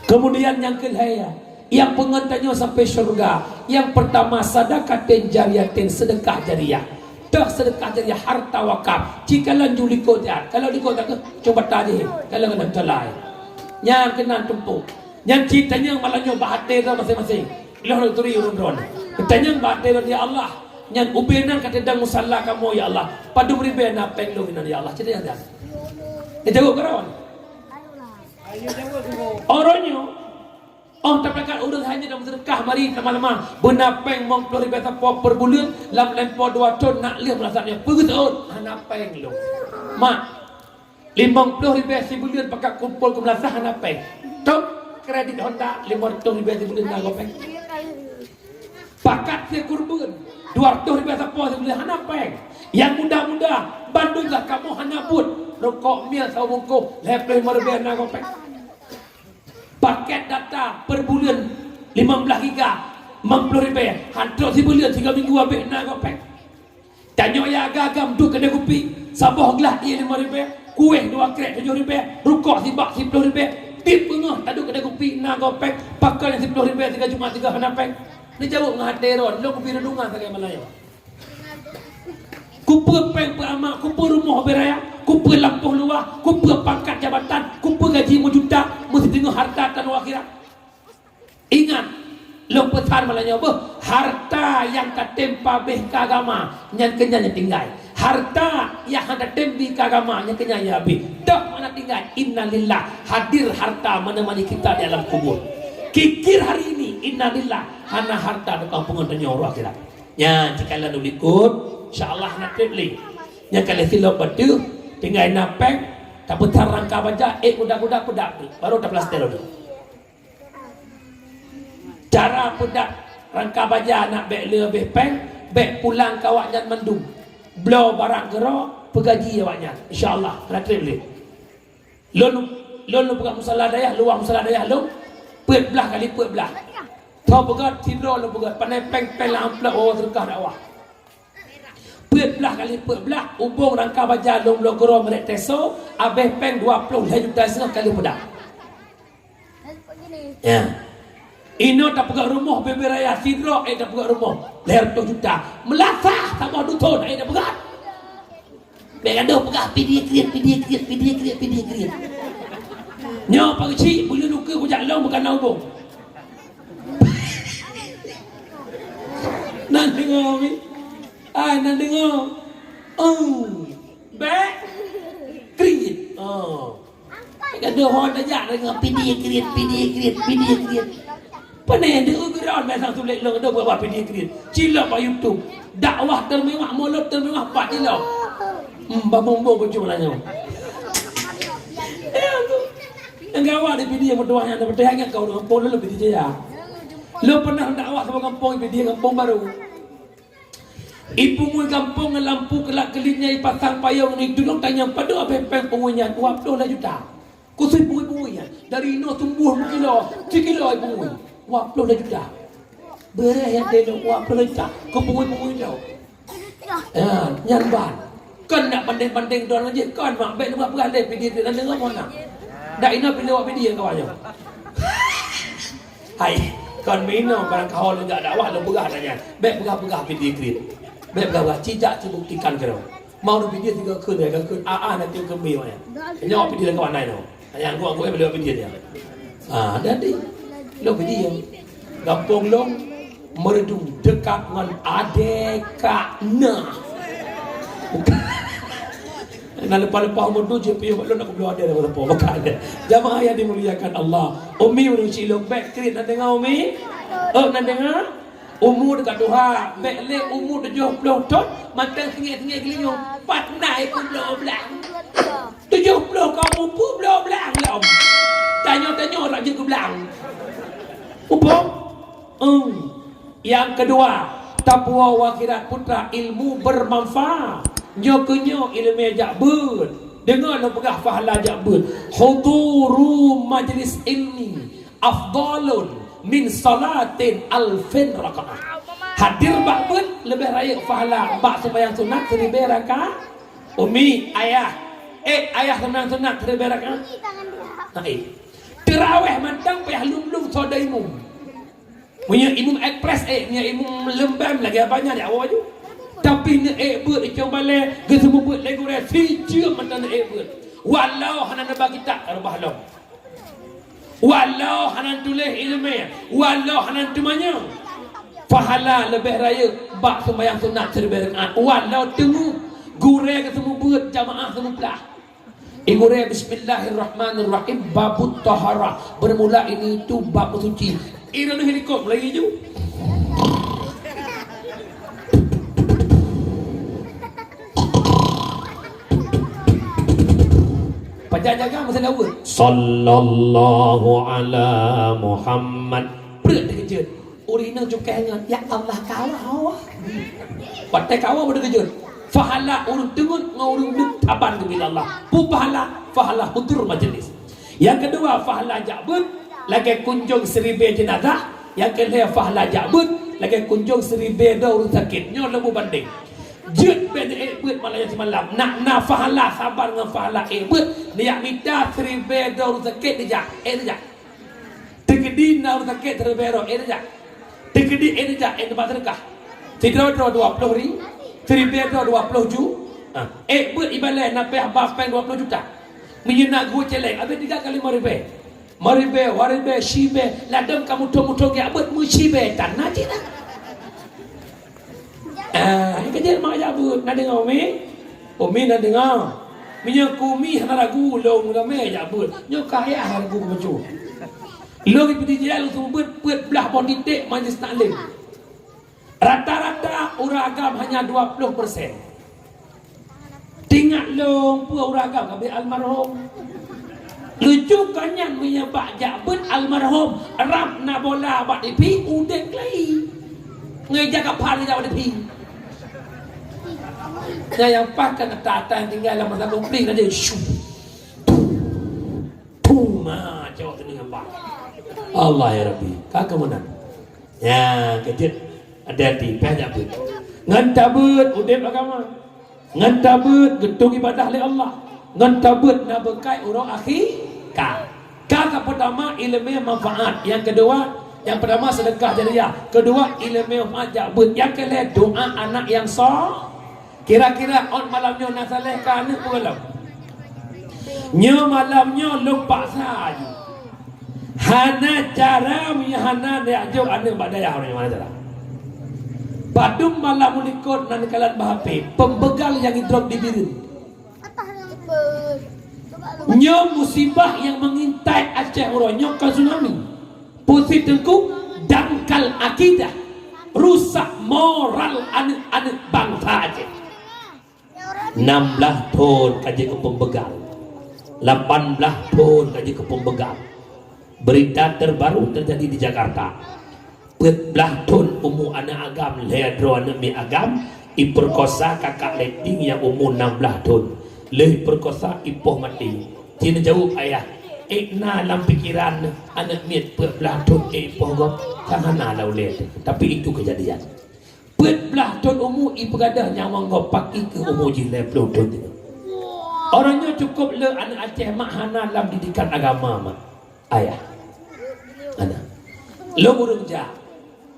Keumudian nyang keulhée, nyang peungon tanyoe sampai syeuruga, nyang peurtama sadaqatin jariyatin, seudeukah jariyah. Toh seudeukah jariah harta wakaf. Cikalon ju likot nyan. Kalau likot nyan keuh cuma tajih. Kalau keunan calai. Nyan keunan tumpôk. Nyan cit tanyong malam nyoe bak até droe maséng-maséng. Lôn turi ureuëng droe. Tanyong bak até droe, "Ya Allah, nyan ubé nan ka teudong musala kamoe, ya Allah. Padum ribée na péng lôn inan, ya Allah." Cit tanyong nyan. Dijaweueb keudroe. Uroe nyoe, óh tapeugah ureuëng hana meuseudekah mari teuma-teuma beuna péng limong ploh ribée sapo per buleuen, lam laén po dua thon nak lheueh meulasah nyoe. Peue geuseuôt? Hana péng lôn. Mak, limong ploh ribée sibuleuen pakat kumpol keu meulasah hana péng. Tom, kredit Honda limong reutôh ribée sibuleuen na gob péng. Pakat sie kureubeuen dua reutôh ribée sapo sibuleuen hana péng. Nyang muda-muda bandum lah kamoe hana buet. Rukok miel saboh bungkôh lhée ploh limong ribée na gob péng. Paket data per buleuen limong blaih giga, limong ploh ribée, han trok sibuleuen sigoe minggu abéh na gob péng. Tanyoe nyang agam-agam duek keudée kupi, saboh glah ié limong ribée, kueh dua krek tujoh ribée, rukok sibak siploh ribée, tieb beungoh taduek keudée kupi na gob péng, pakon nyang siploh ribée sigoe Jumat sigoe hana péng. Neujaweueb ngon até droe, lôn kupi reunungan sagai malam nyoe. Kupeue péng peuamak, kupeue rumoh ubé raya, kupeue lampôh luwah, kupeue pangkat jabatan, kupeue gaji meujuta, meusiteungoh harta tanoh akhirat. Ingat, lôn peusan malam nyoe beuh, harta nyang tatem pabéh keu agama, nyan keuh nyan nyang tinggai. Harta nyang hana tatem bi keu agama, nyan keuh nyan nyang abéh. Toh mana tinggai, innalillah, hadir harta menemani kita di alam kubur. Kikir hari ini, innalillah, hana harta tukang peungon tanyoe uroe akhirat. Nyan, cikalon u likot, insya Allah na treb lé. Nyan ka lheueh silop bateue, tinggai na péng, tapeusan rangka baja, ék guda-guda peudap teuk, baru tapeulaster lom. Cara peudap rangka baja nak bék leubeh péng, bék pulang keu awaknyan mandum. Bloe barang keudroe, peugaji awaknyan. Insya Allah, na treb lé. Lôn, lôn, lôn peugah musala dayah, luwah musala dayah lôn, peuet blaih kali peuet blaih. Tho peugah, sidroe lôn peugah, panai péng-péng lam amplop, oh, seudeukah dakwah. Peuet blaih kali peuet blaih, ubông rangka baja lôn bloe keudroe meurék teso, abéh péng dua ploh lhée juta setengah kali peudap. Ya. Inoe tapeugah rumoh bubé raya sidroe, eh, tapeugah rumoh lhée reutôh juta. Meulasah saboh duthon, eh, tapeugah. Bék gadoh peugah pidie kriet, pidie kriet, pidie kriet, pidie kriet. Nyoe pageuchik, buleuen ukeue kujak lôn bukan na ubông. Nan deungoe mi. Hai, na deungoe? Oh, bèk kriet. Oh. Gadoh ho tajak deungoe pidie kriet, pidie kriet, pidie kriet. Pane deuh geuron biasa tuléh lôn gadoh buet pidie kriet. Cilok bak YouTube. Dakwah teumewah, mulod teumewah, pat cilok. Hmm, babumbong bocong lah nyoe. Ya, tu. Nyang gawat di pidie meutuah nyan, beutôi nyan kau ureueng gampông lôn pidie jaya. Lôn pernah dakwah saboh gampông pidie gampông baru. Ipungui gampông ngon lampu keulak-keulit nyan ipasang payong ngon tulông tanyong padum abéh péng pungui nyan, dua ploh lhèe juta. Khusus pungui-pungui nyan, dari inoe tumbuh meukilo, sikilo ipungui, dua ploh lhèe juta. Beureh nyang teunoe dua ploh lhèe juta keu pungui-pungui nyoe. Ya, nyan ban. Kon nak bandeng-bandeng droe ngon jih, kon mak bèk neupeugah lé pidie kriet na deungoe meunan. Dak inoe pidie awak pidie kawan nyoe. Hai, kon meuinoe barang kaho lôn jak dakwah lôn peugah dak nyan. Bèk peugah-peugah pidie kriet. Bèk peugah-peugah, ci jak ci buktikan keudroe. Mau lôn pidie tiga kheun, tiga kheun, a a nanti keu mi awak nyan. Nyoe pidie lôn kawan nai nyoe. Nyang gok-gok bèk lôn pidie nyan. Ah, jadi lôn pidie. Gampông lôn Meureudu dekat ngon adèe kak na. Na leupah-leupah umur tu jeuet piôh bak lôn nak keubloe adèe dah leupah bak adèe. Jamaah yang dimuliakan Allah, Umi ureueng cilok bèk kriet na deungoe Umi? Oh, na deungoe? Umu teuka tuha, bèk lé umu tujoh ploh thon mantong singoh-singoh geulinyueng. Pat na ikut bloe blang. Tujoh ploh ka umu peue bloe blang lom. Tanyoe-tanyoe rak jeuet keu blang. Upong? Em. Nyang keudua, taqwa wa akhirat putra ilmu bermanfaat. Nyoe keuh nyoe ileumèe jak beuet. Deungoe lôn peugah pahala jak beuet. Huduru majlis ilmi afdalun min salatin alfin rakaah. Hadir bak beuet leubeh rayeuk pahala bak seumayang sunat siribèe rakaat. Umi, ayah, eh, ayah seumayang sunat siribèe rakaat. Hai. Teurawèh mantong payah lom-lom soe imum. Meunyoe imum ekspres ék, meunyoe imum leumbam lagèe abang nyan awai aju. Tapi neuék beuet i cong balèe, geuseumeubeuet lé gurèe, sijeuem mantong neuék beuet. Walau hana neuba kitab, ka reubah lom. Walau hana tuléh ileumèe, walau hana teumanyong, pahala leubeh rayeuk bak seumayang sunat siribèe rakaat. Walau teungoh gurèe geuseumeubeuet, jamaah seumeublah. Igurèe, bismillahirrahmanirrahim, babut taharah. Bermula ini itu bab bersuci. Ireun hilikop lagi ju. Pajan jaga masa laweuet. Sallallahu ala Muhammad. Preuet teukeujot. Ureueng inong cukai ngon, "Ya Allah, kawa, hawa." Watèe kawa beuteukeujot. Pahala ureueng teungeut ngon ureueng deuek taban keu bila Allah. Peue pahala? Pahala hudur majelis. Nyang keudua, pahala jak beuet lagèe kunjong siribèe jeunazah. Nyang keulhèe, pahala jak beuet lagèe kunjong siribèe droe ureueng sakét. Nyoe lom beubandeng. Jeuet bèk neuék beuet malam nyoe simalam. Nak na pahala saban ngon pahala ék beuet, neujak mita siribèe droe ureueng sakét neujak. Ék neujak. Teukeudi na ureueng sakét siribèe droe, ék neujak. Teukeudi ék neujak, ék neuba seudeukah. Sidroe-droe dua ploh ri, siribèe droe dua ploh ju. Ha, ék beuet ibalèe na payah ba péng dua ploh juta. Meunyoe na geuh cèlèng, abéh tiga kali lima ribèe. Lima ribèe, dua ribèe, siribèe, ladôm ka muthôn-muthôn geujak beuet meusiribèe tan na cit na. Ah, nyang keujeuet mak jak beuet, na deungö Umi? Umi na deungö. Meunyoe keu Umi hana ragu, lôn ramè jak beuet. Nyoe ka ayah ragu keu bacut. Lôn ipeuti jih lôn seumeubeuet peuet blah boh titék majlis taklim. Rata-rata ureueng agam hanya dua ploh persen. Teuingat lôn peue ureueng agam ka abéh almarhum. Lucu kon nyan meunyoe bak jak beuet almarhum, rab na bola bak tipi, udép keuhai. Ngon ija kaphan ija bak tipi. Nyan nyang paih kan ata-ata nyang tinggai lam masa konflik tadi. Syu. Pum, ha, cok sini ngon bak. Allah ya Rabbi, ka keuh meunan. Ya, keujeuet. Hati-hati, payah jak beuet. Ngon tabeuet udép agama. Ngon tabeuet geutong ibadah lé Allah. Ngon tabeuet na beukai uroe akhi ka. Ka, ka peutama ileumèe manfaat. Nyang keudua, nyang peutama seudeukah jariah. Keudua, ileumèe manfaat jak beuet. Nyang keulhèe doa anak nyang so-, Kira-kira ôn malam nyoe na saleh ka aneuk peue gohlom? Nyoe malam nyoe lôn paksa aju. Hana cara meunyoe hana neujak jok aneuk bak dayah uroe nyoe, hana cara. Padum malam u likot na neukalon bak H P, pembeugal nyang idrop di Bireuen. Nyoe musibah nyang mengintai Aceh uroe nyoe, kon tsunami. Peue cit Teungku? Dangkal akidah, rusak moral aneuëk-aneuëk bansa Aceh. Nam blaih thon ka jeuet keu pembeugal. Lapan blaih thon ka jeuet keu pembeugal. Berita terbaru terjadi di Jakarta. Peuet blaih thon umu aneuëk agam, lhée droe aneuëk miet agam, ipeurkosa kakak leting nyang umu nam blaih thon. Lheueh ipeurkosa, ipoh maté. Ci neujaweueb ayah, ék na lam pikeran aneuëk miet peuet blaih thon ék ipoh gob? Kan hana lam ulée teuh, tapi itu kejadian. Peuet blaih thon umu ipeugadôh nyawöng gob, pakri keuh umu jih lhée ploh thon teuh. Uroe nyoe cukôp le aneuëk Aceh mak hana lam didikan agama mak ayah. Hana. Lôn ureuëng jak,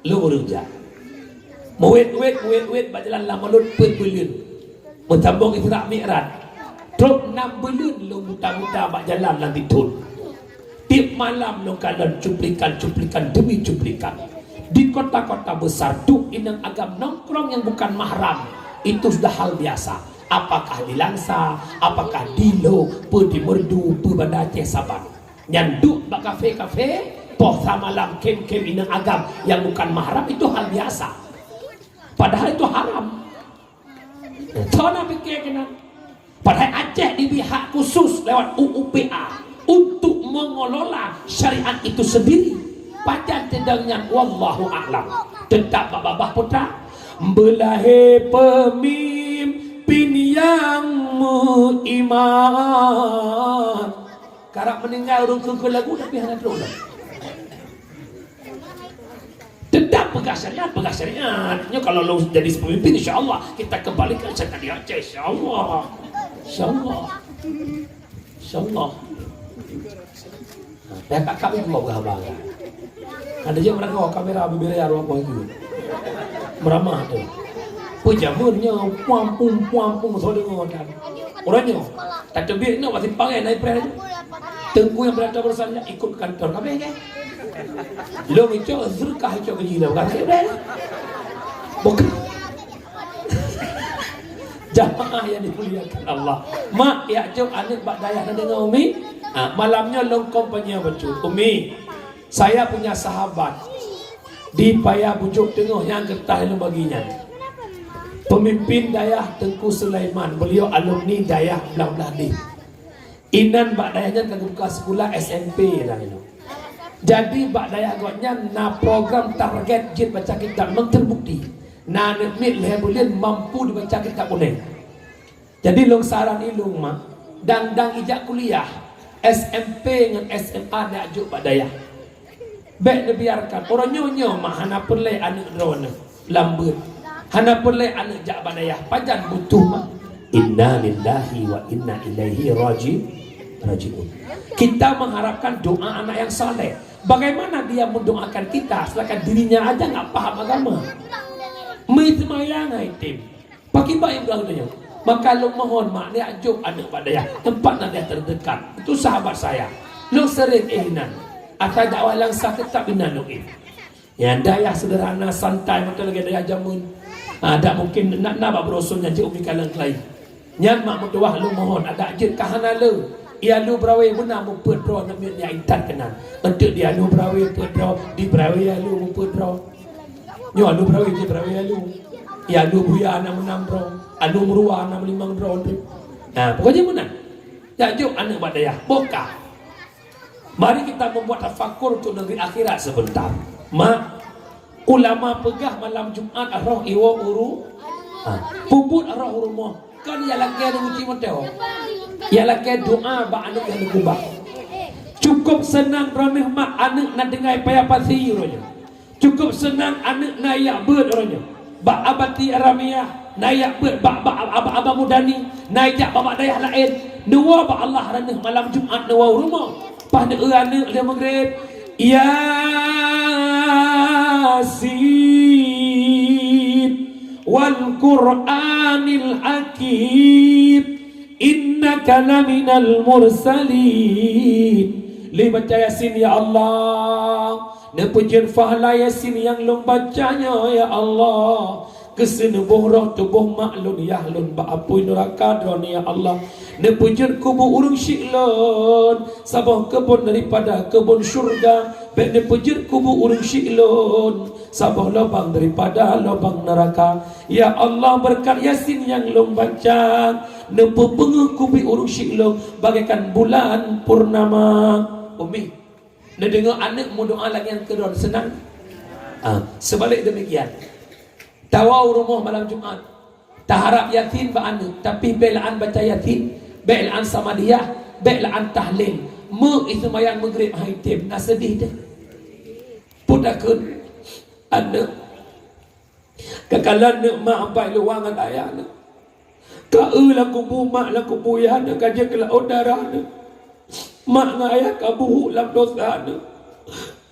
lôn ureuëng jak. Meuwét-wét, meuwét-wét bak jalan lam mulod peuet buleuen. Meusambông Isra Mi'raj. Trok nam buleuen lôn buta-buta bak jalan lam dithon. Tiep malam lôn kalon cuplikan-cuplikan demi cuplikan. Di kota-kota besar, duek inong agam nongkrong nyang bukan mahram, itu sudah hal biasa. Apakah di Langsa, apakah di Lhok, peue di Meureudu, peue Banda Aceh Saban. Nyan duek bak kafe-kafe, poh sa malam kem-kem inong agam nyang bukan mahram, itu hal biasa. Padahal itu haram. Soe na pike keunan? Padahai Aceh dibri hak khusus lewat U U P A untuk mengelola syariat itu sendiri. Pajan teudong nyan, wallahu a'lam. Tetap bak babah putra. Beulahé peumimpin nyang meuiman. Karab meuninggai ureuëng kheun-kheun lagu tapi hana trok lom. Tetap peugah syariat, peugah syariat. Nyoe kalau lôn jadi pemimpin, insya Allah kita kembalikan syariat di Aceh, insya Allah. Insya Allah. Insya Allah. Nah, pihak kakak ni dua belah abang. Ada je mereka kamera bibir ya ruang itu. Meramah tu. Pejamun nyoe puampung-puampung soal dengan. Ureuëng nyoe, tateubiet nyoe, pasti pakai naik pres. Teungku nyang beurata beurusan nyan ikot kantor kabeh, kan? Lôn icok, Zulkah icok gaji dah, bukan sikit pres. Bukan. Jamaah yang dimuliakan Allah. Mak, jak jok aneuëk bak dayah na deungoe, Umi? Ah, malam nyoe lôn kompanye bacut. Umi, saya punya sahabat di Paya Bujôk Teungoh nyang keureuta lôn bagi nyan. Pemimpin dayah Teungku Sulaiman, beliau alumni dayah Blang Blahdeh. Inan bak dayah nyan ka geubuka sikula S M P lam nyoe. Jadi bak dayah gobnyan na program target jeuet baca kitab, memang terbukti. Na aneuëk miet lhée buleuen mampu dibaca kitab unéh. Jadi lôn saran ilôn mak, dang-dang ijak kuliah, S M P ngon S M A neujak jok bak dayah. Bék neubiarkan. Uroe nyoe, nyoe mak hana peureulée aneuëk droeneuh lam beuet. Hana peureulée aneuëk jak bak dayah. Pajan butuh mak? Inna lillahi wa inna ilaihi raji-, rajiun. Kita mengharapkan doa anak yang saleh. Bagaimana dia mendoakan kita, sedangkan dirinya aja nggak paham agama? Meuseumbayang hai tem. Pakriban nyang geutanyoe? Maka lôn mohon mak neujak jok aneuëk bak dayah, teumpat na dayah terdekat. Itu sahabat saya. Lôn sering eh nan. Asai dakwah Langsa teutap inan lôn eh. Nyan dayah sederhana, santai, mantong lagée dayah jameun. Ah, dak mungkin na, na bak beuruson nyan cit umi kalon keulayi. Nyan mak meutuwah lôn mohon, adak jeuet ka hana le. Ié alu beurawe beuna meupeuet droe namiet nyang intat keunan. Eunteuk di alu beurawe peuet droe, di beurawe alu meupeuet droe. Nyoe alu beurawe jih beurawe alu. Ié alu buya na meunam droe, alu meuruwa na meulimong droe tu. Nah, pokoknya meunan. Jak jok aneuëk bak dayah, boh ka. Mari kita membuat tafakur untuk negeri akhirat sebentar. Mak, ulama peugah malam Jumat roh iwoe uru, ha, peubuet roh u rumoh. Kan ya lakée di uji moto. Ya lakée doa bak aneuëk nyang neukeubah. Cukup seunang droeneuh mak aneuëk na tinggai paya pasi uroe nyoe. Cukup seunang aneuëk na jak beuet uroe nyoe. Bak Abati Aramiah, na jak beuet bak, bak Aba, Aba Mudani, na jak bak, bak dayah laén. Neuwoe bak Allah droeneuh malam Jumat neuwoe u rumoh. Paih neueu aneuëk lheueh Maghrib. Yasin wal Qur'anil Hakim, innaka laminal mursalin. Lheueh baca Yasin, ya Allah, Neupeujeuet pahala Yasin nyang lôn baca nyoe, ya Allah, keu seuneuboh roh tuboh mak lôn, yah lôn bak apui nuraka Droeneuh, ya Allah. Neupeujeuet kubu ureuëng syiek lôn saboh keubon daripada keubon syeuruga, bék neupeujeuet kubu ureuëng syiek lôn saboh lubang daripada lubang nuraka. Ya Allah, beureukat Yasin nyang lôn baca, neupeubeungéh kubu ureuëng syiek lôn bagaikan bulan purnama. Umi, neudeungoe aneuëk meudoá lagée nyan keu droe seunang? Ah, seubalek deumikian. Tawoe u rumoh malam Jumat, taharab Yasin bak aneuëk, tapi bék la'an baca Yasin, bék la'an Samadiyah, bék la'an tahlil. Meu i seumayang Maghrib hai tem, na seudeh deh. Peue takheun aneuëk Ka kalon neuëk mak bai luwa ngon ayah neuëk. Ka eu lam kubu mak lam kubu yah neuëk, ka jeuet keu laôt darah neuëk. Mak ngon ayah ka buhuk lam dosa neuëk.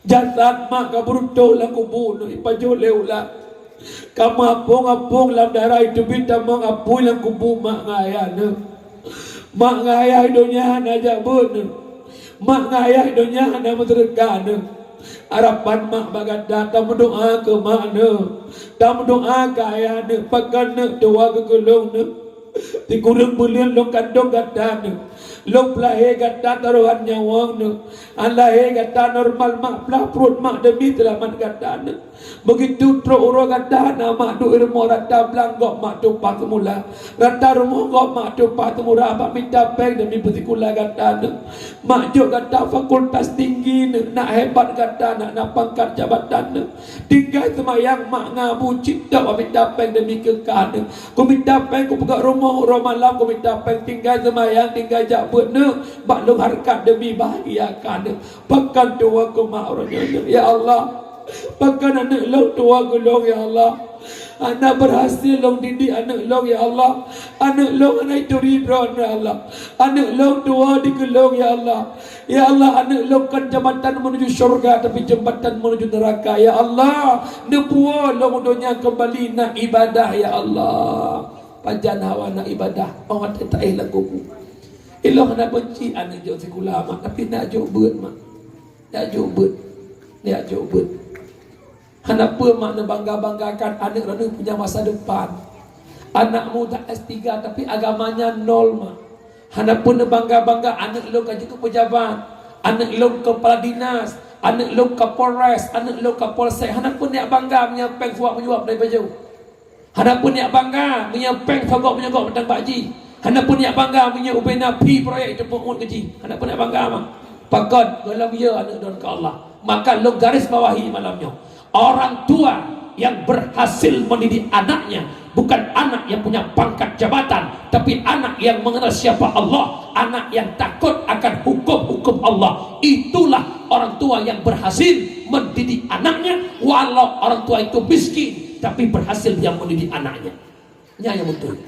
Jasad mak ka beuruntoh lam kubu neuëk, ipajoh lé ulat. Ka meuapong-apong lam darah, iteubiet tamong apui lam kubu mak ngon ayah neuëk. Mak ngon ayah donya hana jak beuet neuëk. Mak ngon ayah donya hana meuseudeukah neuëk. Harapan mak bak gata, tameudoá keu mak neuëk, tameudoá keu ayah neuëk, pakon neuëk tuwoe keu geulong neuëk. Sikureueng buleuen lôn kandong gata neuëk, lôn peulahé gata tarohan nyawöng neuëk. An lahé gata normal mak, peulaih pruet mak demi seulamat gata neuëk. Beugitu trok uroe gata na mak, duek rumoh rata blang gob mak tumpah seumula. Rata rumoh gob mak tumpah seumula bak mita péng demi peusikula gata neuëk. Mak jok gata fakultas tinggi neuëk, nak hebat gata, nak na pangkat jabatan neuëk. Tinggai seumayang mak ngon abu cit tok bak mita péng demi keu kah neuëk. Kumita péng kupeugöt rumoh uroe malam, kumita péng tinggai seumayang, tinggai jak beuet neuëk, bak lôn hareukat demi bahagia kah neuëk. Pakon tuwoe keu mak uroe nyoe neuëk, ya Allah. Pakon aneuëk lôn tuwoe keu lôn, ya Allah. Hana beurhasil lôn didik aneuëk lôn, ya Allah. Aneuëk lôn hana ituri Droeneuh, ya Allah. Aneuëk lôn tuwoe dikeue lôn, ya Allah. Ya Allah, aneuëk lôn kon jambatan meunuju syeuruga, tapi jambatan meunuju neuraka, ya Allah. Neupuwoe lôn u donya keumbali na ibadah, ya Allah. Pajan hawa na ibadah, 'oh watée taéh lam kubu. Ilôn hana beunci aneuëk jok sikula mak, tapi nak jok beuet mak. Nak jok beuet, nak jok beuet. Hana peue mak neubangga-banggakan aneuëk droeneuh punya masa depan. Anak muda S tiga tapi agamanya nol mak. Hana peue neubangga-bangga aneuëk lôn ka jeuet keu peujabat, aneuëk lôn kepala dinas, aneuëk lôn kapolres, aneuëk lôn kapolsek. Hana peue neujak bangga meunyoe péng suwab meujaweueb dari bajée. Hana peue neujak bangga meunyoe péng sogok meunyoe gok mantong bak jih. Hana peue neujak bangga meunyoe ubena phi proyek jipeubuet keu jih. Hana peue neujak bangga mak. Pakon? Gohlom yö aneuëk droen keu Allah. Maka lôn garis bawahi malam nyoe. Orang tua yang berhasil mendidik anaknya bukan anak yang punya pangkat jabatan, tapi anak yang mengenal siapa Allah, anak yang takut akan hukum-hukum Allah. Itulah orang tua yang berhasil mendidik anaknya, walau orang tua itu miskin, tapi berhasil dia mendidik anaknya. Nyan nyang beutôi.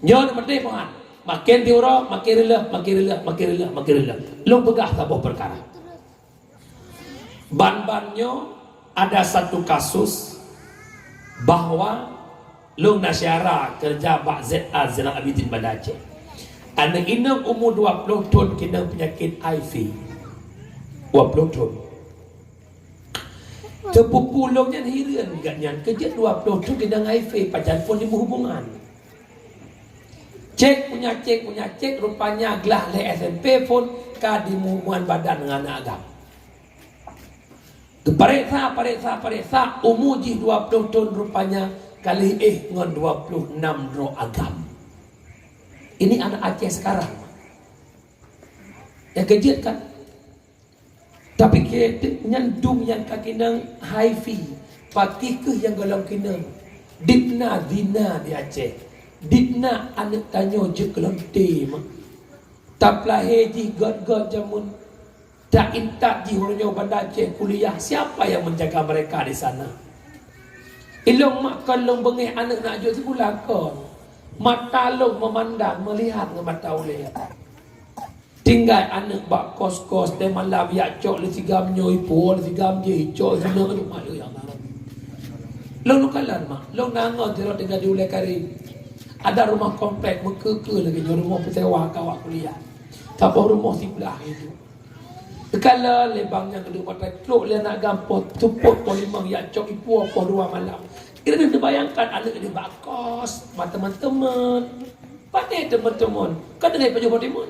Nyoe na meudeh Tuhan. Makin diuroe, makin reuloh, makin reuloh, makin reuloh, makin reuloh. Lôn peugah saboh peukara. Ban-ban nyoe ada satu kasus bahwa lôn na syedara keureuja bak Z A Zainal Abidin Banda Aceh. Aneuëk inong umu dua ploh thon keunong peunyakét H I V. Dua ploh thon. Teupupu lôn nyan hireuen gobnyan, keujeuet dua ploh thon keunong H I V, pajan phon jimeuhubungan. Cek punya cek, punya cek, rupanya glah lhée S M P phon ka jimeuhubungan badan ngon aneuk agam. Geupareksa, pareksa, pareksa, umu jih dua ploh thon, rupanya ka lheueh ngon dua ploh nam droe agam. Ini anak Aceh sekarang. Nyang keujeuet kan? Tapi keu nyan dum nyang ka keunong H I V, pakri kheueh nyang gohlom keunong. Dibna zina di Aceh. Dibna aneuk tanyoe jeuet keu lonte mak. Tapeulahé jih göt-göt jameun. Taintat jih uroe nyoe Banda Aceh kuliah. Siapa yang menjaga mereka di sana? Ilôn mak kon lôn beungéh aneuk nak jok sikula kon. Mata lôn meumandang, meulihat ngon mata ulée. Tinggai aneuk bak kos-kos, teumalam jak cok lé sigam nyoe, ipuwoe lé sigam jih, icok lé sigam nyoe, aduh, mak, ya Allah. Lôn lôn kalon, mak. Lôn na ngon sidroe tinggai di Ulée Karim. Ada rumoh komplek, meukeue-keue lagée nyoe rumoh peusewa keu awak kuliah. Saboh rumoh siblah itu. Teukalon lé bang nyang duek batai trok lé aneuk gampông, seupôt poh limong jak cok ipo poh dua malam. Kira neubayangkan aneuk di bak kos, bak teumon-teumon. Pané teumon-teumon? Ka deungon pajoh boh timun.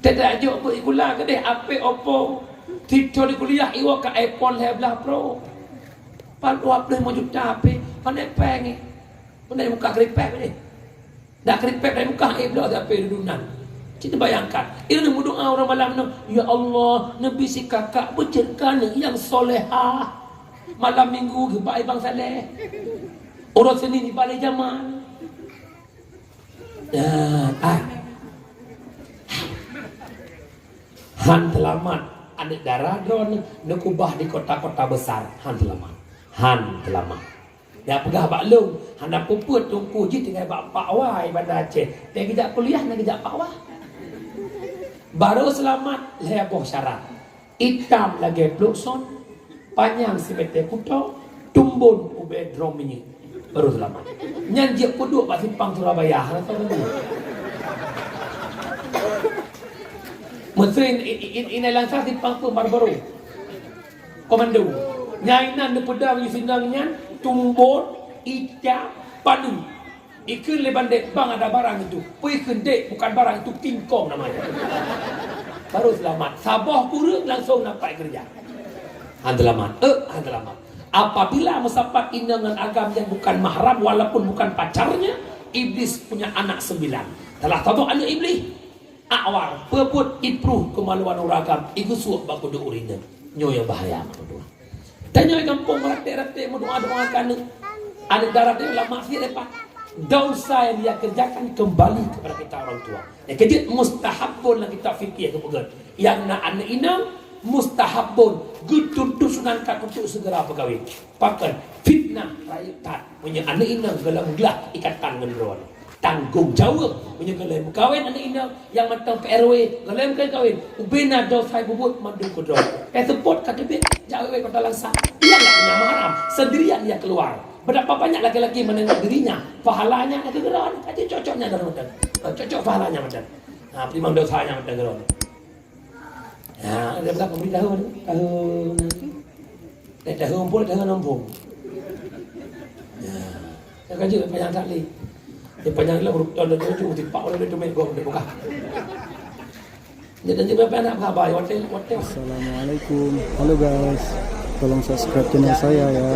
Teujak jok beuet sikula keudeh, apé Oppo. Tiep di kuliah iwoe ka iPhone lhèe blaih Pro. Pat dua ploh limong juta apé, pané péng. Pané muka keripek deh. Dak keripek dari muka, eh, bloe tapi dudunan. Cit bayangkan. Ini meudoa orang malam nyoe, "Ya Allah, neubi si kakak beucit keu aneuk nyang solehah." Malam minggu geuba Bang Saleh. Uroe Senin geuba lé Jamal. Ya, ah. Han teulamat aneuk dara droeneuh neukubah di kota-kota besar. Han teulamat. Han teulamat. Nyang peugah bak lôn, hana peue-peue teungku jih tinggai bak Pak Wai Banda Aceh. Teuh geujak kuliah na geujak Pak Wai. Baru seulamat lhèe boh syarat. Itam lagèe pluk son, panyang simeté kuto, tumbon ubé droe minyeuk. Baru seulamat. Nyan jeuet peuduek bak simpang Surabaya, hana soe lôn. Meusé in-, in-, in-, inai lansa simpang tu Marlboro. Komando. Nyang inan neupeudong di sinan nyan, tumbon, ica, panu. Ikheun lé bandét, "Bang, ada barang itu." Peue ikheun, "Dek, bukan barang itu, King Kong namanya." Baru seulamat. Saboh kureueng langsung nampak keureuja. Han teulamat. Eh, han teulamat. Apabila meusapat inong ngon agam nyang bukan mahram, walaupun bukan pacarnya, iblis punya anak sembilan. Salah satu aneuk iblis. Awar, peubuet ipruh keumaluan ureueng agam, igeusuek bak kudeueng ureueng inong. Nyoe nyang bahaya, meutuah. Tanyoe gampông raték-raték meudoa-doa keu aneuk. Aneuk dara teuh lam maksiat leupah. Dosa yang dia kerjakan kembali kepada kita orang tua. Nyang keujeuet mustahabun lam kitab fikih geupeugah. Nyang na aneuk inong mustahabun geutuntunan ka untuk segera berkahwin. Pakon fitnah rayeuk that. Meunyoe aneuk inong golom glah ikatan ngon droe. Tanggong jaweueb meunyoe golom meukawen aneuk inong nyang mantong P R W, golom keu kawen, ubena dosa bubuet mandum keu droe. Eh, seupôt ka teubiet jak wék-wék kota Langsa. Ia enggak punya mahram, sendirian ia keluar. Berapa banyak laki-laki menengok dirinya, pahalanya ada kegeran. Aja cocoknya dalam mantong. Cocok pahalanya mantong. Ha, petimang dosanya mantong keluar. Ya, dia bilang pemberi tahu ni. Tahu nanti. Dia tahu pun, tahu nampung. Ya. Dia kan juga payah tak leh. Dia payah lah, urut tahun tujuh, mesti pak orang dia tu main gong, dia buka. Dia dan juga payah nak berapa, hotel, hotel. Assalamualaikum. Halo guys. Tolong subscribe channel saya ya.